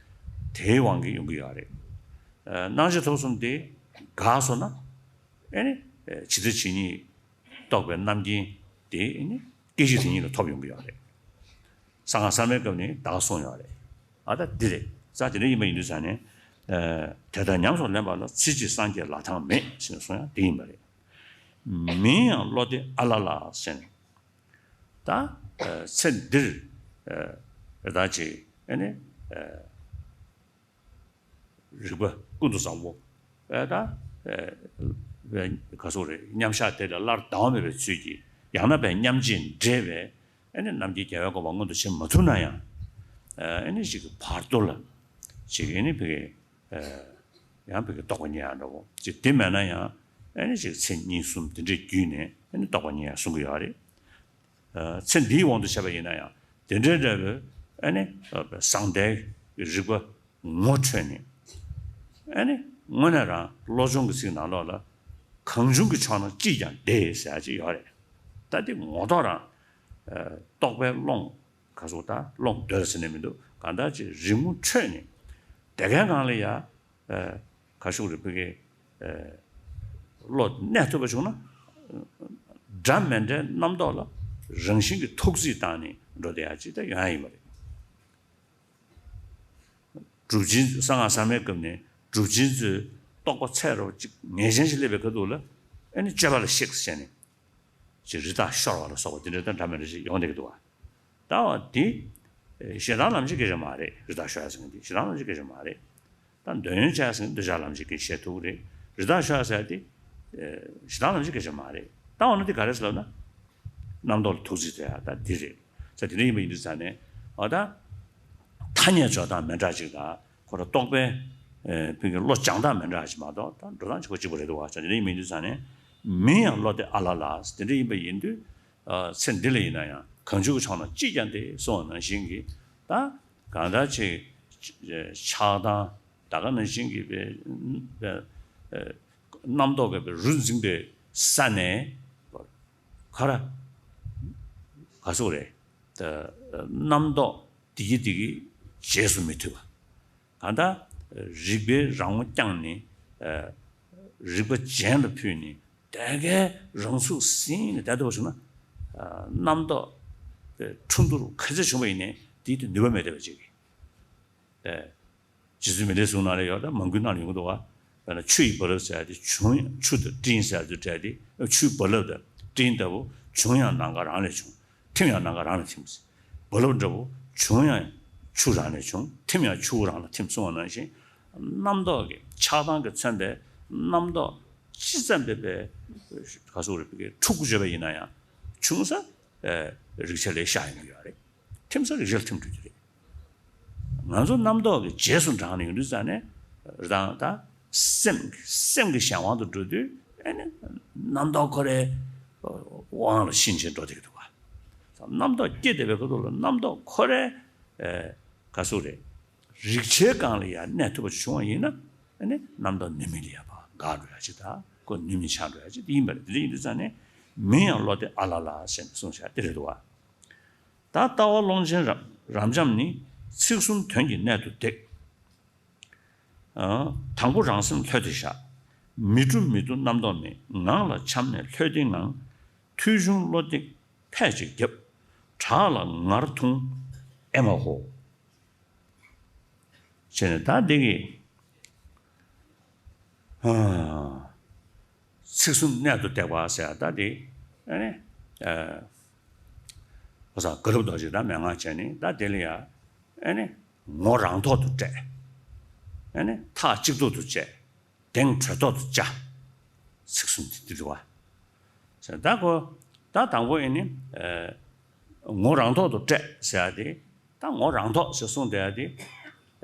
དེའི་དབང་གིས་ཡོང་གི་ཡོད་རེད། སྣང་མཆེད་ཐོབ་གསུམ་དེ་འགག་སོང་ན། ཨེ་ནི། ཇི་ལྟ་ཇི་སྙེད་རྟོགས་པའི་རྣམ་མཁྱེན་དེ་ཨེ་ནི་སྐད་ཅིག་དེ་ཉིད་ལ་ཐོབ་ཡོང་གི་ཡོད་རེད། གསང་སྔགས་གསར་མའི་སྐབས་ནས་བདག་གསུངས་ཡོད་རེད། ཨ་ད་འདི་རེད། ས་དེ་འདྲ་ཡིན་པ་ཡིན་དུས་ཙང་ནས། དེ་ལྟར་ཉམས་སུ་ལེན་པ་ལ་ཚིག་གཅིག་སངས་རྒྱས་ལག་ཐང་མེད་ཟེར་ནས་གསུང་ཡག་དེ་ཡིན་པ་རེད། མིང་ཡང་བློ་གཏད་ཨ་ལ་ལ་ཟེར་ནས། ད། ཚེ་འདིར། རེ་ད་ཅིག་ཨེ་ནི། རིག་པ་ཀུན་ཏུ་བཟང་པོ། ཨེ་ད། ཨེ་བའི་ག་སོགས་རེད། མཉམ་བཞག་དེ་ལ་སླར་ལྡང་བ་མེད་པའི་ཚུལ་གྱིས་ཡང་ན་བའི་མཉམ་རྗེས་འབྲེལ་བའི་ཨེ་ནི་རྣམ་མཁྱེན་རྒྱལ་བའི་གོ་འཕང་མངོན་དུ་བྱེད་མ་ཐུབ་ན་ཡང་། ཨེ་ནི་ཅིག་བར་དོ་ལ་ཅིག་ཨེ་ནི་བི་གའི་ཡང་བི་གའི་རྟོགས་པ་རྙེད་ཡག་འདྲ་བོ་ཅིག་དེ་མེད་ན་ཡང་ཨེ་ནི་ཅིག་མཚན་གཉིས་གསུམ་དེ་འདྲའི་བརྒྱུད་ནས་ཨེ་ནི་རྟོགས་པ་རྙེད་ཡག་གསུང་གི་ཡོད་རེད། ཚེ་འདིའི་དབང་དུ་བྱས་པ་ཡིན་ན་ཡང་དེ་འདྲའི་འདྲ་བའི་ཨ་ནི་བཟང་ལྡན་རིག་པ་ངོ་འཕྲོད་ནས་ཨ་ནི་དངོས་གནས་རང་བློ་སྦྱོང་གི་ཚིག་ནང་ལོགས་ལ་གང་བྱུང་གི་ཕྱོགས་ན་ཅིས་ཀྱང་བདེ་ཟེར་ཡག་ཅིག་ཡོད་རེད། ད་དེ་ངོ་ཐོག་རང་རྟོགས་པའི་ཀློང་ག་སོགས་ད་ཀློང་བརྡོལ་ཟེར་ནས་མི་འདུག་གང་ལྟར་ཅིག་རིག་ངོ་འཕྲོད་ནས་བདེ་མཁན་སྒང་ལ་ཡ། ཁ་ཤུགས་རེ་ཕུད་ཀྱི། བློ་གནས་ཐུབ་པ་བྱུང་ན། འདྲ་མི་འདྲའི་རྣམ་རྟོག་ལ་རང་བཞིན་གྱིས་ཐོག་བརྩེགས་བཏང་ནས་འགྲོ་བསྡད་ཡ་ཅིག་ད་ཡོང་ཡ་ཡིན་པ་རེད། གྲུབ་ཆེན་གསང་སྔགས་གསར་མའི་སྐབས་ནས་གྲུབ་ཆེན་ཚོའི་རྟོགས་པ་ཚད་རོབ་ཅིག་ངེས་ཅན་ཞིག་སླེབས་པའི་ཁ་ཐུག་ལ་ཨ་ནི་སྤྱོད་པ་ལ་གཤེགས་ཟེར་ནས་ཅིག་རི་དྭགས་ཤོར་བ་ལ་སོགས་པ་དེ་འདྲ་དང་འདྲ་མི་འདྲ་ཞིག་ཡོང་བསྡད་ཀྱི་འདུག་བ། ད་བ་འདི་ཞེ་སྡང་ལམ་གྱི་སྐད་ཆ་མ་རེད། རི་དྭགས་ཤོར་ཡ་ཟེར་མཁན་འདི་ཞེ་སྡང་ལམ་གྱི་སྐད་ཆ་མ་རེད། ད་འདོད་ཡོན་ཆགས་ཟིན་འདོད་ཆགས་ལམ་ཞིག་གི་བཤད་ཐུབ་རེད། རི་དྭགས་ཤོར་ཟེར་དེ་ཞེ་སྡང་ལམ་ཞིག་གི་ཆ་མ་རེད། ད་འོ་ན་དེ་ག་རེ་ཟེར་ལབ་ན། རྣམ་རྟོག་ལ་ཐུག་ཚིག་དེ་ཡང་ད་འདི་རེད། ཟེར་དེ་འདྲ་ཡིན་པ་ཡིན་དུས་ཙང་ནས་འོ་ད། ཐ་སྙད་འཇོག་སྟངས་མི་འདྲ་ཅིག་དང་ཁོ་ར་རྟོག་པའི་ཕན་གྱི་བློ་སྦྱང་སྟངས་མི་འདྲ་ཅིག་མ་གཏོགས་ད་འགྲོ་སྟངས་གཅིག་པ་གཅིག་པ་རེད་འདུག་བ། ཟེར་དེ་འདྲ་ཡིན་པ་ཡིན་དུས་ཙང་ནས་མིང་ཡང་བློ་སྟེ་ཨ་ལ་ལ་དེ་འདྲ་ཡིན་པ་ཡིན་དུས། ཚེ་འདི་ལ་ཡིན་ན་ཡང་གང་བྱུང་གི་ཕྱོགས་ན་ཅིས་ཀྱང་དེ་གསུངས་པ་ནང་བཞིན་གྱི་ད་གང་ལྟར་ཅིག་ཆགས་སྡང་ད་ག་ནང་བཞིན་གྱི་པའི་པའི་རྣམ་རྟོག་གི་པའི་རུ་འཛིངས་པའི་ས་ནས་ག་ར་ག་སོགས་རེད། ད་རྣམ་རྟོག་དེ་གི་དེ་གི་རྗེས་སུ་མི་མཐུད་པ། གང་ལྟར་རིག་པའི་རང་ངོ་བསྐྱངས་ནས་རིག་པ་གཞན་ལ་ཕུལ་ནས་དེ་གའི་རང་ཚུགས་ཟིན་ནས་བསྡད་ཐུབ་པ་བྱུང་ན། རྣམ་རྟོག་འཕྲོ་འདུར་ག་ཚོད་བྱུང་བ་ཡིན་ནའི་དེའི་དེ་ནུས་པ་མེད་བསྡད་པ་ཅིག་གིས། རྗེ་བཙུན་མི་ལའི་གསུང་ནང་ལ་ཡོད། ད་མང་པོའི་ནང་ལ་ཡོང་གི་འདུག་བ། དཔེར་ན་ཆུ་ཡི་རྦ་རླབས་ཟེར་ཡ་དེ་བྱུང་ཡང་ཆུ་དང་སྤྲིན་ཟེར་ཡ་དེ་འདྲ་དེ་ཆུའི་རྦ་རླབས་དང་སྤྲིན་ལྟ་བུ་བྱུང་ཡང་ནམ་མཁའ་རང་ལས་བྱུང་། ཐིམ་ཡང་ནམ་མཁའ་རང་ལ་ཐིམ། རྦ་རླབས་འདྲ་བོ་བྱུང་ཡང་ཆུ་རང་ལ་བྱུང་། ཐིམ་ཡང་ཆུ་བོ་རང་ལ་ཐིམ་གསུངས་པ་ནང་བཞིན། རྣམ་རྟོག་གི་ཆགས་སྡང་གིས་མཚོན་པའི་རྣམ་རྟོག་ཅི་ཙམ་པའི་པའི་ག་སོགས་རེད་པའི་འཁྲུག་པོ་བརྗོད་པ་ཡིན་ན་ཡང་བྱུང་ས་རིག་བྱེད་ལ་ཤར་ཡོང་གི་ཡོད་རེད། ཐིམ་ས་རིག་བྱེད་ལ་ཐིམ་འགྲོ་གི་རེད། ང་ཚོ་རྣམ་རྟོག་གི་རྗེས་སུ་འབྲངས་ནས་ཡོང་དུས་ཙང་ནས་རང་ད་སེམས་སེམས་ཀྱི་གཞན་དབང་དུ་འགྲོ་དུས་ཨེ་ནི་རྣམ་རྟོག་ཁོ་རའི་དབང་ལ་ཕྱིན་ཆད་འགྲོ་བསྡད་ཀྱི་འདུག་བ། རྣམ་རྟོག་སྐྱེ་བསྡད་པའི་ཁ་ཐུག་ལ་རྣམ་རྟོག་ཁོ་རའི་ཨེ་ག་ཟེར་རེད། རིག་བྱེད་སྒང་ལ་ཡང་གནས་ཐུབ་པ་ཞིག་བྱུང་བ་ཡིན་ན་ཨེ་ནི་རྣམ་རྟོག་ནུས་མེད་ལ་ཡང་འགག་འགྲོ་ཡ་ཅིག་དང་ཁོ་ནུས་མེད་ཆགས་འགྲོ་ཡ་ཅིག་དེ་ཡིན་པ་རེད། དེ་འདྲ་ཡིན་དུས་ཙང་ནས་མིང་ཡང་བློ་སྟེ་ཨ་ལ་ལ་ཟེར་ནས་གསུངས་བཞག་དེ་རེད་འདུག་བ། ད་ལྟ་བ་ཀློང་ཆེན་རབ་རབ་འབྱམས་ནི། ཚིག་གསུམ་དོན་གྱི་གནད་དུ་འདེགས། ཨ། དང་པོ་རང་སེམས་ལྷོད་དེ་བཞག། མི་སྒྲུབ་མི་སྡུག་རྣམ་རྟོག་མེད། ངང་ལ་འཁྱམས་ནས་ལྷོད་དེའི་ངང་། ཐོས་བྱུང་བློ་གཏད་ཕལ་ཅིག་བརྒྱབ། བྲག་ལ་ངར་འཐུང་ཨེ་མ་ཧོ། བྱས་ནས་ད་འདི་གི། ཨ། ཚིག་གསུམ་གནད་དུ་འདེགས་པ་ཟེར་ཡ་ད་དེ། ཨ་ནི། ཨ། ཁོ་ཚང་དགའ་སློབ་རྡོ་རྗེ་ད་མན་ངག་བྱས་ནས་ད་དེ་ལ་ཡ། ཨ་ནི། ངོ་རང་ཐོག་ཏུ་སྤྲད། ཨ་ནི། ཐག་གཅིག་ཐོག་ཏུ་བཅད། གདེང་གྲོལ་ཐོག་ཏུ་བཅའ། ཚིག་གསུམ་དེ་འདི་འདུག་བ། ཟེར་ད་ཁོ། ད་དང་པོ་ཨ་ནི། ཨ། ངོ་རང་ཐོག་ཏུ་སྤྲད་ཟེར་ཡ་དེ། ད་ངོ་རང་ཐོག་ཟེར་གསུངས་བསྡད་ཡ་དེ།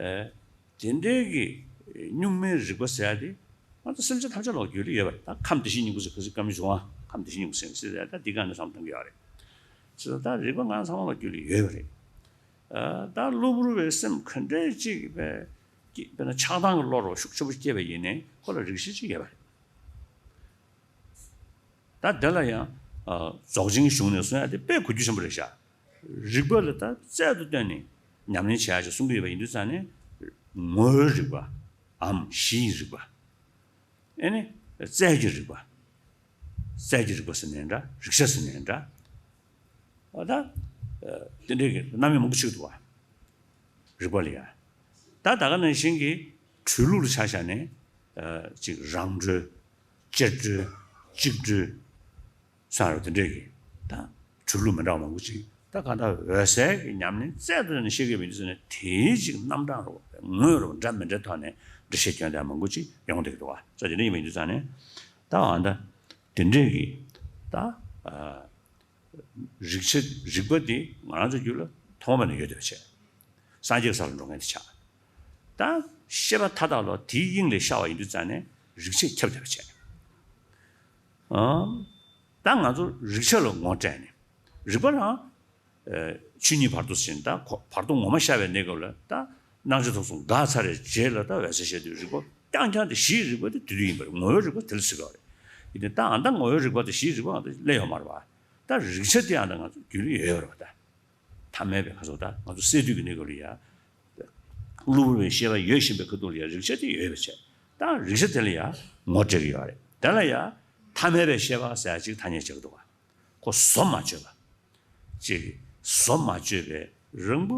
ཨ། དེ་འདྲའི་གི་གཉུག་མའི་རིག་པ་ཟེར་ཡ་དེ་ང་ཚོ་སེམས་ཅན་ཐམས་ཅད་ལ་རྒྱུད་ལ་ཡོད་པ་རེད། ད་ཁམས་བདེ་གཤེགས་སྙིང་པོ་ཟེར་ག་ཚོད་བཀའ་མོལ་བྱུང་བ། ཁམས་བདེ་གཤེགས་སྙིང་པོ་ཟེར་ཟེར་ཡ་ད་འདི་ག་ནས་བསམ་བཏང་གི་ཡོད་རེད། ཟེར་ད་རིག་པ་ང་ཚང་མ་ལ་རྒྱུད་ལ་ཡོད་པ་རེད། ཨ། ད་གློ་བུར་བའི་སེམས་ག་འདྲའི་ཅིག་པའི་དཔེར་ན་ཆགས་སྡང་གི་བློ་རོ་ཤུགས་ཆེན་པོ་སྐྱེས་པ་ཡིན་ནའི་ཁོ་ལ་རིག་བྱེད་ཅིག་ཡོད་པ་རེད། ད་དེ་ལ་ཡང་། ཨ། རྫོགས་ཆེན་གྱི་གཞུང་ནས་གསུང་ཡ་དེ་དཔེ་གོ་རྒྱུ་ཆེན་པོ་རེད་ཤག། རིག་པ་ལ་ད་རྩལ་དུ་བཏོན་ནས་ཉམས་ལེན་བྱེད་ཡ་ཅིག་གསུང་གི་ཡོད་པ་ཡིན་དུས་ཙང་ནས། ངོ་བོའི་རིག་པའམ་གཞི་ཡི་རིག་པ། ཨེ་ནི། རྩལ་གྱི་རིག་པ། རྩལ་གྱི་རིག་པ་ཟེར་ནའི་འདྲ། རིག་བྱེད་ཟེར་ནའི་འདྲ། ཨ། ད། ཨ། དེ་འདྲའི་གི་རྣམ་དབྱེ་མང་པོ་ཅིག་འདུག་བ། རིག་པ་ལ་ཡ། ད་ད་ག་ནང་བཞིན་གྱི་གྲོལ་ལུགས་ལ་ཆ་བཞག་ནས། ཨ། ཅིག་རང་གྲོལ། གཅེར་གྲོལ། གཅིག་གྲོལ། ས་རུ་དེ་འདྲས་ཀྱི་ད་གྲོལ་ལུགས་མི་འདྲ་བ་མང་པོ་ཅིག་ད་གང་ལྟར་འོད་གསལ་གྱི་ཉམས་ལེན་རྩལ་དུ་ནས་ཤེས་ཀྱི་མི་འདུག་ཟེར་ནས་དེའི་ཅིག་རྣམ་གྲངས་རུ་དངོས་རུ་འདྲ་མི་འདྲའི་ཐོག་ནས་འགྲེལ་བཤད་སྐྱོན་དེ་མང་པོ་ཅིག་ཡོང་བསྡད་ཀྱི་འདུག་བ། ས་དེ་འདྲ་ཡིན་པ་ཡིན་དུས་ཙང་ནས་ད་འོ་ད་དེ་འདྲས་ཀྱི་ད་རིག་བྱེད་རིག་པ་འདི་ང་རང་ཚོ་རྒྱུད་ལ་ཐོག་མ་ནས་ཡོད་བསྡད་པ་བྱས། སངས་རྒྱས་ས་ལ་འགྲོ་མཁན་དེ་ཆགས། ད་ཤེས་པ་མཐའ་དག་ལ་དེའི་དབྱིངས་ལས་ཤར་བ་ཡིན་དུས་ཙང་ནས་རིག་བྱེད་ཁྱབ་བསྡད་པ་བྱས། ཨང་། ད་ང་ཚོ་རིག་བྱེད་ལ་ངོ་སྤྲད་ནས། རིག་པ་རང་། ཨེ། ཆོས་ཉིད་བར་དོ་ཟེར་ད་ཁོ་བར་དོ་ངོ་མ་ཤར་བའི་གནས་སྐབས་ལ་ད་སྣང་ཆ་ཐོབ་སོང་འགག་ཚར་བའི་རྗེས་ལ་ད་འོད་གསལ་ཤར་དུས་རིག་པ་རྐྱང་རྐྱང་དེ་གཞིའི་རིག་པ་དེ་དེ་དུས་ཡིན་པ་རེད། ངོ་བོའི་རིག་པ་དེ་ལ་ཟེར་གི་རེད། ཡིན་ཏེ་ད་ཨ་ད་ངོ་བོའི་རིག་པ་དེ་གཞིའི་རིག་པ་ང་ཚོ་སླེབས་ཡོད་མ་རེད་པ། ད་རིག་བྱེད་དེ་ཨ་ད་ང་ཚོ་རྒྱུད་ལ་ཡོད་ཡོད་རེད་པ་ད། ཐ་མལ་པའི་ཁ་སོགས་ད་ང་ཚོ་སད་དུས་ཀྱི་གནས་སྐབས་ལ་ཡ། གློ་བུར་བའི་ཤེས་པ་ཡོད་བཞིན་པའི་ཁ་ཐུག་ལ་ཡ་རིག་བྱེད་དེ་ཡོད་པ་བྱས། ད་རིག་བྱེད་དེ་ལ་ཡ་ངོ་སྤྲད་ཀྱི་ཡོད་རེད། དེ་ལ་ཡང་ཐ་མལ་པའི་ཤེས་པ་ཟེར་ཡ་ཅིག་ཐ་སྙད་བྱེད་ཀྱི་འདུག་བ། ཁོ་བཟོ་མ་བཅོས་པ། ཅིག་བཟོ་མ་བཅོས་པའི་རང་བབ་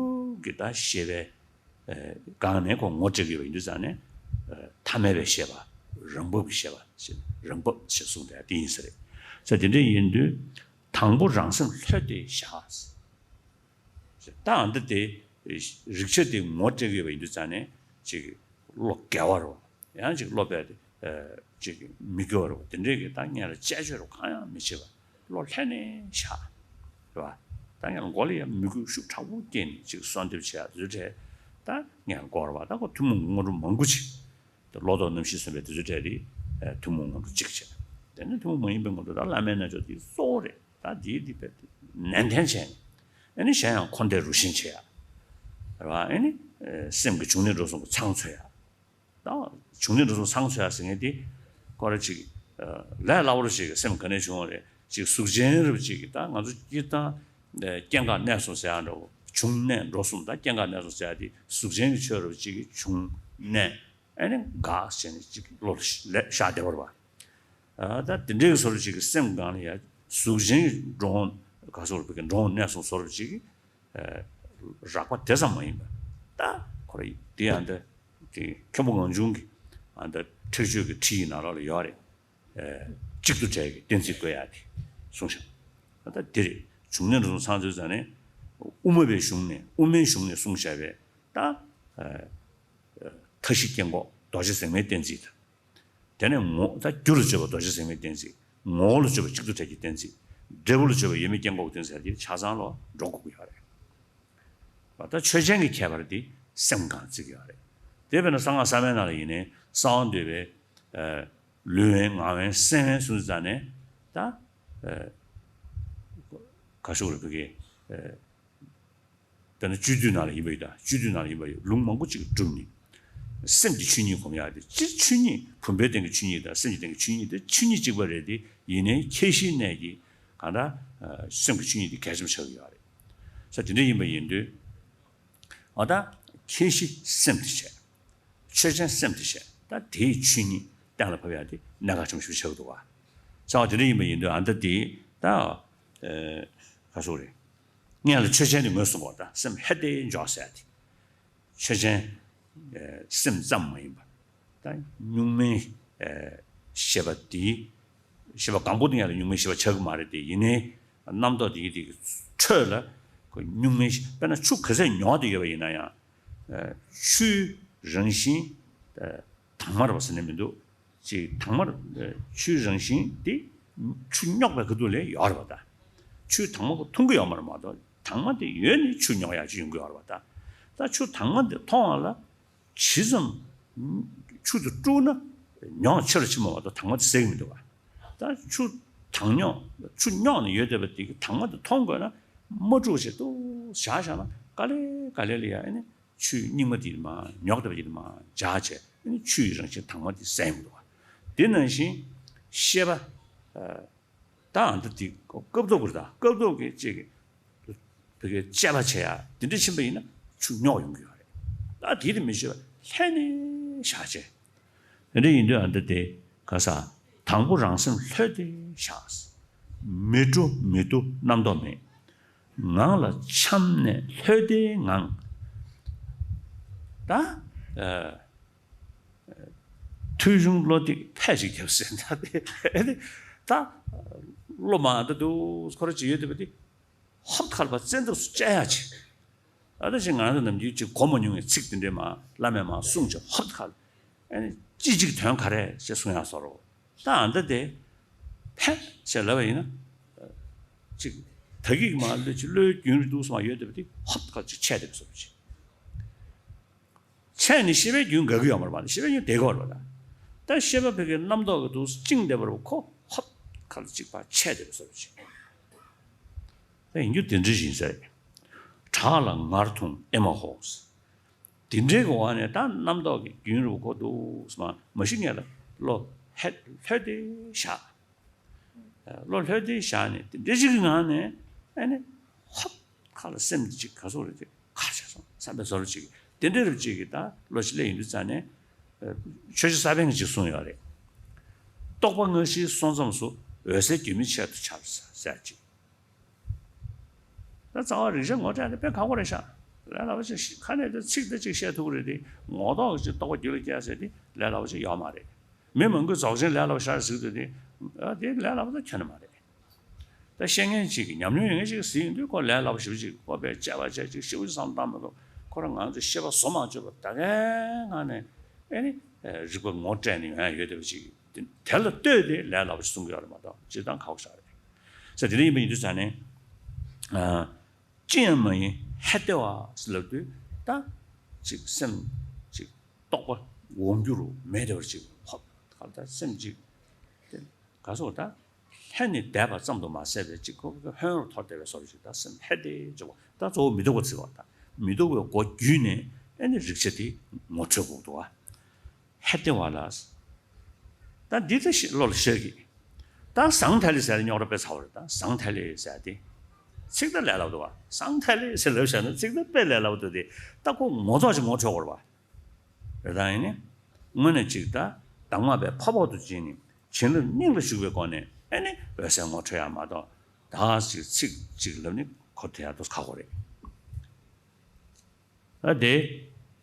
ཀྱི་ད་ཤེས་པའི་ཨ་སྒང་ནས་ཁོ་ངོ་སྤྲད་ཀྱི་ཡོད་པ་ཡིན་དུས་ཙང་ནས། ཨ་ཐ་མལ་པའི་ཤེས་པ། རང་བབ་ཀྱི་ཤེས་པ་ཞེས། རང་བབ་ཞེས་གསུངས་པ་དེ་ཡིན་ས་རེད། ས་དེ་འདྲ་ཡིན་དུས། དང་པོ་རང་སེམས་ལྷོད་དེ་བཞག། ད་ཨ་འདི་དེ་རིག་བྱ་དེ་ངོ་སྤྲད་ཀྱི་ཡོད་པ་ཡིན་དུས་ཙང་ནས་ཅིག་བློ་འགེལ་བ་རོ། ཡང་ཅིག་བློ་བས་ཏེ་ཨ་ཅིག་མི་འགྱུར་བ་རོ། དེ་འདྲའི་གི་ད་སྔོན་ལ་དཔྱད་བརྗོད་རོ་གང་ཡང་མི་བྱེད་པ། བློ་ལྷོད་ནས་བཞག། རེད་བ། ད་སྔོན་ལ་མགོ་ལ་ཡང་མོས་གུས་ཤུགས་དྲག་པོ་སྐྱེས་ནས་ཅིག་གསོལ་འདེབས་བྱེད་ཡ་དེ་ཚོ་གྲས་ད་སྔོན་ལ་འགོར་བ། ད་ཁོ་ཐུན་མོང་སྔོན་འགྲོ་མང་པོ་ཅིག། ལོག་རྟོག་རྣམ་བཞི་ཟིན་པའི་དེ་ཚོའི་གྲས་དེ་ཐུན་མོང་སྔོན་འགྲོ་གཅིག་བྱས། དེ་ནས་ཐུན་མོང་མ་ཡིན་པའི་སྔོན་འགྲོ་ད་བླ་མའི་རྣལ་འབྱོར་དེ་གཙོ་བོ་རེད། ད་དེའི་དེ་དཔེ་ནན་ཏན་བྱས་ནས། ཨ་ནི་གཞན་ཡང་འཁོར་འདས་རུ་ཤན་བྱེད་ཡ། རེད་བ། ཨ་ནི་སེམས་ཀྱི་བྱུང་གནས་འགྲོ་གསུམ་གྱི་མཚང་འཚོལ་ཡ། ད་བྱུང་གནས་འགྲོ་གསུམ་མཚང་འཚོལ་ཡ་ཟེར་མཁན་དེ། ཁོ་ར་ཅིག་ལས་སླ་པོ་ར་ཅིག་སེམས་ག་ནས་བྱུང་བ་རེད། ཅིག་གཟུགས་ཅན་རབ་ཅིག་གི་ད་ང་ཚོ་སྤྱིར་བཏང་སྐྱེ་འགག་གནས་གསུམ་ཟེར་ཡ་འདྲ་བོ། བྱུང་གནས་འགྲོ་གསུམ། ད་སྐྱེ་འགག་གནས་གསུམ་ཟེར་ཡ་དེ་གཟུགས་ཅན་གྱི་ཆོས་རབ་ཅིག་གི་བྱུང་གནས། ཨ་ནི་འགག་བྱས་ནས་ཅིག་བློ་ལ་ཤར་བསྡད་པ་རེད་བ། ཨ་ད་དེ་འདྲའི་བཟོ་འདྲ་ཅིག་གི་སེམས་སྒང་ལ་ཡ་གཟུགས་ཅན་གྱི་འགྲོ་འོང་ག་སོགས་རིགས་པའི་འགྲོ་འོང་གནས་གསུམ་བཟོ་འདྲ་ཅིག་གི་རགས་པ་དེ་ཙམ་མ་ཡིན་པ། ད་ཁོ་ར་དེ་ཡང་ད་དེ་མཁན་པོ་ངག་ཆུང་གི་ཨ་ད་ཁྲེགས་ཆོད་ཀྱི་ཁྲིད་ཡིག་ནང་ལོགས་ལ་ཡོད་རེད། གཅིག་ཏུ་བྲལ་གྱི་གཏན་ཚིགས་བཀོད་ཡག་དེ་གསུངས་ཤག། ད་དེ་རེད། བྱུང་གནས་འགྲོ་གསུམ་མཚང་འཚོལ་ཟེར་ནས་དབུ་མ་པའི་གཞུང་ནས། དབུ་མའི་གཞུང་ནས་གསུངས་བཞག་པའི་ད་མཐའ་བཞི་སྐྱེ་འགོག་རྡོ་རྗེ་ཟེགས་མའི་གཏན་ཚིགས་དང་། དེ་ནས་ངོ་ད་རྒྱུ་ལ་དཔྱོད་པ་རྡོ་རྗེ་ཟེགས་མའི་གཏན་ཚིགས། ངོ་བོ་ལ་དཔྱོད་པ་གཅིག་ཏུ་བྲལ་གྱི་གཏན་ཚིགས། འབྲས་བུ་ལ་དཔྱོད་པ་ཡོད་མེད་སྐྱེ་འགོག་གི་གཏན་ཚིགས་དེ་ཆ་ཚང་ལ་འགྲོ་དགོས་ཀྱི་ཡོད་རེད། ད་ཆོས་ཅན་གྱི་ཁྱད་པར་དེ་སེམས་སྒང་བརྩི་གི་ཡོད་རེད། དེ་བས་ན་གསང་སྔགས་གསར་མའི་ནང་ལ་ཡིན་ནའི་གསང་བ་འདུས་པའི་ལུས་དབེན་ངག་དབེན་སེམས་དབེན་གསུངས་ཙང་ནས་ད་ག་ཤོག་རེ་བུ་གི་དཔེར་ན་སྤྱོད་བསྡུས་ནང་ལ་ཡིན་པ་ཡོད། ད་སྤྱོད་བསྡུས་ནང་ལ་ཡིན་པ་ཡོད། ལུང་མང་པོ་ཅིག་བསྒྲུབས་ནས་སེམས་ཀྱི་ཆོས་ཉིད་སྒོམ་ཡག་དེ། སྤྱིར་ཆོས་ཉིད་བུམ་པའི་སྟེང་གི་ཆོས་ཉིད་དང་སེམས་ཀྱི་སྟེང་གི་ཆོས་ཉིད་དེ་ཆོས་ཉིད་གཅིག་པ་རེད་དེ། ཡིན་ནའི་ཁྱད་གཞིའི་གནས་ཀྱིས་གང་ལྟར་སེམས་ཀྱི་ཆོས་ཉིད་དེ་གལ་ཆེན་པོ་ཆགས་ཀྱི་ཡོད་རེད། ས་དེ་འདྲ་ཡིན་པ་ཡིན་དུས། འོ་ད་ཁྱད་གཞི་སེམས་དེ་བྱས། ཆོས་ཅན་སེམས་དེ་བྱས། ད་དེའི་ཆོས་ཉིད་གཏན་ལ་ཕབ་ཡག་དེ་གནད་འགག་ཆེན་པོ་ཞིག་ཆགས་ཀྱི་འདུག་བ། ས་བ་དེ་འདྲ་ཡིན་པ་ཡིན་དུས་ཨ་ད་དེ་ད་ག་སོག་རེད། སྔོན་ལ་ཆོས་ཅན་དེ་ངོས་བཟུང་བ། ད་སེམས་ཧད་དེ་འཇོག་ཟེར་ཡག་དེ། ཆོས་ཅན་སེམས་ཙམ་མ་ཡིན་པ། ད་གཉུག་མའི་ཤེས་པ་དེ། ཤེས་པ་གང་པོ་དེ་ཡང་ལ་གཉུག་མའི་ཤེས་པ་ཆགས་ཀྱི་མ་རེད་དེ། ཡིན་ནའི་རྣམ་རྟོག་དེ་གི་དེ་གི་ཁྲོད་ལ་ཁོ་གཉུག་མའི་ཤེས། དཔེར་ན་ཆུ་ག་ཚད་མྱོང་བསྡད་ཡོད་པ་ཡིན་ན་ཡང་། ཆུའི་རང་བཞིན་དྭངས་མ་རེད་པ་ཟེར་ནས་མི་འདུག། ཅིག་དྭངས་མ་རེད། ཆུའི་རང་བཞིན་དེ་ཆུ་རྙོག་པའི་ཁ་ཐུག་ལ་ཡོད་རེད་པ། ད་ཆུ་དྭངས་མ་ཁོ་མཐོང་གི་ཡོད་མ་རེད་མ་གཏོགས། དྭངས་མ་དེ་ཡོད་ནས་ཆུ་རྙོག་ཡག་ཅིག་ཡོང་གི་ཡོད་རེད་པ། ད་ད་ཆུ་དྭངས་མ་དེ་མཐོང་བ་ལ། ཇི་ཙམ་ཆུ་དེ་དཀྲུགས་ན་མྱོང་ཆེ་རུ་ཕྱིན་པ་མ་གཏོགས་དྭངས་མ་དེ་ཟད་ཀྱི་མི་འདུག་བ། ད་ཆུ་དྭངས་རྙོག་ཆུ་རྙོག་ནས་ཡོད་བསྡད་པ་དེ་གི་དྭངས་མ་དེ་མཐོང་དགོས་ན་མ་དཀྲུགས་བྱས་ཏོག་བཞག་བཞག་ན། ག་ལེ་ག་ལེ་ལ་ཡ་ཨ་ནི་ཆུའི་སྙིགས་མ་དེ་མར་རྙོག་བསྡད་པ་དེ་མར་འཇགས་བྱས། ཨ་ནི་ཆུ་ཡི་རང་བཞིན་དྭངས་མ་དེ་ཟད་ཀྱི་མི་འདུག་བ། དེ་ནང་བཞིན་ཤེས་པ། ད་ཨ་འདི་དེ་སྐབས་ཐོག་གི་རེད། ད་སྐབས་ཐོག་གི་ཅིག་གི་བོད་སྐད་དཔྱད་པ་བྱེད་ཡ་དེ་འདྲ་ཕྱིན་པ་ཡིན་ན་ཆུ་རྙོག་ཡོང་གི་ཡོད་རེད། ད་དེ་དེ་མི་ཤེས་པ་ལྷན་ནེ་བཞག་བྱས། དེ་འདྲ་ཡིན་དུས་ཨ་འདི་དེ་ག་ས། དང་པོ་རང་སེམས་ལྷོད་དེ་བཞག། མི་འགྲོ་མི་འདུག་རྣམ་རྟོག་མེད། ངང་ལ་འཁྱམས་ནས་ལྷོད་དེ་ངང་། ད་ཨ། ཐོས་བྱུང་བློ་གཏད་ཕལ་ཞིག་བརྒྱབ་ཟེར། ད་དེ་ཨེ་ནི་ད་བློ་མ་ད་དུ་ཁོ་ར་ཅིག་ཡོད་བསྡད་པ་དེ་ཧོབ་ཁ་ལ་བཙན་ཐབས་སུ་བཅའ་ཡག་ཅིག། ཨ་ད་ཅིག་ང་རང་ཚོ་ནམ་རྒྱུན་ཅིག་གོ་མ་མྱོང་བའི་ཚིག་དེ་འདྲའི་མ་བླ་མས་མ་གསུངས་ཅིག་ཧོབ་ཁ་ལ། ཨེ་ནི་ཅི་ཅིག་དོན་ག་རེ་ཞེས་གསུང་ཡག་བཟོ་འདྲ། ད་ཨ་ད་དེ་ཕལ་ཞེས་ལབ་པ་ཡིན་ན། ཅིག་ད་གིག་མ་ལོས་ཅིག་བློའི་རྒྱུན་རིང་དུ་སོང་བ་ཡོད་བསྡད་པ་དེ་ཧོབ་ཁ་ཅིག་ཆད་བསྡད་པ་བཟོ་འདྲ་ཅིག། ཆད་ནས་ཤེས་པའི་རྒྱུན་འགག་གི་ཡོད་མ་རེད་པ། ཤེས་པའི་རྒྱུན་དེ་ག་བར་བ་ད། ད་ཤེས་པ་ཕ་གིའི་རྣམ་རྟོག་གི་དུས་སུ་བཅིངས་བསྡད་པ་རེད་པ། ཁོ་ཧོབ་ཁ་ལ་གཅིག་པ་ཆད་བསྡད་པ་བཟོ་འདྲ་ཅིག། ད་ཡིན་རྒྱུ་དེ་འདྲ་ཡིན་ས་རེད། བྲག་ལ་ངར་འཐུང་ཨེ་མ་ཧོ། དེ་འདྲའི་གི་འོག་ནས་ད་རྣམ་རྟོག་གི་རྒྱུན་རིང་པོ་འགོར་འདུག་སེ་མ་མ་གཞི་ངས་ལ་བློ་ཧད་ལྷོད་དེ་བཞག། བློ་ལྷོད་དེ་བཞག་ནས་དེ་འདྲ་ཅིག་གི་ངང་ནས་ཨ་ནི་ཧོབ་ཁ་ལ་སེམས་ཅིག་ག་སོག་རེད་དེ་ག་ཆགས་སོང་བསམ་པའི་བཟོ་འདྲ་ཅིག་དེ་འདྲ་རུ་ཅིག་གི་ད་བློ་ཅིག་སླེབས་ཡོང་དུས་ཙང་ནས། ཆོས་རྗེ་ས་པཎ་གྱིས་ཅིག་གསུངས་ཡོད་རེད། རྟོག་པ་སྔ་ཕྱིའི་སོ་མཚམས་སུ་འོད་གསལ་རྒྱུན་མི་འཆད་དུ་འཆར་ཟེར་ཅིག་ད་རྩ་བ་རིག་བྱ་ངོ་སྤྲད་ནས་དཔེ་ཁག་པོ་རེད་ཤག་ལས་སླ་པོ་ཅིག་ཁ་ནས་ད་ཚིག་ད་ཅིག་བཤད་ཐུབ་ཀྱི་རེད་དེ། ངོ་ཐོག་གི་ཅིག་རྟོག་པ་རྒྱུད་ལ་སྐྱེ་ཟེར་དེ་ལས་སླ་པོ་ཅིག་ཡོད་མ་རེད། མི་མང་པོས་རྫོགས་ཆེན་ལས་སླ་པོ་ཤར་ཟེར་དུས་དེ་ཨ་དེ་ལས་སླ་པོ་ད་ཁྱོན་ནས་མ་རེད། ད་བཤད་མཁན་ཅིག་གིས་ཉམས་མྱོང་ཡོད་མཁན་ཅིག་གིས་ཟེར་ཡོང་དུས་ཁོ་ལས་སླ་པོ་ཞེ་པོ་ཅིག་ཁོ་དཔེ་དཔྱད་པ་བྱས་ཅིག་ཞེ་པོ་ཅིག་བསམ་བློ་བཏང་མི་འདུག་ཁོ་རང་ང་ཚོས་ཤེས་པ་བཟོ་མ་བཅུག་པར་ད་གའི་ངང་ནས་ཨེ་ནི་རིག་པ་ངོ་སྤྲད་ནས་ཡོང་ཡ་ཡོད་བསྡད་པ་ཅིག་དེ་དེ་ལ་ལྟོས་ཏེ་ལས་སླ་པོ་ཞིག་གསུང་གི་ཡོད་རེད་མ་གཏོགས་སྤྱིར་བཏང་ཁག་པོ་ཞིག་རེད། ཟེར་དེ་འདྲ་ཡིན་པ་ཡིན་དུས་ཙང་ནས། ཨ། ཅི་ཡང་མ་ཡིན་ཧད་དེ་བ་ལབ་དུས་ད་ཅིག་སེམས་ཅིག་རྟོག་པ་འོང་རྒྱུ་རུ་མེད་དེ་བར་ཅིག་ཧོབ་ག་ད་སེམས་ཅིག་དེ་ག་སོགས་ད་ལྷན་ནི་བསྡད་པ་ཙམ་དུ་མ་ཟད་པའི་ཅིག་ཁོ་ཁོ་ཧོན་རུ་འཐོར་བསྡད་པའི་བཟོ་འདྲ་ཅིག་ད་སེམས་ཧད་དེ་ཅིག་ད་གཙོ་བོ་མི་སྡུག་པ་བརྩི་བ་ད་མི་སྡུག་པའི་སྒོ་བརྒྱུད་ནས་ཨེ་ནི་རིག་བྱ་དེ་ངོ་འཕྲོད་དགོས་འདུག་བ། ཧད་དེ་བ་ལ། ད་འདི་ལྟ་ཞིག་བློ་ལ་ཤར་གི། ད་ཟང་ཐལ་ལེ་ཟེར་ཏེ་རྙོག་དྲ་དཔེ་ཚ་བ་རེད། ད་ཟང་ཐལ་ལེ་ཟེར་ཏེ། ཚིག་ད་ལས་སླ་པོ་འདུག་བ། ཟང་ཐལ་ལེ་ཟེར་ལབ་བཞག་ན་ཚིག་ད་དཔེ་ལས་སླ་པོ་འདུག་སྟེ། ད་ཁོ་ངོ་ཐོག་ཅིག་ངོ་འཕྲོད་དགོས་རེད་བ། རེད་ད་ཡིན་ནི། དངོས་གནས་ཅིག་ད་གདམས་ངག་པས་ཕ་ཕོག་ཏུ་བྱིན་ནས་བྱིན་རླབས་སྙིང་ལ་ཞུགས་པའི་སྒོ་ནས་ཨེ་ནི་འོད་གསལ་ངོ་འཕྲོད་ཡ་མ་གཏོགས་ད་ཅིག་ཚིག་ཅིག་ལབ་ནི་ཁོ་དེ་ཡ་ཏོ་ཁག་པོ་རེད། ཨ་དེ།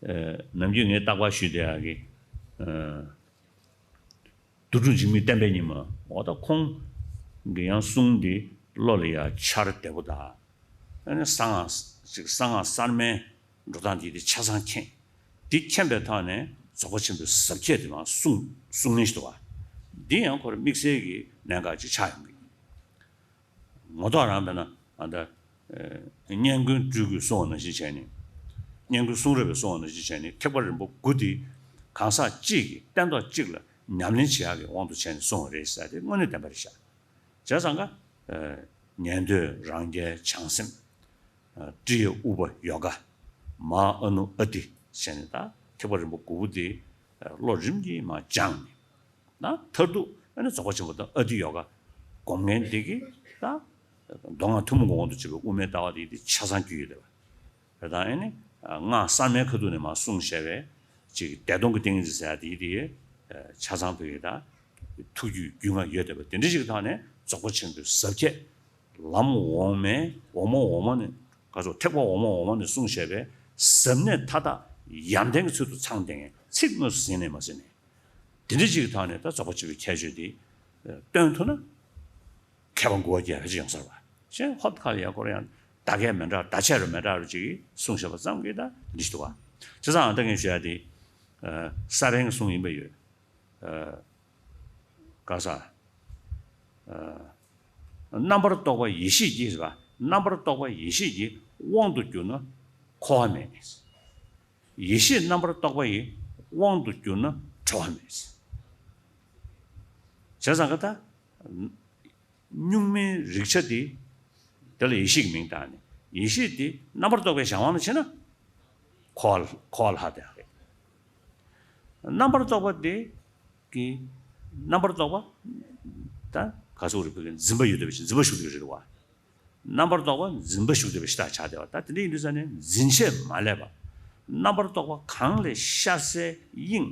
ཨ། ནམ་རྒྱུན་ངས་རྟག་པར་ཞུས་བསྡད་ཡག་གི། ཨ། དུར་ཁྲོད་འཇིགས་མེད་བསྟན་པའི་ཉི་མ་འོ་ད་ཁོང་གི་ཡང་གསུང་འདི་བློ་ལ་ཡ་འཆར་བདེ་པོ་དང་། ཨ་ནི་གསང་སྔགས་ཅིག་གསང་སྔགས་གསར་མའི་འགྲོ་སྟངས་འདི་དེ་ཆ་ཚང་མཁྱེན། འདི་མཁྱེན་པའི་ཐོག་ནས་རྫོགས་པ་ཆེན་པོའི་ཟབ་ཁྱད་དེ་མར་གསུང་གསུང་ངེས་ཤིག་འདུག་བ། འདི་ཡང་ཁོར་དམིགས་བསལ་གྱི་གནད་འགག་ཅིག་ཆགས་ཡོང་གི། ངོ་ཐོག་རང་དཔེར་ན་ཨ་ད། ཨེ། སྙན་ཀུན་སྤྲུལ་སྐུས་གསུངས་པ་ནང་བཞིན་བྱས་ནས། སྙན་ཀུན་གསུང་རབ་པས་གསུངས་པ་ནང་བཞིན་བྱས་ནས་ཐེག་པ་རིམ་པ་དགུ་འདི་གང་ཟག་གཅིག་གིས་སྟན་ཐོག་གཅིག་ལ་ཉམས་ལེན་བྱེད་ཡག་གི་དབང་དུ་བྱས་ནས་གསུངས་པ་རེད་ཟེར་ཏེ་དངོས་གནས་བདེན་པ་རེད་ཤག་བྱས་ཙང་ཀ་ཨེ། ཉན་ཐོས་རང་རྒྱལ་བྱང་སེམས། ཨེ། ཀྲི་ཡ་ཨུ་པ་ཡོ་ག་མ་ཨ་ནུ་ཨ་ཏི་བྱས་ནས་ད་ཐེག་པ་རིམ་པ་དགུ་པོ་འདི་ཨེ། བློ་རིམ་གྱིས་མར་སྦྱངས་ནས། ན་མཐར་ཐུག་ཨ་ནི་རྫོགས་པ་ཆེན་པོ་དང་ཨ་ཏི་ཡོ་ག་སྒོམ་མཁན་དེ་གིས་ད་མདོ་སྔགས་ཐུན་མོང་གི་དབང་དུ་བྱས་པའི་དབུ་མའི་ལྟ་བ་དེ་དེ་ཆ་ཚང་རྒྱུད་ཡོད་བསྡད་པ་རེད། ད་ཨ་ནི་སྔགས་གསར་མའི་ཁ་ཐུག་ནས་མར་གསུངས་བཞག་པའི་ཅིག་བདེ་སྟོང་གི་ཏིང་ངེ་འཛིན་ཟེར་ཡ་དེ་དེ་ཆ་ཚང་བོད་ཡིག་ད་ཐུགས་རྒྱུད་རྒྱུད་ལྔ་ཡོད་བསྡད་པ་དེ་འདྲ་ཞིག་གི་ཐོག་ནས་རྫོགས་པ་ཆེན་པོའི་ཟབ་ཁྱད་ལམ་འོག་མའི་འོག་མ་འོག་མ་ནས་ག་ཚོད་ཐེག་པ་འོག་མ་འོག་མ་ནས་གསུངས་བཞག་པའི་ཟབ་གནད་མཐའ་དག་ཡོན་ཏན་གྱི་ཚུལ་དུ་ཚང་བསྡད་མཁན་ཚིག་དངོས་སུ་ཟིན་ནས་མ་ཟིན་ནས། དེ་འདྲ་ཅིག་གི་ཐོག་ནས་ད་རྫོགས་པ་ཆེན་པོའི་ཁྱད་ཆོས་དེ་སྟོན་ཐུབ་ན་མཁས་པ་མགུ་བ་རྒྱས་ཕལ་ཆེར་ཡོང་ས་རེད་བ། གཞན་ཧོབ་ཁ་ལ་ཡ་ཁོ་རང་ཡང་ད་གས་མི་འདྲ་ད་ཆས་རུ་མི་འདྲ་རུ་ཅིག་གསུངས་བཞག་པ་ཙམ་གྱིས་ད་འདི་ཞིག་འདུག་བ། བྱས་ཙང་ད་ངས་ཞུ་ཡ་དེ་ས་པཎ་གྱི་གསུང་ཡིན་པ་ཡོད། ག་ས། རྣམ་པར་རྟོག་པ་ཡེ་ཤེས་ཀྱིས་རེད་བ། རྣམ་པར་རྟོག་པ་ཡེ་ཤེས་ཀྱི་དབང་དུ་གྱུར་ན་འཁོར་བ་མེད། ཡེ་ཤེས་རྣམ་པར་རྟོག་པ་ཡི་དབང་དུ་གྱུར་ན་གྲོལ་བ་མེད། བྱས་ཙང་ཀ་ད། གཉུག་མའི་རིག་བྱ་དེ། དེ་ལ་ཡེ་ཤེས་ཀྱི་མིང་བཏགས་ནས་ཡེ་ཤེས་དེ་རྣམ་པར་རྟོག་པའི་གཞན་དབང་དུ་ཕྱིན་ན། འཁོར་བ་འཁོར་བ་ལྷག་བསྡད་རེད། རྣམ་པར་རྟོག་པ་དེ་གི་རྣམ་པར་རྟོག་པ་ད་ག་ཚོད་རེད་བོད་སྐད་འཛིན་པ་ཡོད་བསྡད་པ་ཞིག་འཛིན་པ་ཞུགས་བསྡད་པ་རེད་བ། རྣམ་པར་རྟོག་པ་འཛིན་པ་ཞུགས་བསྡད་པ་ཞིག་ད་ཆགས་བསྡད་པ་ད་དེ་འདྲ་ཡིན་དུས་ཙང་ནས་འཛིན་ཆས་མ་བསླད་པ། རྣམ་པར་རྟོག་པ་གང་ལས་ཤར་གསལ་དབྱིངས་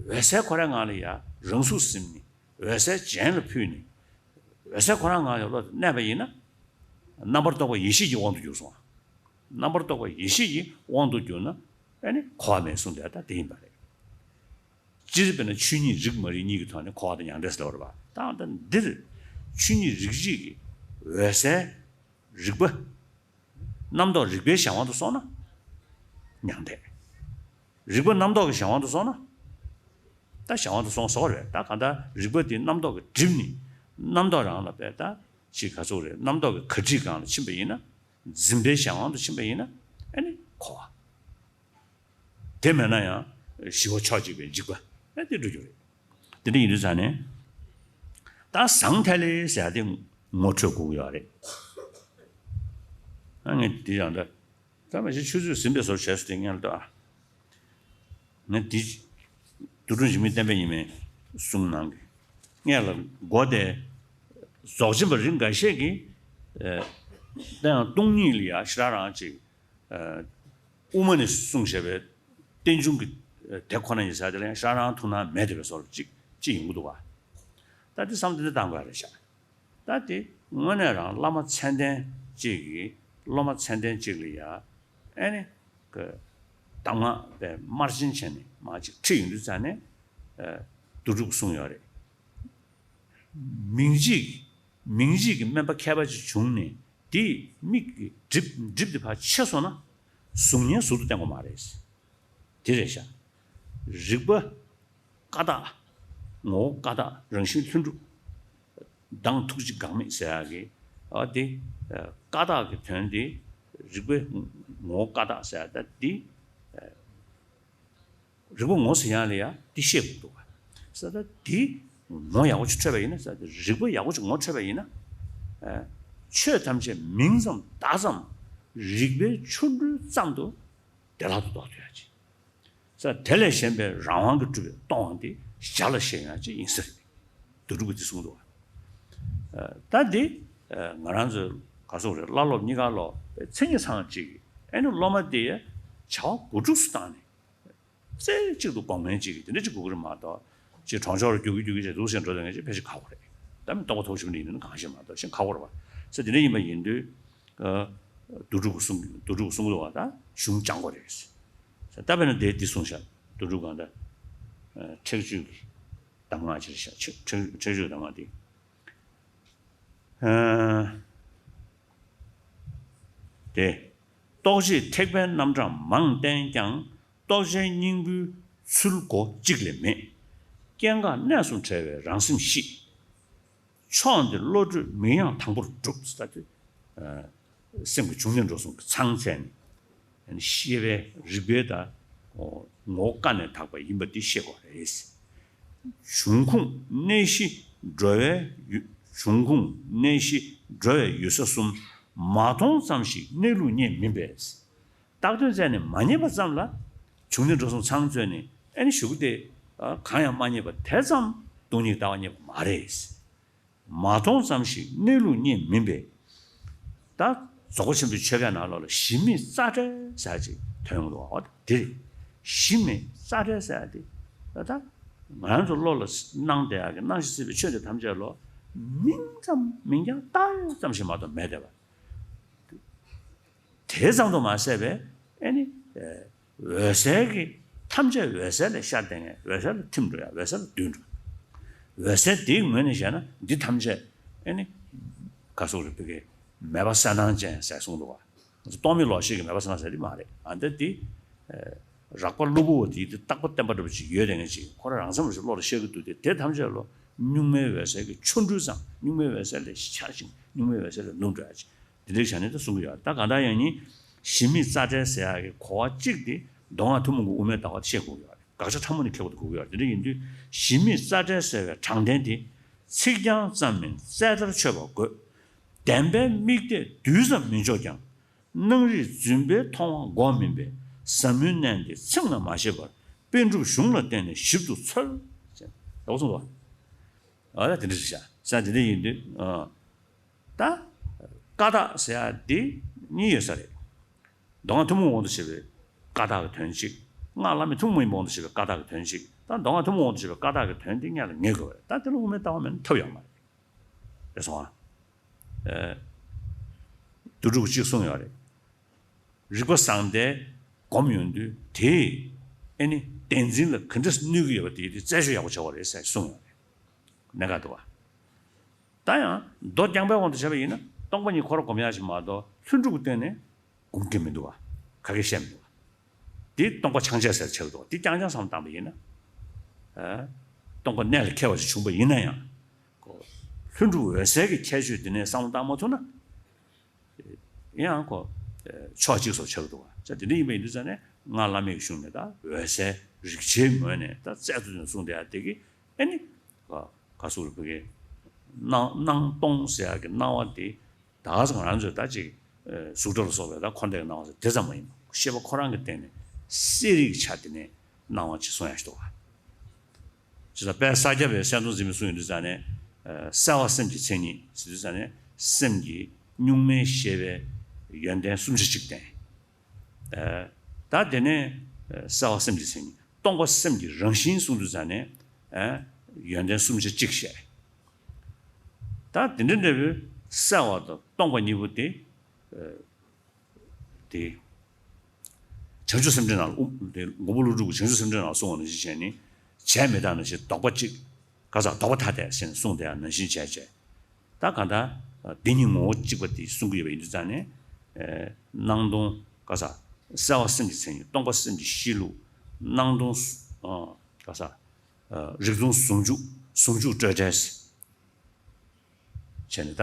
འོད་གསལ་ཁོ་རའི་ངང་ལ་ཡ་རང་གཟུགས་ཟིན་ནས་འོད་གསལ་གཞན་ལ་ཕུལ་ནས་འོད་གསལ་ཁོ་རའི་ངང་ལ་བློ་དེ་གནས་པ་ཡིན་ན། རྣམ་པར་རྟོག་པ་ཡེ་ཤེས་ཀྱི་དབང་དུ་གྱུར་སོང་། རྣམ་པར་རྟོག་པ་ཡེ་ཤེས་ཀྱི་དབང་དུ་གྱུར་ན་ཨ་ནི་འཁོར་བ་མེད་གསུངས་བསྡད་ད་དེ་ཡིན་པ་རེད། སྤྱིར་དཔེར་ན་ཆོས་ཉིད་རིག་མ་རིག་གཉིས་ཀྱི་ཐོག་ནས་འཁོར་བ་དང་མྱང་འདས་ཟེར་ལབ་པ་རེད་བ། ད་ད་འདིར་ཆོས་ཉིད་རིག་བྱེད་ཀྱི་འོད་གསལ་རིག་པ། རྣམ་རྟོག་རིག་པའི་གཞན་དབང་དུ་སོང་ན་མྱང་འདས། རིག་པ་རྣམ་རྟོག་གི་གཞན་དབང་དུ་སོང་ན། ད་གཞན་དབང་དུ་སོང་ཟེར་བ་རེད། ད་གང་ལྟར་རིག་པ་དེ་རྣམ་རྟོག་གིས་བསྒྲིབས་ནས་རྣམ་རྟོག་རང་ལ་བས་ད་ཅིག་ག་ཚོད་རེད། རྣམ་རྟོག་གི་གར་སྒྲིག་སྒང་ལ་ཕྱིན་པ་ཡིན་ན། འཛིན་པའི་གཞན་དབང་དུ་ཕྱིན་པ་ཡིན་ན་ཨ་ནི་འཁོར་བ། དེ་མེད་ན་ཡང་ཞི་བ་ཕྱོགས་གཅིག་པའི་འཇིགས་པ་ཨ་དེ་འགྲོ་རྒྱུ་རེད། དེ་འདྲ་ཡིན་དུས་ཙང་ནས་ད་ཟང་ཐལ་ལེ་ཟེར་ཡ་དེ་ངོ་འཕྲོད་དགོས་ཀྱི་ཡོད་རེད། ཨ་ངས་འདི་ཡང་འདྲ། ད་མ་གཞི་ཆུ་ཚོད་ཟིན་པའི་བཟོ་བྱས་སུ་དེ་ངན་ལ་ལྟ་ཨ། ངས་འདི་དུ་དྲུང་འཇིགས་མེད་བསྟན་པའི་ཉི་མའི་གསུང་ནང་གི་ངས་ལ་མགོ་དེ་རྫོགས་ཆེན་པ་རིགས་འགའ་ཤས་ཀྱིས་ད་ཡང་སྟོང་ཉིད་ལ་ཡ་ཞེ་དྲག་རང་ཅིག་དབུ་མ་ནས་གསུངས་བཞག་པའི་རྟེན་འབྱུང་གི་དེ་ཁོ་ན་ཡིན་ས་དེ་ལ་ཡང་ཞེ་དྲག་རང་ཐུགས་སྣང་མེད་བསྡད་པའི་བཟོ་ཅིག་ཅིག་ཡོང་གི་འདུག་བ། ད་དེ་བསམ་བློ་དེ་བཏང་དགོས་རེད་ཤག་ད་དེ་དངོས་གནས་རང་བླ་མ་མཚན་ལྡན་གཅིག་གིས་སློབ་མ་མཚན་ལྡན་གཅིག་ལ་ཡ་ཨེ་ནི་གི་གདམས་ངག་དཔེ་དམར་ཆེན་བྱས་ནས་མར་ཅིག་ཁྲིད་ཡོང་དུས་ཙ་ནས། ཨ། དུས་འཁྲུགས་གསུངས་ཡོད་རེད། མིང་གཅིག་མིང་གཅིག་གི་སྨན་པ་མཁས་པ་ཅིག་བྱུང་ནས་དེས་མིག་གི་གྲིབ་གྲིབ་དེ་ཕར་ཕྱེ་སོང་ན་གཟུགས་བརྙན་ཟུར་དུ་བསྟན་དགོས་མ་རེད། དེ་རེད་ཤག་རིག་པ་ཀ་དག་ངོ་བོ་ཀ་དག་རང་བཞིན་ལྷུན་གྲུབ། མདངས་ཐུགས་རྗེ་འགག་མེད་ཟེར་ཡག་གི་ཨ་དེ། ཀ་དག་གི་དོན་དེ་རིག་པའི་ངོ་བོ་ཀ་དག་ཟེར་ཡག་ད་དེ། རིག་པ་ངོ་ཟེར་ཡག་ལ་ཡ་འདི་ཤེས་དགོས་འདུག་བ། ས་ད་འདི་ངོ་ཡག་པོ་ཅིག་འཕྲོད་པ་ཡིན་ན་ས་ད་རིག་པ་ཡག་པོ་ཅིག་ངོ་འཕྲོད་པ་ཡིན་ན། ཨ། ཆོས་ཐམས་ཅད་མིང་ཙམ་བརྡ་ཙམ་རིག་པའི་ཆོ་འཕྲུལ་ཙམ་དུ་བདེ་བླག་ཏུ་རྟོགས་ཐུབ་ཡག་ཅིག་ས་དེ་ལས་གཞན་པའི་རང་དབང་གིས་གྲུབ་པའི་སྟོང་པ་འདི་གཞལ་ལ་ཤེས་ཡག་ཅིག་ཡིན་ས་རེད། དུས་འཁྲུགས་པ་འདི་གསུངས་འདུག་བ། ཨ། ད་འདི། ཨ། ང་རང་ཚོའི་ག་སོག་རེད་བླ་སློབ་གཉིས་ཀ་སློབ་མཚན་ཉིད་ཚང་གཅིག་གིས་ཨེ་ནི་སློབ་མ་དེ་བྱ་བ་དགུ་ཕྲུགས་སུ་བཏང་ནས། རྩེ་གཅིག་ཏུ་དགོངས་མཁན་གཅིག་གིས་དེ་འདྲ་གཅིག་དགོས་ཀྱི་རེད་མ་གཏོགས། ཅིག་གྲོང་ཆོག་རུ་རྒྱུག་གི་རྒྱུག་གི་བྱས་འདུག་སེ་འགྲོ་བསྡད་མཁན་ཅིག་ཕལ་ཆེར་ཁག་པོ་རེད། ད་མི་སྟོང་པ་ཐོག་ཞིག་ནས་ཡིན་ན་གང་ཤེས་མ་གཏོགས་ཤིང་ཁག་པོ་རེད་བ། ས་དེ་འདྲ་ཡིན་པ་ཡིན་དུས། ཨ། དུས་འཁྲུགས་གསུང་དུས་འཁྲུགས་གསུང་གི་འདུག་བ་ད་གཞུང་སྤྱང་པོ་རེད། ས་ད་དཔེར་ན་དེ་འདི་གསུངས་ཤག་དུས་འཁྲུགས་གང་ལྟར། ཨ། ཁྲེགས་ཆོད་ཀྱི་གདམས་ངག་ཅིག་རེད་ཤག་ཁྲེགས་ཁྲེགས་ཆོད་གདམས་ངག་འདི། ཨ། དེ། རྟོགས་བྱེད་ཐེག་པའི་རྣམ་གྲངས་མང་བསྟན་ཀྱང་། རྟོགས་བྱའི་སྙིང་པོའི་ཚུལ་སྒོ་གཅིག་ལས་མེད། སྐྱེ་འགག་གནས་སུ་བྲལ་བའི་རང་སེམས་ཤེས། ཕྱོགས་འདི་བློ་གྲོས་མིག་ཡངས་དང་པོར་གྲུབ། ད་དེ། ཨ། སེམས་ཀྱི་བྱུང་གནས་འགྲོ་གསུམ་གྱི་ཚང་བཙལ་ནས། ཤེས་པའི་རིག་པའི་ད་ངོ་བོ་ཀ་ནས་དག་པ་ཡིན་པ་འདི་ཤེས་དགོས་རེད། འབྱུང་ཁུངས་གནས་གཞི་འགྲོ་བའི་ཡུལ། འབྱུང་ཁུངས་གནས་གཞི་འགྲོ་བའི་ཡུལ་ས་གསུམ་མ་མཐོང་ཙམ་ཞིག་གནས་ལུགས་རྙེད་མིན་པས། བཏགས་དོན་བཙལ་ནས་མ་རྙེད་པ་ཙམ་ལ་བྱུང་གནས་འགྲོ་གསུམ་ཚང་བཙལ་ནས་ཨེ་ནི་གཞུག་གུ་དེ་གང་ཡང་མ་རྙེད་པ་དེ་ཙམ་སྟོང་ཉིད་ལྟ་བ་རྙེད་པ་མ་རེད། མ་མཐོང་ཙམ་ཞིག་གནས་ལུགས་རྙེད་མིན་པས། ད་རྫོགས་པ་ཆེན་པོའི་ཆོས་སྐད་ནང་ལོགས་ལ་གཞི་མེད་རྩ་བྲལ་ཟེར་ཅིག་ཐོན་ཡོང་འདུག་འོ་དེ་རེད། གཞི་མེད་རྩ་བྲལ་ཟེར་དེ། ད་ད་ང་རང་ཚོ་བློ་ལ་སྣང་བསྡད་ཡག་གི་སྣང་ཞིང་སྲིད་པའི་ཆོས་དེ་ཐམས་ཅད་ལོ། མིང་ཙམ་མིང་རྐྱང་བཏགས་ཡོད་ཙམ་ཞིག་མ་གཏོགས་མེད་བསྡད་པ། དེ་ཙམ་དུ་མ་ཟད་པའི་ཨེ་ནི། ཨེ། འོད་གསལ་གྱི་ཐམས་ཅད་འོད་གསལ་ལ་ཤར་བསྡད་མཁན་འོད་གསལ་ལ་ཐིམ་འགྲོ་ཡ་འོད་གསལ་ལ་འདུས་འགྲོ། འོད་གསལ་དེའི་ངོས་ནས་བཤད་ན་འདི་ཐམས་ཅད་ཨེ་ནི། ག་སོག་རེད་བོད་སྐད་མེད་པ་གསལ་སྣང་ཅན་ཟེར་གསུངས་འདུག་བ། རྟོག་མེད་ལོག་ཤེས་ཀྱི་མེད་པ་གསལ་སྣང་ཟེར་དེ་མ་རེད། ཨ་འདི་འདི། ཨེ། རགས་པ་གློ་བུར་བ་དེའི་དེ་རྟག་པ་བརྟན་པ་འདྲ་པོ་ཅིག་ཡོད་དེ་ངེས་ཅིག་ཁོ་རང་རང་སེམས་རང་བཞིན་བློ་ལ་ཤར་གྱི་འདུག་སྟེ་དེ་ཐམས་ཅད་ལོ་གཉུག་མའི་འོད་གསལ་གྱི་ཆོ་འཕྲུལ་ཙམ་གཉུག་མའི་འོད་གསལ་ལས་ཤར་ཞིང་གཉུག་མའི་འོད་གསལ་ལས་ནུབ་འགྲོ་ཡ་ཅིག་དེ་འདྲའི་བྱ་ནས་ད་གསུང་གི་ཡོད། ད་གང་ལྟར་ཡང་ཉིད་གཞི་མེད་རྩ་བྲལ་ཟེར་ཡ་གི་གོ་བ་གཅིག་དེ་མདོ་སྔགས་ཐུན་མོང་གི་དབུ་མའི་ལྟ་བ་དེ་ཤེས་དགོས་ཀྱི་ཡོད་རེད། དགག་བྱ་ཕྲ་མོ་ནས་ཁེགས་པོ་དེ་དགོས་ཀྱི་ཡོད་རེད། དེ་འདྲ་ཡིན་དུས་གཞི་མེད་རྩ་བྲལ་ཟེར་བའི་དྲང་བདེན་དེ་ཚིག་རྐྱང་ཙམ་མིན་རྩལ་ལྟར་ཆོད་པ་དགོས། བདེན་པའི་དམིགས་གཏད་རྡུལ་ཙམ་མིན་ཆོག་ཀྱང་། སྣང་རིག་རྫུན་པའི་མཐོང་བ་འགོག་མིན་པས། ཟབ་མོའི་གནད་འདི་ཚིག་ནས་མ་བཤད་པར། པཎ་གྲུབ་གཞུང་ལ་བརྟེན་ནས་ཞིབ་ཏུ་འཚོལ། ཡག་པོ་གསུངས་པ། ཨ་ད་དེ་འདྲ་ཞིག་བྱ་ས་དེ་འདྲ་ཡིན་དུས། ཨ་ད་ཀ་དག་ཟེར་ཡ་འདི་གཉིས་ཡོད་ས་རེད། མདོ་སྔགས་ཐུན་མོང་དབང་དུ་བྱས་པའི་ཀ་དག་གི་དོན་གཅིག་སྔགས་བླ་མེད་ཐུན་མོང་མ་ཡིན་པ་དབང་དུ་བྱས་པའི་ཀ་དག་གི་དོན་གཅིག་ད་མདོ་སྔགས་ཐུན་མོང་དབང་དུ་བྱས་པའི་ཀ་དག་གི་དོན་འདི་སྔོན་ལ་ངེས་དགོས་པ་རེད། ད་དེ་ལ་དབུ་མའི་ལྟ་བ་མེད་ན་ཐབས་ཡོད་མ་རེད། རེད་སོང་ཨ། ཨེ། དུས་འཁྲུགས་གཅིག་གསུངས་ཡོད་རེད། རིག་པ་བཟང་ལྡན་སྒོམ་ཡོང་དུས་དེས་ཨེ་ནི་བདེན་འཛིན་ལ་ག་འདྲ་གནོད་ཀྱི་ཡོད་པ་དེ་དེ་རྩད་གཅོད་ཡག་པོ་བྱ་བ་རེད་ཟེར་གསུངས་ཡོད་རེད། གནད་འགག་འདུག་བ། ད་ཡང་མདོ་རྐྱང་པའི་དབང་དུ་བྱས་པ་ཡིན་ན་སྟོང་པ་ཉིད་ཁོ་རང་སྒོམ་ཡག་ཞིག་མ་གཏོགས་ལྷུན་གྲུབ་ཀྱི་སྟེང་ནས་སྒོམ་གྱི་མི་འདུག་བ། ག་གེ་བཤད་མི་འདུག་བ། དེ་སྟོང་པ་ཕྱང་ཆད་ཟེར་ཆགས་འདུག་བ། དེ་རྐྱང་རྐྱང་བསམ་བློ་བཏང་པ་ཡིན་ན། ཨ། སྟོང་པ་གནད་ལ་འཁེལ་བ་ཞིག་བྱུང་པ་ཡིན་ན་ཡང་། ལྷུན་གྲུབ་འོད་གསལ་གྱི་ཁྱད་ཆོས་དེ་ནས་བསམ་བློ་བཏང་མ་ཐུབ་ན། ཡང་ཁོ་ཕྱོགས་གཅིག་སོགས་ཆགས་འདུག་བ། ད་དེ་འདྲ་ཡིན་པ་ཡིན་དུས་ཙང་ནས་སྔགས་བླ་མེད་ཀྱི་གཞུང་ནས་ད་འོད་གསལ་རིག་བྱེད་ངོས་ནས་ད་རྩལ་དུ་གསུངས་བསྡད་ཡ་དེ་གི་ཨེ་ནི་ག་ག་སོགས་རིག་པའི་སྣང་སྣང་སྟོང་ཟེར་ཡ་གི་སྣང་བ་དེ་ད་ག་ཚོད་ང་རང་ཚོས་ད་ཅིག་གཟུགས་སྒྲ་ལ་སོགས་པའི་ད་འཁོར་འདས་ཀྱི་སྣང་བ་ཟེར་དེ་ཙམ་མ་ཡིན་པ་ཤེས་པ་ཁོ་རང་གི་སྟེང་ནས་གསལ་རིག་ཆ་དེ་ནས་སྣང་བ་ཅིག་གསུང་ཡ་ཞིག་འདུག་བ། ཇི་ལྟར་དཔལ་ས་སྐྱ་པའི་གསལ་སྟོང་འཛིན་མའི་གསུང་ཡོད་དུས་ཙང་ནས། ཨ། གསལ་བ་སེམས་ཀྱི་མཚན་ཉིད་ཟེར་དུས་ཙང་ནས་སེམས་ཀྱི་གཉུག་མའི་ཤེས་པའི་ཡོན་ཏན་སུམ་ཆ་གཅིག་ལྡན། ཨ། ད་དེ་ནས་ཨ་གསལ་བ་སེམས་ཀྱི་མཚན་ཉིད་སྟོང་པ་སེམས་ཀྱི་རང་བཞིན་གསུང་དུས་ཙང་ནས། ཨ། ཡོན་ཏན་སུམ་ཆ་གཅིག་བཤད། ད་དེ་འདྲ་འདྲ་བོའི་གསལ་བ་དང་སྟོང་པ་གཉིས་པོ་དེ། དེ། བྱང་ཆུབ་སེམས་འགྲེལ་ནང་ལ་དབུ་དེ་མགོན་པོ་ཀླུ་སྒྲུབ་ཀྱི་བྱང་ཆུབ་སེམས་འགྲེལ་ནང་གསུངས་པ་ནང་བཞིན་བྱས་ནས། བྱས་མི་རྟག་ནང་བཞིན་ལྡོག་པ་གཅིག་ག་ས་ལྡོག་པ་ཐ་དད་ཟེར་ནས་གསུངས་དེ་ནང་བཞིན་བྱས་བྱས། ད་གང་ལྟར་འདི་ཉིད་ངོ་བོ་གཅིག་པ་དེ་གསུང་གི་ཡོད་པ་ཡིན་དུས་ཙང་ནས། སྣང་སྟོང་ག་ས་གསལ་བ་སེམས་ཀྱི་མཚན་ཉིད། སྟོང་པ་སེམས་ཀྱི་གཤིས་ལུགས། སྣང་སྟོང་ག་ས་རིག་མཚུངས་ཟུང་འཇུག་ཟུང་འཇུག་སྤྲོས་བྲལ། བྱས་ནས་ད་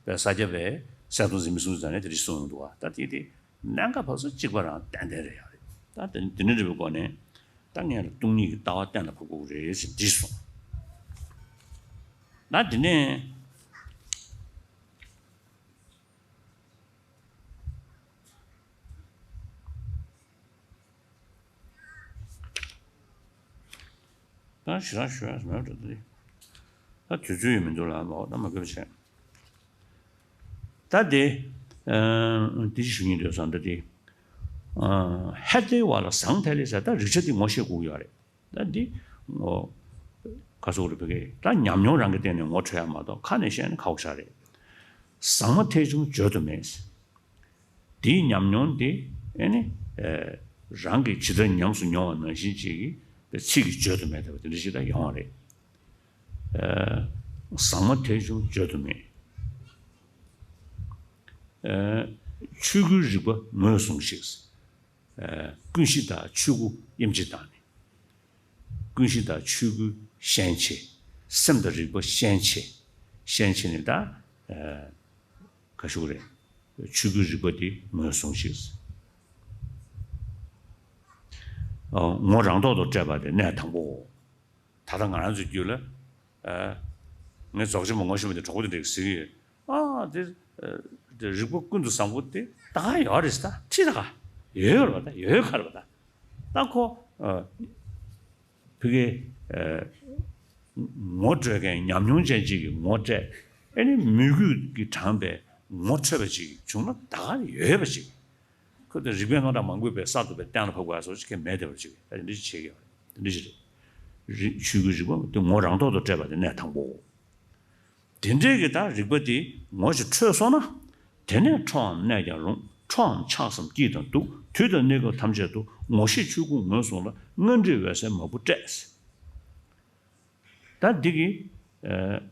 དཔེ་ས་སྐྱ་པའི་གསལ་སྟོང་འཛིན་མའི་གསུང་ཚུལ་ནས་དེ་རིགས་གསུངས་ཡོང་འདུག་བ། ད་དེ་དེ་གནད་འགག་ཕར་ཚུར་གཅིག་པ་རང་ཏན་ཏན་རེད་ཡ་རེད། ད་དེ་དེ་འདྲ་འདྲ་བའི་སྒོ་ནས་ད་ངས་ལ་སྟོང་ཉིད་ཀྱི་ལྟ་བ་གཏན་ལ་ཕབ་དགོས་ཀྱི་རེད་ཟེར་འདྲི་སོང་། ད་དེ་ནས། ད་ཞེ་དྲག་ཞུ་ཡ་མེད་འགྲོ་དེ། ད་དུས་ཚོད་ཡོད་མི་འདུག་ལ་ལོག་ད་མ་དགོས་པ་བྱས། ད་དེ། ཨ། དེ་ཞུ་སྙིང་འདོད་སོང་ད་དེ། ཨ། ཧེ་ཏེ་བ་ལ་ཟང་ཐལ་ལེ་ཟེར་ད་རིག་ཆ་དེ་ངོ་ཤེས་དགོས་ཡོད་རེད། ད་འདི་ངོ་། ག་སོགས་རེད་བོད་སྐད་ད་ཉམས་མྱོང་རང་གི་སྟེང་ནས་ངོ་འཕྲོད་ཡ་མ་གཏོགས་ཁ་ནས་བཤད་ན་ཁག་པོ་ཞིག་རེད། ཟང་མ་ཐལ་བྱུང་བརྗོད་དུ་མེད། དེའི་ཉམས་མྱོང་དེ་ཨེ་ནི། ཨེ། རང་གིས་ཇི་ལྟར་ཉམས་སུ་མྱོང་བ་ནང་བཞིན་ཅིག་གིས་ཚིག་གིས་བརྗོད་དུ་མེད་ཐུབ་པ་དེ་འདྲ་ཞིག་ད་ཡོང་བ་རེད། ཨེ། ཟང་མ་ཐལ་བྱུང་བརྗོད་དུ་མེད། ཨེ། ཆོས་སྐུའི་རིག་པ་ངོས་བཟུང་ཞིག་ཨེ། ཀུན་གཞི་དང་ཆོས་སྐུ་དབྱེ་འབྱེད་བཏང་ནས། ཀུན་གཞི་དང་ཆོས་སྐུ་ཤན་ཕྱེ། སེམས་དང་རིག་པ་ཤན་ཕྱེ། ཤན་ཕྱེ་ནས་ད། ཨ། ག་ཞུ་གི་རེད། ཆོས་སྐུའི་རིག་པ་དེ་ངོས་བཟུང་ཞིག་ཨ། ངོ་རང་ཐོག་ཏུ་སྤྲད་པ་དེ་གནད་དང་པོའོ། ད་ལྟ་ང་རང་ཚོའི་རྒྱུད་ལ། ཨ། ངས་རྫོགས་ཆེན་པོ་ངོ་ཤེས་པ་དེ་གྲོགས་པོ་དེ་འདྲ་ཟེར་གི་ཡོད། ཨ། དེ། ཨ། དེ་རིག་པ་ཀུན་ཏུ་བཟང་པོ་དེ་ད་ག་ཡོད་རེད་ད་ཁྲིད་ད་ག་ཡོད་ཡོད་རེད་པ་ད་ཡོད་ཡོད་ག་རེད་པ་ད། ད་ཁོ། ཨ། ཕ་གི། ཨ། ངོ་སྤྲོད་མཁན་ཉམས་མྱོང་ཅན་ཅིག་གིས་ངོ་སྤྲད། ཨེ་ནི་མོས་གུས་ཀྱིས་དྲངས་པའི་ངོ་འཕྲོད་པ་ཅིག་བྱུང་ན་ད་ག་ཡོད་ཡོད་པ་ཅིག་ཁོ་དེ་རིག་པའི་དངངས་སྐྲག་མང་པོས་གསར་དུ་པའི་གཏན་ལ་ཕབ་དགོས་ཡ་སོགས་ཀྱི་མེད་བསྡད་པ་ཅིག་ད་དེ་འདྲ་ཞིག་བྱེད་ཀྱི་ཡོད་རེད། དེ་འདྲ་ཞིག་བྱེད་ཀྱི་ཡོད་རེད། དེ་འདྲ་ཞིག་རེད། རིག་ཆོས་སྐུའི་རིག་པ་དེ་ངོ་རང་ཐོག་ཏུ་སྤྲད་པ་དེ་གནད་དང་པོའོ། དེ་འདྲའི་གི་ད་རིག་པ་དེ་ངོ་ཞིག་འཕྲོད་སོང་ན། དེ་ནས་འཕྲོའམ་གནས་ཀྱང་རུང་འཕྲོའམ་ཆགས་སམ་སྐྱིད་དང་སྡུག་དུས་དང་གནས་སྐབས་ཐམས་ཅད་དུ་ངོ་ཤེས་ཆོས་སྐུ་ངོས་བཟུང་ལ་སྔར་འདྲིས་འོད་གསལ་མ་བུ་སྤྲད། ད་འདི་གི། ཨ།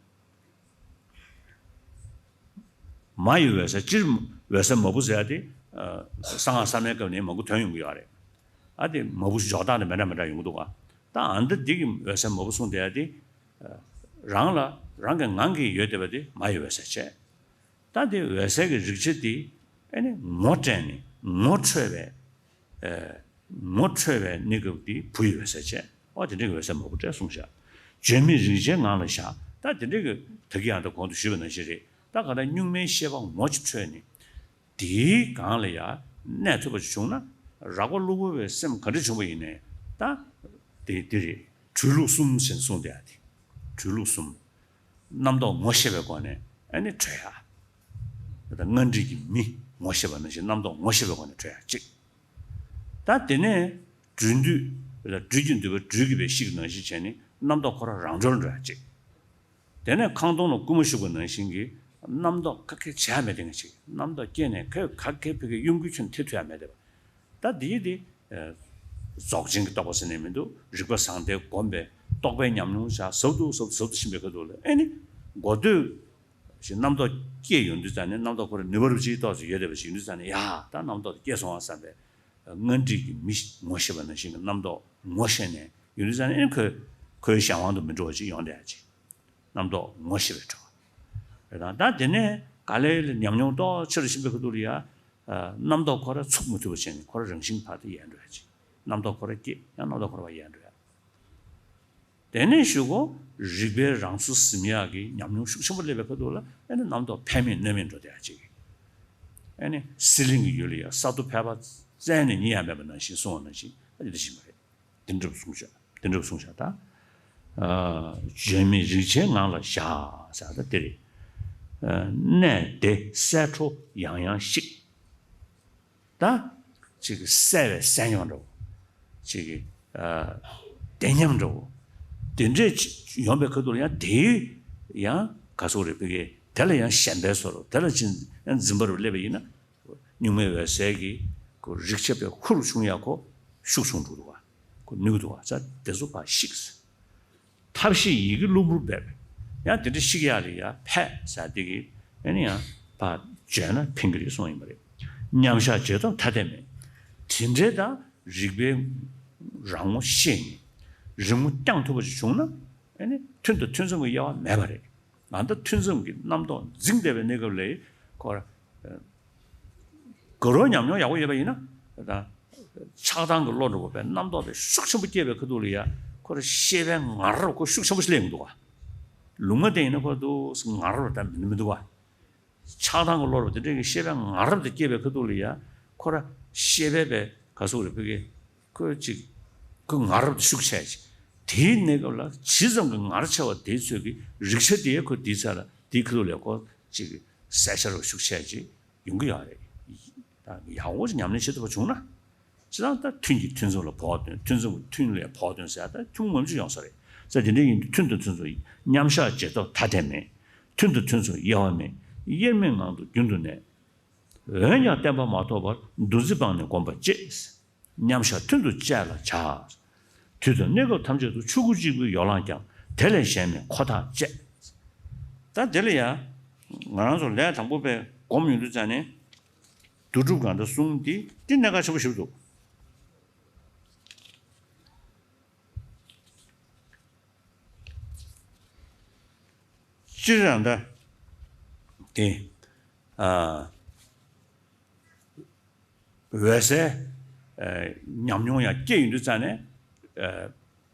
མ་ཡི་འོད་གསལ་སྤྱིར་འོད་གསལ་མ་བུ་ཟེར་ཡ་དེ། ཨ། གསང་སྔགས་གསར་མའི་སྐབས་ནས་མ་བུ་ཐོན་ཡོང་གི་ཡོད་རེད། ཨ་དེ་མ་བུ་འཇོག་སྟངས་དེ་མི་འདྲ་མི་འདྲ་ཡོང་གི་འདུག་ག་ད་ཨ་ནི་འདི་གི་འོད་གསལ་མ་བུ་གསུངས་བསྡད་ཡ་དེ། ཨ། རང་ལ་རང་གི་ངང་གིས་ཡོད་བསྡད་པ་དེ་མ་ཡི་འོད་གསལ་བྱས། ད་དེ་འོད་གསལ་གྱི་རིག་བྱེད་དེ་ཨེ་ནི་ངོ་སྤྲད་ནས་ངོ་འཕྲོད་པའི། ཨེ། ངོ་འཕྲོད་པའི་གནས་སྐབས་དེ་བུ་ཡི་འོད་གསལ་བྱས། ཨོ་དེ་འདྲའི་འོད་གསལ་མ་བུ་སྤྲད་གསུངས་བཞག་བརྗོད་མེད་རིག་བྱེད་ངང་ལ་བཞག་ད་དེ་འདྲའི་གི་ད་གིན་ཡང་ད་གོང་དུ་ཞུས་པ་ནང་བཞིན་རེད། ད་ག་ད་གཉུག་མའི་ཤེས་པ་ངོ་ཅིག་འཕྲོད་ནས། དེའི་སྒང་ལ་ཡང་གནས་ཐུབ་པ་ཅིག་བྱུང་ན། རགས་པ་གློ་བུར་བའི་སེམས་ག་འདྲ་བྱུང་བ་ཡིན་ནའི་ད། དེ་དེ་རེད། གྲོལ་ལུགས་གསུམ་ཟེར་གསུངས་བསྡད་ཡ་དེ། གྲོལ་ལུགས་གསུམ། རྣམ་རྟོག་ངོ་ཤེས་པའི་སྒོ་ནས་ཨ་ནི་གྲོལ་ཡ། ད་ལྟ་སྔར་འདྲིས་ཀྱི་མི་ངོ་ཤེས་པ་ནང་བཞིན་རྣམ་རྟོག་ངོ་ཤེས་པའི་སྒོ་ནས་གྲོལ་ཡ་གཅིག་ད་དེ་ནས་སྦྲུལ་འདུས། སྦྲུལ་གྱི་འདུས་པ་སྦྲུལ་གྱི་བའི་གཤིས་ཀྱི་ནང་བཞིན་བྱས་ནས་རྣམ་རྟོག་ཁོ་རང་རང་གྲོལ་འགྲོ་ཡ་གཅིག་དེ་ནས་ཁང་སྟོང་ལ་སྐུལ་མ་ཞུགས་པ་ནང་བཞིན་གྱི་རྣམ་རྟོག་ག་གེ་བྱས་མེད་དེ་ངས་ཅིག་རྣམ་རྟོག་སྐྱེས་ནས་ཁོས་ག་གེ་ཕ་གི་གཡོ་འགུལ་ཁྱོན་ཐེབས་ཐུབ་ཡ་མེད་དེ། ད་འདིའི་དེ། ཨ། རྫོགས་ཆེན་གྱི་རྟོགས་པ་ཟེར་ནས་མི་འདུག་རིག་པ་བཟང་ལྡན་བསྒོམས་པའི་རྟོགས་པའི་ཉམས་མྱོང་བྱ་ཟབ་ཏུ་ཟབ་ཏུ་ཟབ་ཏུ་ཕྱིན་པའི་ཁ་ཐུག་ལ་ཨེ་ནི། གོ་ཐོས། ཞེས་རྣམ་རྟོག་སྐྱེས་ཡོང་དུས་ཙང་ནས་རྣམ་རྟོག་ཁོ་རང་ནུས་པ་རུ་ཅིག་ཏོག་ཙམ་ཡོད་བསྡད་པ་ཞིག་ཡོང་དུས་ཙང་ནས་ཡ་ད་རྣམ་རྟོག་དེ་སྐྱེས་སོང་བ་བསམ་པའི། སྔར་འདྲིས་ཀྱི་མི་ངོ་ཤེས་པ་ནང་བཞིན་གྱི་རྣམ་རྟོག་ངོ་ཤེས་ནས་ཡོང་དུས་ཙང་ནས་ཁོས་ཁོའི་གཞན་དབང་དུ་མི་འགྲོ་བ་ཅིག་ཡོང་བསྡད་ཡ་ཅིག་རྣམ་རྟོག་ངོ་ཤེས་པའི་གྲོལ་བ་རེད་དང་། ད་དེ་ནས་ག་ལེ་ལ་ཉམས་མྱོང་ཏོག་ཆེ་རུ་ཕྱིན་པའི་ཁ་ཐུག་ལ་ཡ། རྣམ་རྟོག་ཁོ་ར་ཚུགས་མི་ཐུབ་པ་བྱས་ནས་ཁོ་ར་རང་བཞིན་ཕར་དུ་ཡལ་འགྲོ་ཡ་ཅིག་རྣམ་རྟོག་ཁོ་ར་སྐྱེས་ཡང་རྣམ་རྟོག་ཁོ་ར་ཕར་ཡལ་འགྲོ་ཡ། དེ་ནས་གཞུག་གུ་རིག་པའི་རང་ཚུལ་ཟིན་ཡག་གི་ཉམས་མྱོང་ཤུགས་ཆེན་པོ་སླེབས་པའི་ཁ་ཐུག་ལ་ཨེ་ནི་རྣམ་རྟོག་ཕན་མེད་གནོད་མེད་འགྲོ་བསྡད་ཡ་ཅིག་ཨེ་ནི་སི་ལིང་གི་ཡུལ་ལ་ཡ་ས་རྡོ་ཕལ་པ་རྩད་ནས་རྙེད་ཡ་མེད་པ་ནང་བཞིན་གསུངས་པ་ནང་བཞིན་ཨ་ནི་འདི་བཞིན་པ་རེད། དེ་འདྲ་བ་གསུངས་བཞག་དེ་འདྲ་བ་གསུངས་བཞག་ད། ཨ། བརྗོད་མེད་རིག་བྱེད་ངང་ལ་བཞག་ཟེར་ད་དེ་རེད། ཨ། གནས་དེ་གསལ་འཕྲོ་ཡང་ཡང་ཞིག་ད། ཅིག་གི་གསལ་བའི་གསལ་ཉམས་འདྲ་བོ། ཅིག་གི། ཨ། བདེ་ཉམས་འདྲ་བོ། དེ་འདྲས་ཅིག་ཡོང་པའི་ཁ་ཐུག་ལ་ཡང་དེའི་ཡང་ ག་སོགས་རེད་པའི་གི་དེ་ལ་ཡང་ཞེན་པའི་བཟོ་འདྲ། དེ་ལ་ཅིག་ཡང་འཛིན་པ་རུ་སླེབས་པ་ཡིན་ན། གཉུག་མའི་འོད་གསལ་གྱི་ཁོ་རིག་ཆ་པའི་ཁུར་བྱུང་ཡ་ཁོ་ཤུགས་ཆུང་འགྲོ་འདུག་བ། ཁོ་ནུས་འདུག་བ། ས་དེ་ཚོ་ཕར་བཤིག་ཐབས་ཤེས་ཡི་གེ་གློ་བུར་འབེབས། ཡང་དེ་འདྲ་བཤིག་ཡག་ལ་ཡ་ཕད་ཟེར་དེ་གི་ཨེ་ནི་ཡང་ཕར་བརྗོད་ན་ཕན་གི་རེད་གསུངས་ཡིན་པ་རེད། མཉམ་བཞག་རྗེས་ཐོབ་ཐ་དད་མེད། དེ་འདྲའི་ད་རིག་པའི་རང་ངོ་ཤེས་ནས་རིག་ངོ་བསྐྱང་ཐུབ་པ་ཞིག་བྱུང་ན། ཨེ་ནི་ཐུན་དང་ཐུན་མཚམས་ཀྱི་དབྱེ་བ་མེད་པ་རེད། ང་ད་ཐུན་མཚམས་ཀྱི་རྣམ་རྟོག་འཛིང་བསྡད་པའི་གནས་སྐབས་ལ་ཁོ་ར། དགའ་རབ་ཉམས་མྱོང་ཡག་པོ་ཡོད་པ་ཡིན་ན། ད་ཆགས་སྡང་གི་བློ་འདྲ་བོ་པའི་རྣམ་རྟོག་པའི་ཤུགས་ཆེན་པོ་སྐྱེས་པའི་ཁ་ཐུག་ལ་ཡ། ཁོ་ར་ཤེས་པའི་ངར་རབ་ཁོ་ཤུགས་ཆེན་པོ་ཞིག་སླེབས་ཀྱི་འདུག་བ། ལུང་མ་བསྟན་ཡིན་ན་ཁོ་འདུག་ངར་རབ་ད་མི་མི་འདུག་བ། ཆགས་སྡང་གི་བློ་འདྲ་བོ་དེ་འདྲའི་གི་ཤེས་པའི་ངར་རབ་དེ་སྐྱེས་པའི་ཁ་ཐུག་ལ་ཡ། ཁོ་ར་ཤེས་པའི་པའི་ག་སོགས་རེད་པའི་གི། ཁོ་ཅིག་ཁོ་ངར་རབ་དེ་ཤུགས་ཆེ་ཅིག་དེའི་གནས་སྐབས་ལ་ཇི་ཙམ་གྱི་ངར་ཆེ་བ་དེའི་ཚོད་ཀྱི་རིག་ཆ་དེ་ཁོ་དེའི་ཚད་ལ་དེའི་ཁ་ཐུག་ལ་ཁོ་ཅིག་གསལ་ཆ་རུ་ཤུགས་ཆེ་ཅིག་ཡོང་གི་ཡོད་རེད། ད་ཡག་པོ་ཅིག་ཉམས་ལེན་བྱེད་ཐུབ་པ་བྱུང་ན། ཅི་ལྟར་ད་ཐུན་གྱིས་ཐུན་མཚམས་ལ་བོགས་འདོན། ཐུན་མཚམས་ཀྱིས་ཐུན་ལ་བོགས་འདོན་ཟེར་ཡ་ད་ཐུན་མོང་མ་ཅིག་ཡོང་ས་རེད། ས་དེ་འདྲ་ཡིན་དུས་ཐུན་དང་ཐུན་མཚམས་མཉམ་བཞག་རྗེས་ཐོབ་ཐ་དད་མེད། ཐུན་དང་ཐུན་མཚམས་དབྱེ་བ་མེད། དབྱེར་མེད་ངང་དུ་རྒྱུན་དུ་གནས། འོན་ཀྱང་བརྟན་པ་མ་ཐོབ་བར་འདུ་འཛི་སྤངས་ནས་བསྒོམ་པར་བྱེད། མཉམ་བཞག་ཐུན་དུ་བཅད་ལ་བྱ། དུས་དང་གནས་སྐབས་ཐམས་ཅད་དུ་ཆོས་སྐུ་གཅིག་པུའི་ཡོ་ལང་ཀྱང་། དེ་ལས་གཞན་མེད་ཁོ་ཐག་བཅད། ད་དེ་ལ་ཡ། ང་རང་ཚོ་ལས་དང་པོ་པའི་སྒོམ་ཡོང་དུས་ཙ་ནས། བསྡུ་སྒྲུབ་གང་འདྲ་གསུང་འདི་འདི་གནད་འགག་ཆེན་པོ་ཞིག་འདུག་སྤྱིར་ཡང་ད་དེ། ཨ། འོད་གསལ། ཨ། ཉམས་མྱོང་ཡང་སྐྱེས་ཡོང་དུས་ཙ་ནས། ཨ།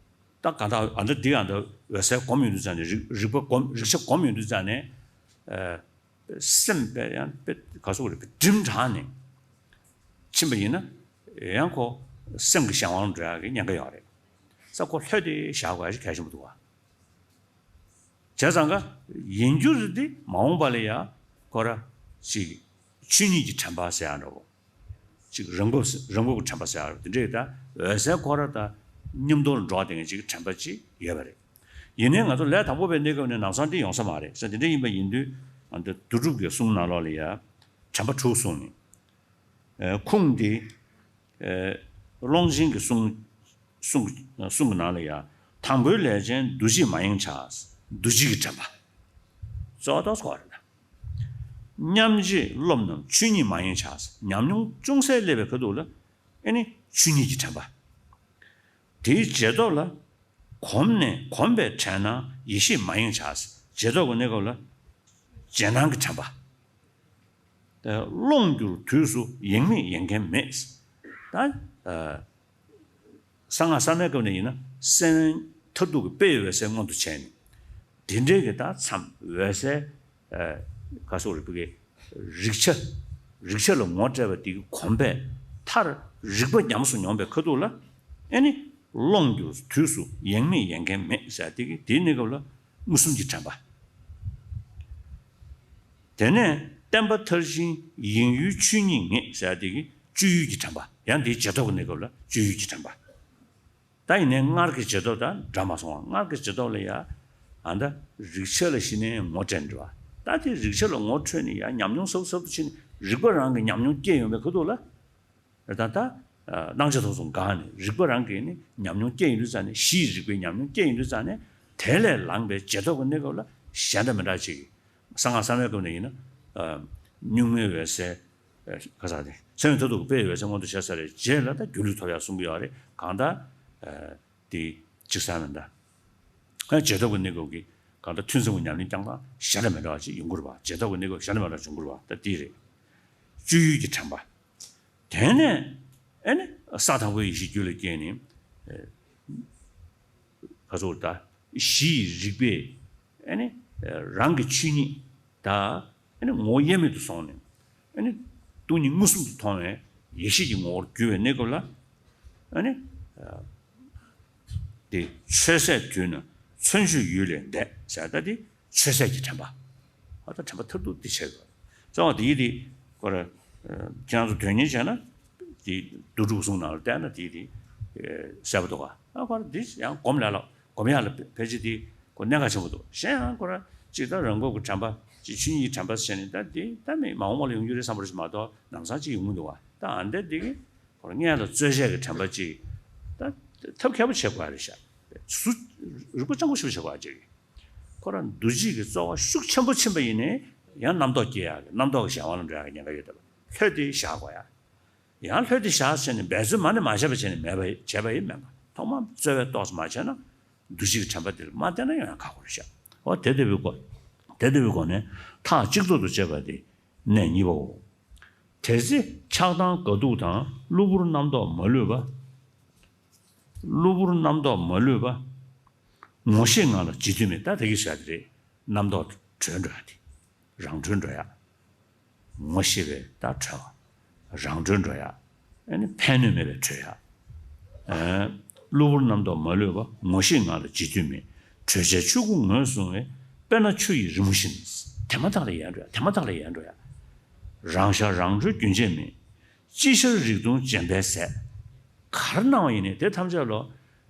ད་གང་ལྟར་ཨ་འདྲ་འདི་ཨ་འདྲ་འོད་གསལ་སྒོམ་ཡོང་དུས་ཙ་ནས། རིག་རིག་པ་སྒོམ། རིག་ཆ་སྒོམ་ཡོང་དུས་ཙ་ནས། ཨ། སེམས་དཔེ་ཡང་དཔེ་ག་སོགས་རེད། དཔེ་སྒྲིམ་དྲགས་ནས་ཕྱིན་པ་ཡིན་ན། ཡང་ཁོ་སེམས་ཀྱི་གཞན་དབང་འགྲོ་ཡག་གི་ཉེན་ཁ་ཡོད་རེད། ས་ཁོ་ལྷོད་དེ་བཞག་དགོས་ཡག་ཞིག་གལ་ཆེན་པོ་འདུག་བ། བྱས་ཙང་ཀ་ཡིན་རྒྱུ་རེད་དེ། མ་འོངས་པ་ལ་ཡ་ཁོ་ར་ཅིག་ཆོས་ཉིད་ཀྱི་དྲན་པ་ཟེར་ཡག་འདྲ་བོ། ཅིག་རང་བབས་རང་བབས་ཀྱི་དྲན་པ་ཟེར་ཡག་འདྲ་བོ་དེ་འདྲས། ད་འོད་གསལ་ཁོ་ར་ད་མཉམ་དུ་འགྲོ་བསྡད་མཁན་ཅིག་གི་དྲན་པ་ཅིག་ཡོད་པ་རེད། ཡིན་ནའི་ང་ཚོ་ལས་དང་པོ་པའི་གནས་སྐབས་ནས་ལམ་སང་འདི་ཡོང་ས་མ་རེད་ཟེར། དེ་འདྲ་ཡིན་པ་ཡིན་དུས་ང་ཚོ་བསྡུ་སྒྲུབ་ཀྱི་གསུང་ནང་ལོགས་ལ་ཡ་དྲན་པ་དྲུག་གསུངས་ནས། ཨ། ཁུངས་འདི། ཨ། ཀློང་ཆེན་གྱི་གསུང་གསུང་གསུང་གི་ནང་ལ་ཡ། དང་པོའི་ལས་ཅན་འདུ་བྱེད་མ་ཡེངས་བྱ། འདུ་བྱེད་ཀྱི་དྲན་པ། གཙོ་བོ་ཏོག་ཙམ་ཁོ་རེད་ན། མཉམ་རྗེས་རློམ་རྣམས་ཆོས་ཉིད་མ་ཡེངས་བྱ། ཉམས་མྱོང་ཅུང་ཟད་སླེབས་པའི་ཁ་ཐུག་ལ། ཨེ་ནི་ཆོས་ཉིད་ཀྱི་དྲན་པ། དེའི་རྗེས་ཐོབ་ལ། གོམས་ནས་གོམས་པའི་དྲན་སྣང་ཡེ་ཤེས་མ་ཡེངས་བྱ། རྗེས་ཐོབ་ཀྱི་གནས་སྐབས་ལ་རྗེས་སྣང་གི་དྲན་པ། ཀློང་གྱུར་དུས་སུ་ཡེངས་མེད་ཡེངས་མཁན་མེད། ད། ཨ། གསང་སྔགས་གསར་མའི་སྐབས་ནས་ཡིན་ན་སེམས་མཐར་ཐུག་གི་དཔེ་ཡི་འོད་གསལ་མངོན་དུ་བྱས་ནས། དེ་འདྲའི་གི་ད་མཚམས་འོད་གསལ། ཨ། ག་སོགས་རིག་པའི་གི་རིག་ཆ། རིག་ཆ་ལ་ངོ་སྤྲད་པ་དེ་གི་གོམས་པས་མཐར་རིག་པ་ཉམས་སུ་མྱོང་པའི་ཁ་ཐུག་ལ། ཨེ་ནི་ཀློང་གྱུར་དུས་སུ་ཡེངས་མེད་ཡེངས་མཁན་མེད་ཟེར་དེ་གི་དེའི་གནས་སྐབས་ལ་མངོན་སུམ་གྱི་དྲན་པ། དེ་ནས་བརྟན་པ་མཐར་ཕྱིན་ཡེངས་ཡུལ་ཆོས་ཉིད་ངེས་ཟེར་དེ་གི་སྤྱོད་ཡུལ་གྱི་དྲན་པ། ཡང་དེའི་རྗེས་ཐོབ་ཀྱི་གནས་སྐབས་ལ་སྤྱོད་ཡུལ་གྱི་དྲན་པ། ད་ཡིན་ནའི་སྔར་གྱི་རྗེས་ཐོབ་དང་འདྲ་མ་སོང་བ། སྔར་གྱི་རྗེས་ཐོབ་ལ་ཡ། ཨ། ད་རིག་ཆ་ལ་གཞི་ནས་ངོ་སྤྲད་འདྲ་བ། ད་དེ་རིག་ཆ་ལ་ངོ་འཕྲོད་ནས་ཡ་ཉམས་མྱོང་ཟབ་ཟབ་ཏུ་ཕྱིན་ནས་རིག་པ་རང་གི་ཉམས་མྱོང་སྐྱེས་ཡོང་བའི་ཁ་ཐུག་ལ། ད་ལྟ། ཨ། སྣང་ཆ་ཐོག་སོང་གང་ནས་རིག་པ་རང་གིས་ནི་ཉམས་མྱོང་སྐྱེ་ཡིན་དུས་ཙང་ནས། གཞི་ཡི་རིག་པའི་ཉམས་མྱོང་སྐྱེ་ཡིན་དུས་ཙང་ནས། དེ་ལས་ལངས་པའི་རྗེས་ཐོབ་ཀྱི་གནས་སྐབས་ལ་གཞན་དང་མི་འདྲ་ཅིག་གསང་སྔགས་གསར་མའི་སྐབས་ནས་ཡིན་ན། ཨ། གཉུག་མའི་འོད་གསལ། ཨ། ག་ས་དེ་མཚན་ཉིད་མཐར་ཐུག་གི་དཔེ་ཡི་འོད་གསལ་མངོན་དུ་བྱས་ཚར་བའི་རྗེས་ལ་ད་སྒྱུ་ལུས་ཐོབ་ཡག་གསུང་གི་ཡོད་རེད། གང་ལྟར། ཨ། དེ་གཅིག་གསལ་མི་འདྲ། ཨ། རྗེས་ཐོབ་ཀྱི་གནས་སྐབས་ཀྱི་གང་ལྟར་ཐུན་མཚམས་ཀྱི་ཉམས་ལེན་བསྐྱངས་སྟངས་གཞན་དང་མི་འདྲ་བ་ཅིག་ཡོང་གི་རེད་པ། རྗེས་ཐོབ་ཀྱི་གནས་སྐབས་གཞན་དང་མི་འདྲ་བ་བྱུང་གི་རེད་པ། ད་དེ་རེད། སྤྱོད་ཡུལ་གྱི་དྲན་པ། དེ་ནས་ཨེ་ནི་ས་དང་པོའི་ཡེ་ཤེས་རྒྱུད་ལ་སྐྱེས་ནས། ཨེ། ག་ཚོད་ད་གཞི་ཡི་རིག་པས། ཨེ་ནི་རང་གི་ཆོས་ཉིད་ད། ཨེ་ནི་ངོ་བོ་དབྱེར་མེད་དུ་སོང་ནས། ཨེ་ནི་སྟོང་ཉིད་མངོན་སུམ་དུ་མཐོང་བའི་ཡེ་ཤེས་ཀྱི་ངོ་བོར་གྱུར་པའི་གནས་སྐབས་ལ། ཨེ་ནི། ཨ། དེ་ཆོས་ཟད་དུས་ན་མཚོན་བྱེད་ཡུལ་ལས་འདས་ཟེར། ད་དེ་ཆོས་ཟད་ཀྱི་དྲན་པ། ཨ། ད་དྲན་པ་མཐར་ཐུག་དེ་བྱས་དགོས། གསང་བ་དེ་ཡིས་དེ་ཁོ་ར། ཨ། ཁྱེད་རང་ཚོ་དོན་གཉེར་བྱས་ན། དེ་བསྡུ་སྒྲུབ་གསུང་ནང་ལ་བལྟས་ན་དེ་དེ། ཨ། གསལ་པོ་འདུག་ག་ཨ། ཁོ་ར་འདི་ཡང་སྒོམ་ལ་ལ་སྒོམ་ཡག་ལ་ཕལ་ཆེར་དེ་ཁོ་གནད་འགག་ཆེན་པོ་འདུག་གཞན་ཡང་ཁོ་ར་ ཅིག་ད་རང་འགུགས་ཀྱི་དྲན་པ། ཅིག་ཆོས་ཉིད་ཀྱི་དྲན་པ་ཟེར་ནས་ད་དེ་ད་མི་མ་འོངས་པ་ལ་ཡོང་རྒྱུ་རེད་བསམ་པ་ཞིག་མ་གཏོགས་ནམ་སང་ཅིག་ཡོང་གི་འདུག་བ། ད་ཨ་འདྲ་དེ་གི་ཁོ་རང་སྔོན་ལ་རྩོལ་བྱེད་ཀྱི་དྲན་པ་ཅིག་ད་ཐབས་མཁས་པོ་བྱེད་དགོས་རེད་ཤག། སུ་རིག་པ་སྤྱང་པོ་ཞིག་བྱེད་དགོས་ཅིག། ཁོ་རང་འདུ་བྱེད་ཀྱི་རྩོལ་བ་ཤུགས་ཆེན་པོ་ཕྱིན་པ་ཡིན་ནའི་ཡང་རྣམ་རྟོག་སྐྱེ་ཡག་གི་རྣམ་རྟོག་གི་གཞན་དབང་ལ་འགྲོ་ཡག་གི་ཉེན་ཁ་ཡོད་དེ། ལྷོད་དེ་བཞག་དགོས་ཡ། ཡང་ལྷོད་དེ་བཞག་བྱས་ནས་འབད་བརྩོན་མ་ནས་མ་བྱས་པ་བྱས་ནས་མེད་པ་བྱས་པ་ཡིན་མེད་པ། ཐོག་མར་རྩོལ་བས་རྟོགས་ཙམ་མ་བྱས་ན་འདུ་བྱེད་ཀྱི་དྲན་པ་དེ་ལ་མ་བརྟེན་ན་ཡང་ཁག་པོ་རེད་ཤག། འོ་དེ་ལྟ་བུའི་སྒོ། དེ་ལྟ་བུའི་སྒོ་ནས་ཐག་གཅིག་ཏུ་བཅད་པ་དེ་གནད་གཉིས་པའོ། དེ་ཚེ་ཆགས་སྡང་དགའ་སྡུག་དང་གློ་བུར་རྣམ་རྟོག་མ་ལུས་པ། གློ་བུར་རྣམ་རྟོག་མ་ལུས་པ། ངོ་ཤེས་ངང་ལ་བརྗེད་དུས་མེད། ད་དེ་གི་ཟེར་དེ་རེད། རྣམ་རྟོག་གྲོལ་འགྲོ་ཡ་དེ། རང་གྲོལ་འགྲོ་ཡ། ངོ་ཤེས་པའི་ད་གྲོལ་བ། རང་གྲོལ་འགྲོ་ཡ། ཨ་ནི་ཕན་གནོད་མེད་པའི་གྲོལ་ཡ། ཨ། གློ་བུར་རྣམ་རྟོག་མ་ལུས་པ། ངོ་ཤེས་ངང་ལ་བརྗེད་དུས་མེད། གྲོལ་བྱའི་ཆོས་སྐུ་ངོས་བཟུང་བས། དཔེར་ན་ཆུ་ཡི་རི་མོ་བཞིན། དེ་མ་ཐག་ལ་ཡལ་འགྲོ་ཡ། དེ་མ་ཐག་ལ་ཡལ་འགྲོ་ཡ། རང་ཤར་རང་གྲོལ་རྒྱུན་ཆད་མེད། ཅི་ཤར་རིག་སྟོང་འཇམ་དཔལ་ཟད། ག་རེ་སྣང་བ་ཡིན་ནའི་དེ་ཐམས་ཅད་ལོ།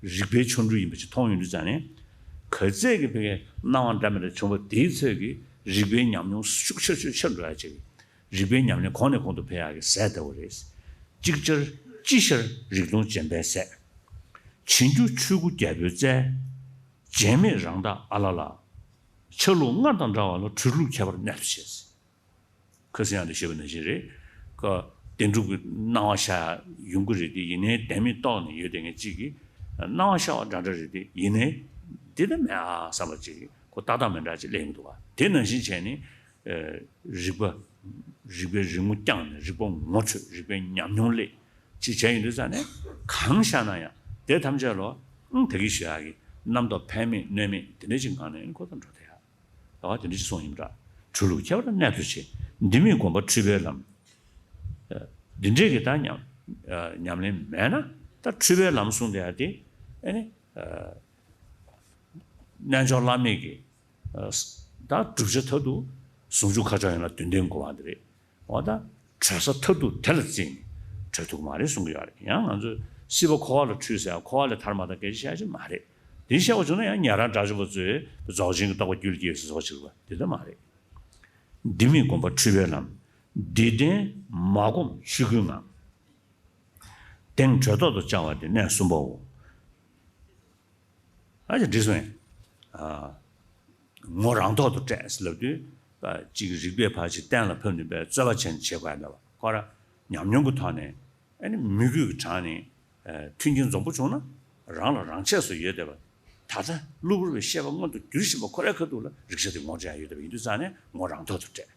རིག་པའི་ཆོ་འཕྲུལ་ཡིན་པ་ཅིག་མཐོང་ཡོང་དུས་ཙང་ནས། ག་ཚད་ཀྱི་ཕ་གིའི་སྣང་བ་འདྲ་མི་འདྲ་བྱུང་བ་དེའི་ཚོད་ཀྱིས་རིག་པའི་ཉམས་མྱོང་ཤུགས་ཆེར་ཆེར་ཆེར་འགྲོ་ཡ་ཅིག། རིག་པའི་ཉམས་ལེན་གོང་ནས་གོང་དུ་འཕེལ་ཡག་གི་ཟས་ལྟ་བུ་རེད། ཅིག་ཅར་ཅི་ཤར་རིག་སྟོང་འཇམ་དཔལ་ཟད། བྱིང་རྒྱུ་ཆོས་སྐུ་རྒྱལ་པོའི་རྩལ། བརྗེད་མེད་རང་དག་ཨ་ལ་ལ། ཆ་ལུགས་སྔར་དང་འདྲ་བ་ལ་གྲོལ་ལུགས་ཁྱད་པར་གནད་དུ་བྱས། ཁ་སང་ཡང་དེ་བཤད་པ་ནང་བཞིན་རེད། ཀ། བདེན་གྲུབ་ཀྱི་སྣང་བ་ཤར་ཡོང་གི་རེད་དེ། ཡིན་ནའི་བདེན་མེད་རྟོགས་ནས་ཡོད་དེ་ངས་གཅིག་གིས། སྣང་བ་ཤར་བ་འདྲ་འདྲ་རེད་དེ། ཡིན་ནའི་འདི་ལྟ་མེད་ཨ་བསམ་པ་ཅིག་ཁོ་ཏག་ཏག་མི་འདྲ་ཅིག་སླེབས་ཡོང་གི་འདུག་བ། དེ་ནང་བཞིན་བྱས་ནས། རིག་པ། རིག་པའི་རི་མོ་བརྐྱངས་ནས་རིག་པ་ངོ་འཕྲོད། རིག་པའི་ཉམས་མྱོང་སླེབས། ཅིག་བྱས་ཡོང་དུས་ཙང་ནས་གང་ཤར་ན་ཡང་དེ་ཐམས་ཅད་ལོ། ཨང་། ད་གིན་ཞུ་ཡག་གི་རྣམ་རྟོག་ཕན་མེད་གནོད་མེད་དེ་འདྲ་ཅིག་ངང་ནས་ཁོ་དང་འགྲོ་བསྡད་ཡ། ཨ། དེ་འདྲ་ཅིག་གསུངས་ཡིན་པ་འདྲ། གྲོལ་ལུགས་ཁྱད་པར་གནད་དུ་བྱས། འདི་མེད་སྒོམ་པ་འཁྲུལ་པའི་ལམ། འདི་འདྲས་ཀྱི་ད་ཉམས། ཉམས་ལེན་མེད་ན་ད་འཁྲུལ་པའི་ལམ་གསུངས་བསྡད་ཡ་དེ། ཨ་ནི། རྣལ་འབྱོར་བླ་མེད་ཀྱི། ད་བསྒྲུབ་བྱ་མཐར་ཐུག་ཟུང་འཇུག་ཁ་ཕྱོགས་ཡིན་ལ་དོན་ལྡན་དགོས་པ་འདི་རེད། འོ་ད། གྲོལ་ས་མཐར་ཐུག་དེ་ལ་བརྩིས་ནས་གྲོལ་ཐུབ་ཀྱི་མ་རེད་གསུང་གི་ཡོད་རེད། ཡང་ང་ཚོས་སྲིད་པ་འཁོར་བ་ལ་འཁྲུལ་ཟེར་ཡ། འཁོར་བ་ལས་ཐར་མ་ཐར་སྐད་ཆ་བཤད་ཀྱི་མ་རེད། དེ་བཤད་པ་བྱུང་ན་ཡང་ཉན་རང་དགྲ་བཅོམ་པ་ཚོས་རྫོགས་ཆེན་གྱི་རྟོགས་པ་རྒྱུད་ལ་སྐྱེས་ཟེར་བཟོ་བྱེད་པ་དེ་ལྟ་མ་རེད། འདི་མེད་སྒོམ་པ་འཁྲུལ་པའི་ལམ། འདི་ལྡན་མ་སྒོམ་ཆོས་སྐུའི་ངང་། གདེང་གྲོལ་ཐོག་ཏུ་བཅའ་བ་སྟེ་གནད་གསུམ་པའོ། ཨ་ཅེ་འགྲིག་སོང་ཡ། ཨ། ངོ་རང་ཐོག་ཏུ་སྤྲད་ཟེར་ལབ་དུས། ཨ། གཅིག་རིག་པས་ཕར་ཅིག་གཏན་ལ་ཕབ་ནས་པའི་རྩོལ་བ་བྱས་ནས་བྱེད་དགོས་ཡ་མེད་པ། ཁོ་ར་ཉམས་མྱོང་གི་ཐོག་ནས། ཨ་ནི་མོས་གུས་ཀྱི་གྲངས་ནས། ཨ། མཐུན་རྐྱེན་འཛོམས་པོ་བྱུང་ན་རང་ལ་རང་ཆས་སུ་ཡོད་བསྡད་པ། ད་ལྟ་གློ་བུར་བའི་ཤེས་པ་མངོན་དུ་འགྱུར་བཞིན་པ་ཁོ་རའི་ཁ་ཐུག་ལ་རིག་བྱ་དེ་ངོ་སྤྲད་ཡ་ཡོད་བསྡད་པ་ཡིན་དུས་ཙང་ནས་ངོ་རང་ཐོག་ཏུ་སྤྲད།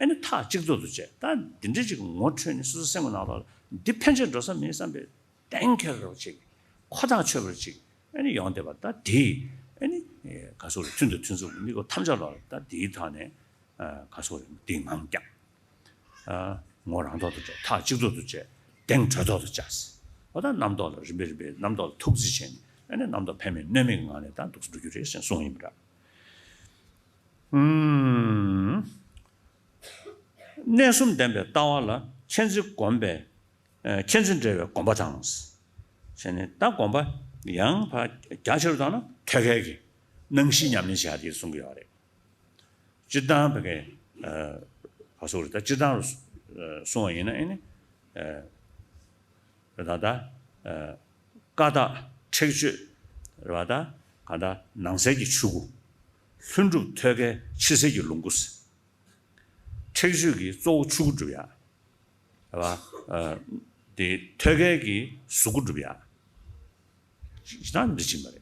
ཨ་ནི་ཐག་གཅིག་ཐོག་ཏུ་བཅད། ད་འདི་འདྲ་ཅིག་ངོ་འཕྲོད་ནས་སོ་སོ་སེམས་ཀྱི་ནང་ལོགས་ལ་འདི་ཕན་ཆད་འགྲོ་ས་མིན་བསམ་པའི་གདེང་འཁེལ་རོགས་བྱེད། ཁོ་ཐག་ཆོད་པར་ཅིག་ཨ་ནི་ཡོང་བསྡད་པ། ད་དེ་ཨ་ནི་ག་སོགས་རེད། མཐུན་དང་མཐུན་ཚོགས་ཀྱི་དམིགས་སྐོར་ཐམས་ཅད་ལོག་ལ་ད་དེའི་ཐོག་ནས། ཨ། ག་སོགས་རེད། དེའི་ངང་བསྐྱང་། ཨ། ངོ་རང་ཐོག་ཏུ་བཅད། ཐག་གཅིག་ཐོག་ཏུ་བཅད། གདེང་གྲོལ་ཐོག་ཏུ་བཅའ། འོ་ད་རྣམ་རྟོག་ལ་རིམ་པས་རིམ་པས་རྣམ་རྟོག་ལ་ཐུགས་རྩིས་བྱས་ནས། ཨ་ནི་རྣམ་རྟོག་ཕན་མེད་གནོད་མེད་ཀྱི་ངང་ནས་ད་འདུག་སེ་འགྲོ་རྒྱུ་རེད་ཟེར་གསུངས་ཡིན་པ་འདྲ། ཨུམ། གནད་གསུམ་ལྡན་པའི་ལྟ་བ་ལ་མཁྱེན་བརྩེ་བསྒོམ་པའི། ཨ། མཁྱེན་བརྩེ་འབྲེལ་བའི་སྒོམ་པ་དང་། བྱས་ནས་ད་སྒོམ་པ་ཡང་ཕར་རྒྱ་ཆེ་རུ་བཏང་ན་ཐོད་རྒལ་གྱི་སྣང་བཞི་ཉམས་ལེན་བྱ་ཡ་དེ་གསུང་གི་ཡོད་རེད། སྤྱིར་བཏང་བོད་སྐད། ཨ། ག་སོགས་རེད། ད་སྤྱིར་བཏང་རུ་གསུང་བ་ཡིན་ན། ཨ་ནི། ཨ། རེད་ད། ད། ཨ། ཀ་དག་ཁྲེགས་ཆོད་རེད་པ། ད་གང་ལྟར་ནང་གསལ་གྱི་ཆོས་སྐུ། ལྷུན་གྲུབ་ཐོད་རྒལ་ཕྱི་གསལ་གྱི་ལོངས་སྐུ། ཁྲེགས་ཆོད་ཀྱི་གཙོ་བོ་ཆོས་སྐུ་སྒྲུབ་ཡ། རེད་པ། ཨ། དེ་ཐོད་རྒལ་གྱི་གཟུགས་སྐུ་སྒྲུབ་ཡ། ཅིག་ད་འདི་ཕྱིན་པ་རེད།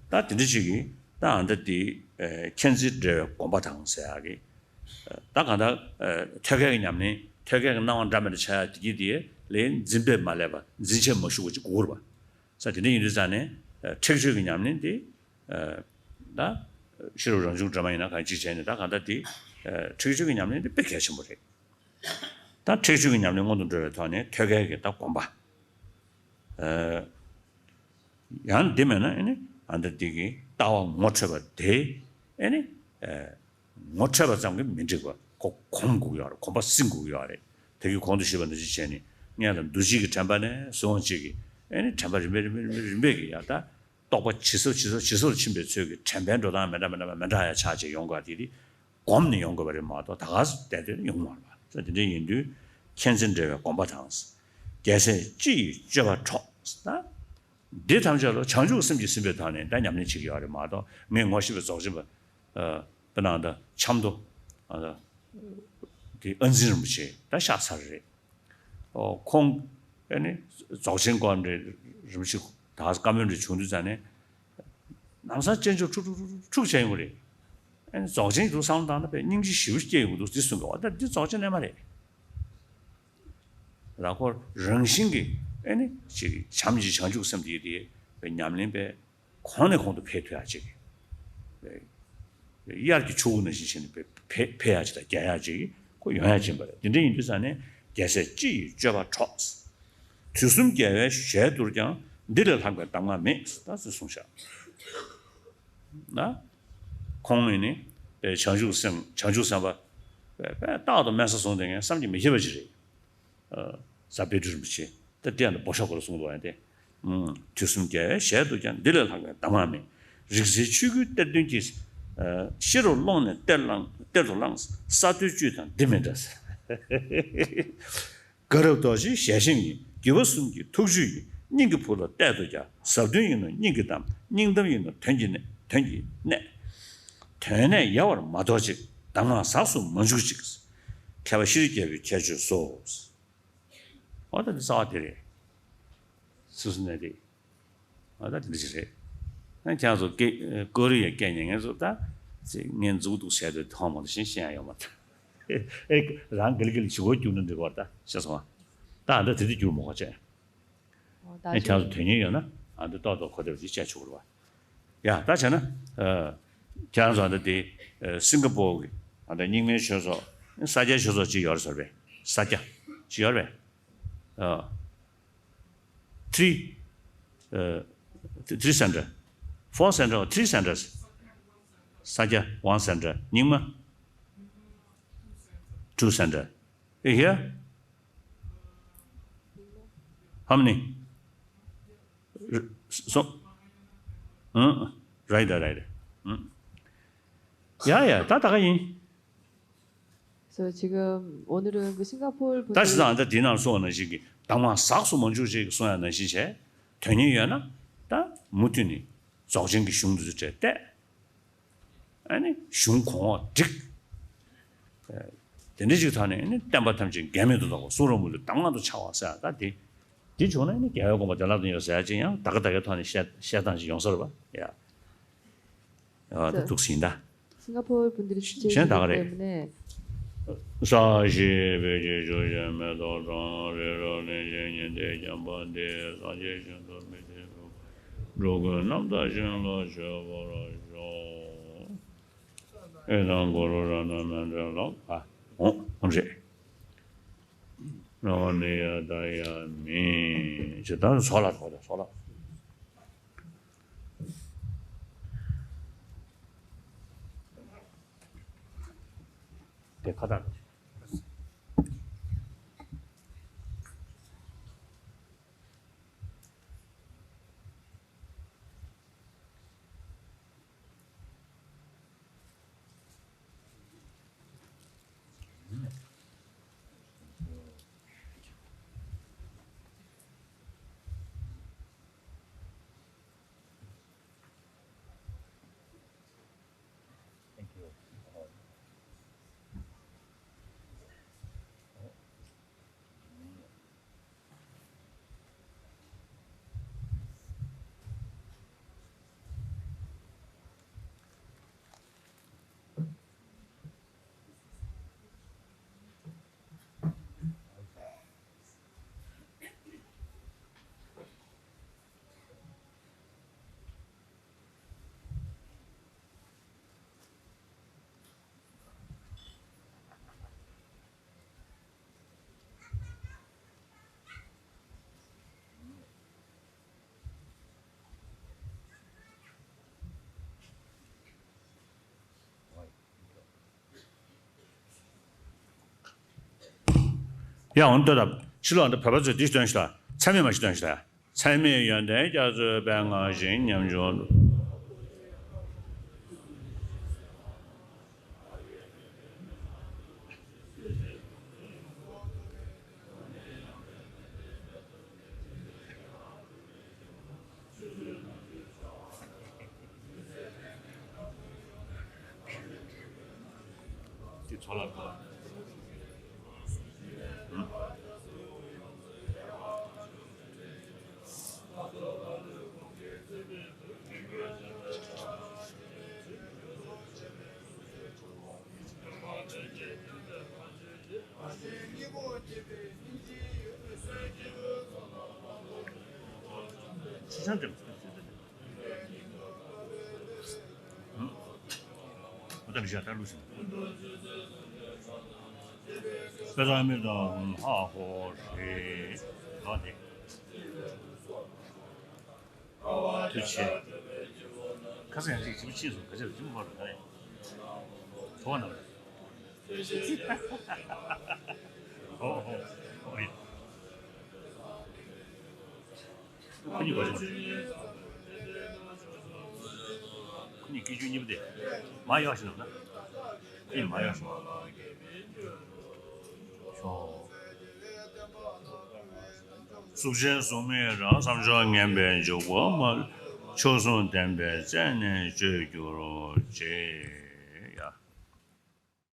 ད་དེ་འདྲ་ཅིག་གིས་ད་ཨ་ད་དེ། ཨ། མཁྱེན་བརྩེ་འབྲེལ་བའི་སྒོམ་པ་དང་ཟེར་ཡག་གི། ཨ། ད་གང་ལྟར། ཨ། ཐོད་རྒལ་གྱི་ཉམས་ལེན། ཐོད་རྒལ་གྱི་སྣང་བ་འདྲ་མི་འདྲ་ཆགས་ཡག་དེ་གི་དེ་ལས་འཛིན་པས་མ་བསླད་པ། འཛིན་ཆས་མ་ཞུགས་པ་ཅིག་དགོས་རེད་པ། ས་དེ་འདྲ་ཡིན་དུས་ཙང་ནས། ཨ། ཁྲེགས་ཆོད་ཀྱི་ཉམས་ལེན་དེ། ཨ། ད་ཤེས་རབ་རང་བྱུང་འདྲ་མ་ཡིན་ན་གང་ཅིག་བྱས་ནས། ད་གང་ལྟར་དེ། ཨ། ཁྲེགས་ཆོད་ཀྱི་ཉམས་ལེན་དེ་དཔེ་གལ་ཆེན་པོ་རེད། ད་ཁྲེགས་ཆོད་ཀྱི་ཉམས་ལེན་སྔོན་དུ་འགྲོ་བའི་ཐོག་ནས་ཐོད་རྒལ་གྱི་ད་སྒོམ་པ། ཨ། ཡང་འདི་མེད་ན་ཨ་ནི་ཨ་ད་འདི་གི་ལྟ་བ་ངོ་འཕྲོད་པ་དེ། ཨ་ནི། ཨ། ངོ་འཕྲོད་པ་ཙམ་གྱིས་མི་འགྲིག་པ། ཁོ་གོམས་དགོས་ཀྱི་ཡོད་རེད། གོམས་པ་ཟིན་དགོས་ཀྱི་ཡོད་རེད། དེ་གི་གོང་དུ་ཞུས་པ་འདྲ་ཅིག་བྱས་ནས་སྔོན་ལ་འདུ་བྱེད་ཀྱི་དྲན་པ་ནས་བཟུང་བ་ཅིག་གིས། ཨ་ནི་དྲན་པ་རིམ་པས་རིམ་པས་རིམ་པས་རིམ་པས་ཀྱིས་ཡང་ད། རྟོགས་པ་ཇེ་ཟབ་ཇེ་ཟབ་ཇེ་ཟབ་ལ་ཕྱིན་པའི་ཚོད་ཀྱིས་དྲན་པའི་འགྲོ་སྟངས་མི་འདྲ་མི་འདྲ་མི་འདྲ་ཡང་ཆགས་བྱས་ཡོང་དགོས་པ་དེ་དེ་གོམས་ནས་ཡོང་དགོས་པ་རེད་མ་གཏོགས། ད་ག་སེ་བསྡད་དུས་ཡོང་མ་རེད་པ། ད་དེ་འདྲ་ཡིན་དུས་མཁྱེན་བརྩེ་འབྲེལ་བའི་སྒོམ་པ་དང་། རྒྱལ་སྲས་སྤྱི་ཡི་སྤྱོད་པ་འཕྲོག་ད། འདི་ཐམས་ཅད་ལ་བྱང་ཆུབ་སེམས་ཀྱིས་ཟིན་པའི་ཐོག་ནས་ད་ཉམས་ལེན་བྱེད་ཀྱི་ཡོད་རེད་མ་གཏོགས། ངས་ངོ་ཤེས་པའི་རྫོགས་ཆེན་པ། ཨ། དཔེར་ན་ད་ཆབ་མདོ། ཨ། དེ་ཨ་འཛིན་རིན་པོ་ཆེ་ད་གཤེགས་ཚར་རེད། ཨོ། ཁོང་ཨ་ནི་རྫོགས་ཆེན་སྐོར་འདྲ་རིན་པོ་ཆེ་ད་བཀའ་མོལ་འདྲ་བྱུང་དུས་ཙང་ནས་ལམ་སང་སྤྱན་ཆུང་འཁྲུག་འཁྲུག་འཁྲུག་འཁྲུག་བྱས་ཡོང་གི་རེད། ཨ་ནི་རྫོགས་ཆེན་དུ་བསམ་བློ་བཏང་ན་དཔེ་སྙིང་རྗེ་ཞེ་པོ་སྐྱེ་ཡོང་གི་འདུག་འདི་གསུང་གི། འོ་ད་འདི་རྫོགས་ཆེན་རྣལ་མ་རེད། ར་ཁོ་རང་བཞིན་གྱིས་ཨེ་ནི་ཅིག་བྱམས་ཀྱི་བྱང་ཆུབ་སེམས་དེ་དེ་ཉམས་ལེན་པས་གོང་ནས་གོང་དུ་འཕེལ་ཐུབ་ཡག་ཅིག་དབྱར་གྱི་ཆུ་བོ་ནང་བཞིན་བྱས་ནས་འཕེལ་འཕེལ་ཡག་ཅིག་དང་རྒྱས་ཡག་ཅིག་ཁོ་ཡོང་ཡག་ཅིག་ཡིན་པ་རེད། དེ་འདྲ་ཡིན་དུས་ཙང་ནས་རྒྱལ་སྲས་སྤྱི་ཡི་སྤྱོད་པ་འཕྲོག་དུས་གསུམ་རྒྱལ་བའི་ཞལ་བསྡུར་ཀྱང་། འདི་ལས་ལྷག་པའི་གདམས་ངག་མེད། ད་ཟེར་གསུངས་ཤག་ན། ཁོང་ནི་ནི་བྱང་ཆུབ་སེམས་བྱང་ཆུབ་སེམས་དཔའ་རྟག་ཏུ་དམན་ས་བཟུང་བསྡད་མཁན་བསམ་གྱིས་མི་ཁྱབ་པ་ཅིག་རེད། ཨ། རྫ་དཔལ་སྤྲུལ་རིན་པོ་ཆེ། ད་དེ་ཡང་འདི་འབོ་ཤོག་སྐོར་གསུངས་འདུག་ཡང་དེ། དུས་གསུམ་རྒྱལ་བའི་ཞལ་དུ་ཀྱང་། འདི་ལས་ལྷག་པའི་གདམས་ངག་མེད། རིག་འཛིན་ཆོས་སྐུའི་གཏེར་སྟོན་གྱིས། ཨ། ཤེས་རབ་ཀློང་ནས་གཏེར་བླངས་གཏེར་དུ་བླངས། ས་རྡོའི་བཅུད་དང་འདི་མི་འདྲ། དགའ་རབ་རྡོ་རྗེའི་ཞལ་ཤེས་ཉིད། བརྒྱུད་པ་གསུམ་གྱི་ཐུགས་བཅུད་ཡིན། སྙིང་གི་ཕུག་ལ་གཏད་དོ་ཀྱང་། ཟབ་དོན་ཡིན་ནོ་སྙིང་གི་གཏམ། སྙིང་གཏམ་ཡིན་ནོ་དོན་གྱི་གནད། དོན་གྱི་གནད། དོན་གནད་ཡལ་བར་མ་དོར་ཅིག་གདམས་ངག་ཟགས་སུ་མ་འཇུག་ཅིག་མཁས་པ་ཤེས་རིག་རྒྱལ་པོའི་ཁྱད་ཆོས་སོ། འོ་ད་འདི་རྩ་བ་དེ་རེད། སུ་སུ་ནས་དེ། འོ་ད་དེ་འདྲ་ཞིག་རེད། ཨ། ཁྱེད་ཚོ་སྐད་ཀོ་རི་ཡའི་སྐད་ཉན་མཁན་ཚོ་ད་ཅིག་ངན་འཛུགས་འདུག་བྱས་དུས་ཐོག་མ་དུ་ཤེས་ཤེས་ཡ་ཡོད་མ་རེད། ཨེ། རང་ག་ལེ་ག་ལེ་ཞུ་སྒོ་རྒྱུག་ན་འགྲིག་གི་རེད་ད། ཤེས་སོང་ང་། ད་ཨ་འདྲ་དེ་དུས་རྒྱུག་མོ་ག་བྱས། ཨོ། ད་ཨེ། ཁྱེད་ཚོ་དོན་གཉེར་ཡོད་ན་ཨ་འདི་ཏོག་ཏོག་གོ་བདེ་བ་ཅིག་བྱས་ཆོག་གི་རེད་པ། ཡ། ད་བྱས་ན། ཨ། ཁྱེད་རང་ཚོ་ཨ་འདི་དེ། ཨ། སིང་ག་པོར་གི་ཨ་འདི་རྙིང་མའི་ཆོས་ཚོགས། ས་སྐྱའི་ཆོས་ཚོགས་ཅིག་ཡོད་རེད་ཟེར་བས། ས་སྐྱ་ཅིག་ཡོད་རེད་པས། ཨ། three། ཨ། three center། four center or three centers། ས་སྐྱ་one center། རྙིང་མ། two center། You hear? How many? So, 응? Right, right. 응? 야, 야, 다, 다, 이. 그래서 지금 오늘은 그 싱가포르 다 분들이 시장 안에 디나르 소원은 시기. 당만 싹수 먼저 제 소원 는 시제. 되니 여나? 다? 무튼이. 적진 게 슌도 제 때. ཨ་ནི་གཞུང་གོང་འོག་འགྲིག་དེ་འདྲ་ཅིག་ཐོག་ནས་ཨ་ནི་བསྟན་པ་ཐམས་ཅད་འགལ་མེད་དུ་རྫོགས་པ། གསུང་རབ་མུ་ལུས་གདམས་ངག་ཏུ་འཆར་བ་ཟེར་ཡ་ད་དེ། དེ་བྱུང་ན་ཨ་ནི་རྒྱལ་བའི་དགོངས་པ་བདེ་བླག་ཏུ་ཡོད་ཟེར་ཡ་ཅིག་ཡང་ད་ག་ད་གའི་ཐོག་ནས་བཤད་བཤད་སྟངས་ཅིག་ཡོང་ས་རེད་པ། ཡ། ཡ། ད་ད་འདུག་སེ་ཡིན་ད། 싱가포르 분들이 주최해 གཞན་ད་ག་ག་རེད། ས་གཞི་བོད་ཀྱི་ཆུ་ཞིང་མེ་ཏོག་གྲོང་རི་རབ་གླིང་བཞི་ཉི་ཟླའི་བྱམས་པ་འདི། སངས་རྒྱས་ཞིང་དུ་མི་མཐུན་འགྲོ་ཀུན་རྣམ་དག་ཞིང་ལ་སྤྱོད་པར་ཤོག་ཨེ་དང་གུ་རུ་རཏྣ་མཉྫུ་ལོ། ཨ། འོང་འོང་རེད། རང་ནི་ཡ་ད་ཡ་མིན་ཅི་ད་སོགས་ལ་སོགས་ལ་སོགས་ལ། དེ་ཁ་ཐག་ཡ། འོ་ན་ལྟོས་དང་། ཕྱི་ལོགས་འདི་བོད་པ་ཚོས་འདི་ཞིག་སྟོན་ཤིག་ལ། མཚམས་མེད་མ་ཞིག་སྟོན་ཤིག་ལ། ཚད་མེད་ཡོན་ཏན་རྒྱ་མཚོའི་དཔལ་མངའ་ཞིང་། ཉམ་ཆུང་དེ་ཚོ་ལ་གོ། ཁྱི་སྤྱང་འདྲ་པོ་ཞིག་ཡོད་ཟེར། ཨོ་ད་མི་ཤ་ད་ལུགས་ཤིག་དཔེ་ཚང་མི་དང་ཧ་ཧོ་རེད་ལོ་དེ། ཐུགས་རྗེ་ཆེ། ཁ་སང་ཡང་ཅིག་ཞིབ་ཕྱིན་སོང་། ག་ཅི་ལ་ཅིག་མ་རེད་ད་རེད། གྲོགས་ན་རེད། ཨོ་ཨོ་ཨོ་ཡ། ཁོ་གཉིས་གོ་ཆོག་ཁོ་གཉིས་སྐྱིད་ཆུ་གཉིས་པོ་དེ་མ་གཡོག་ཤི་ནོ་ན། ཁོ་གཉིས་མ་གཡོག་ཤི་ནོ། ཤོག་གཟུགས་ཅན་གཟུགས་མེད་རང་། བསམ་བྱུང་ངན་པས་འཇུག་པ་མ། མཆོག་ཟུང་ལྡན་པས་རྩད་ནས་གཅོད་གྱུར་ཅིག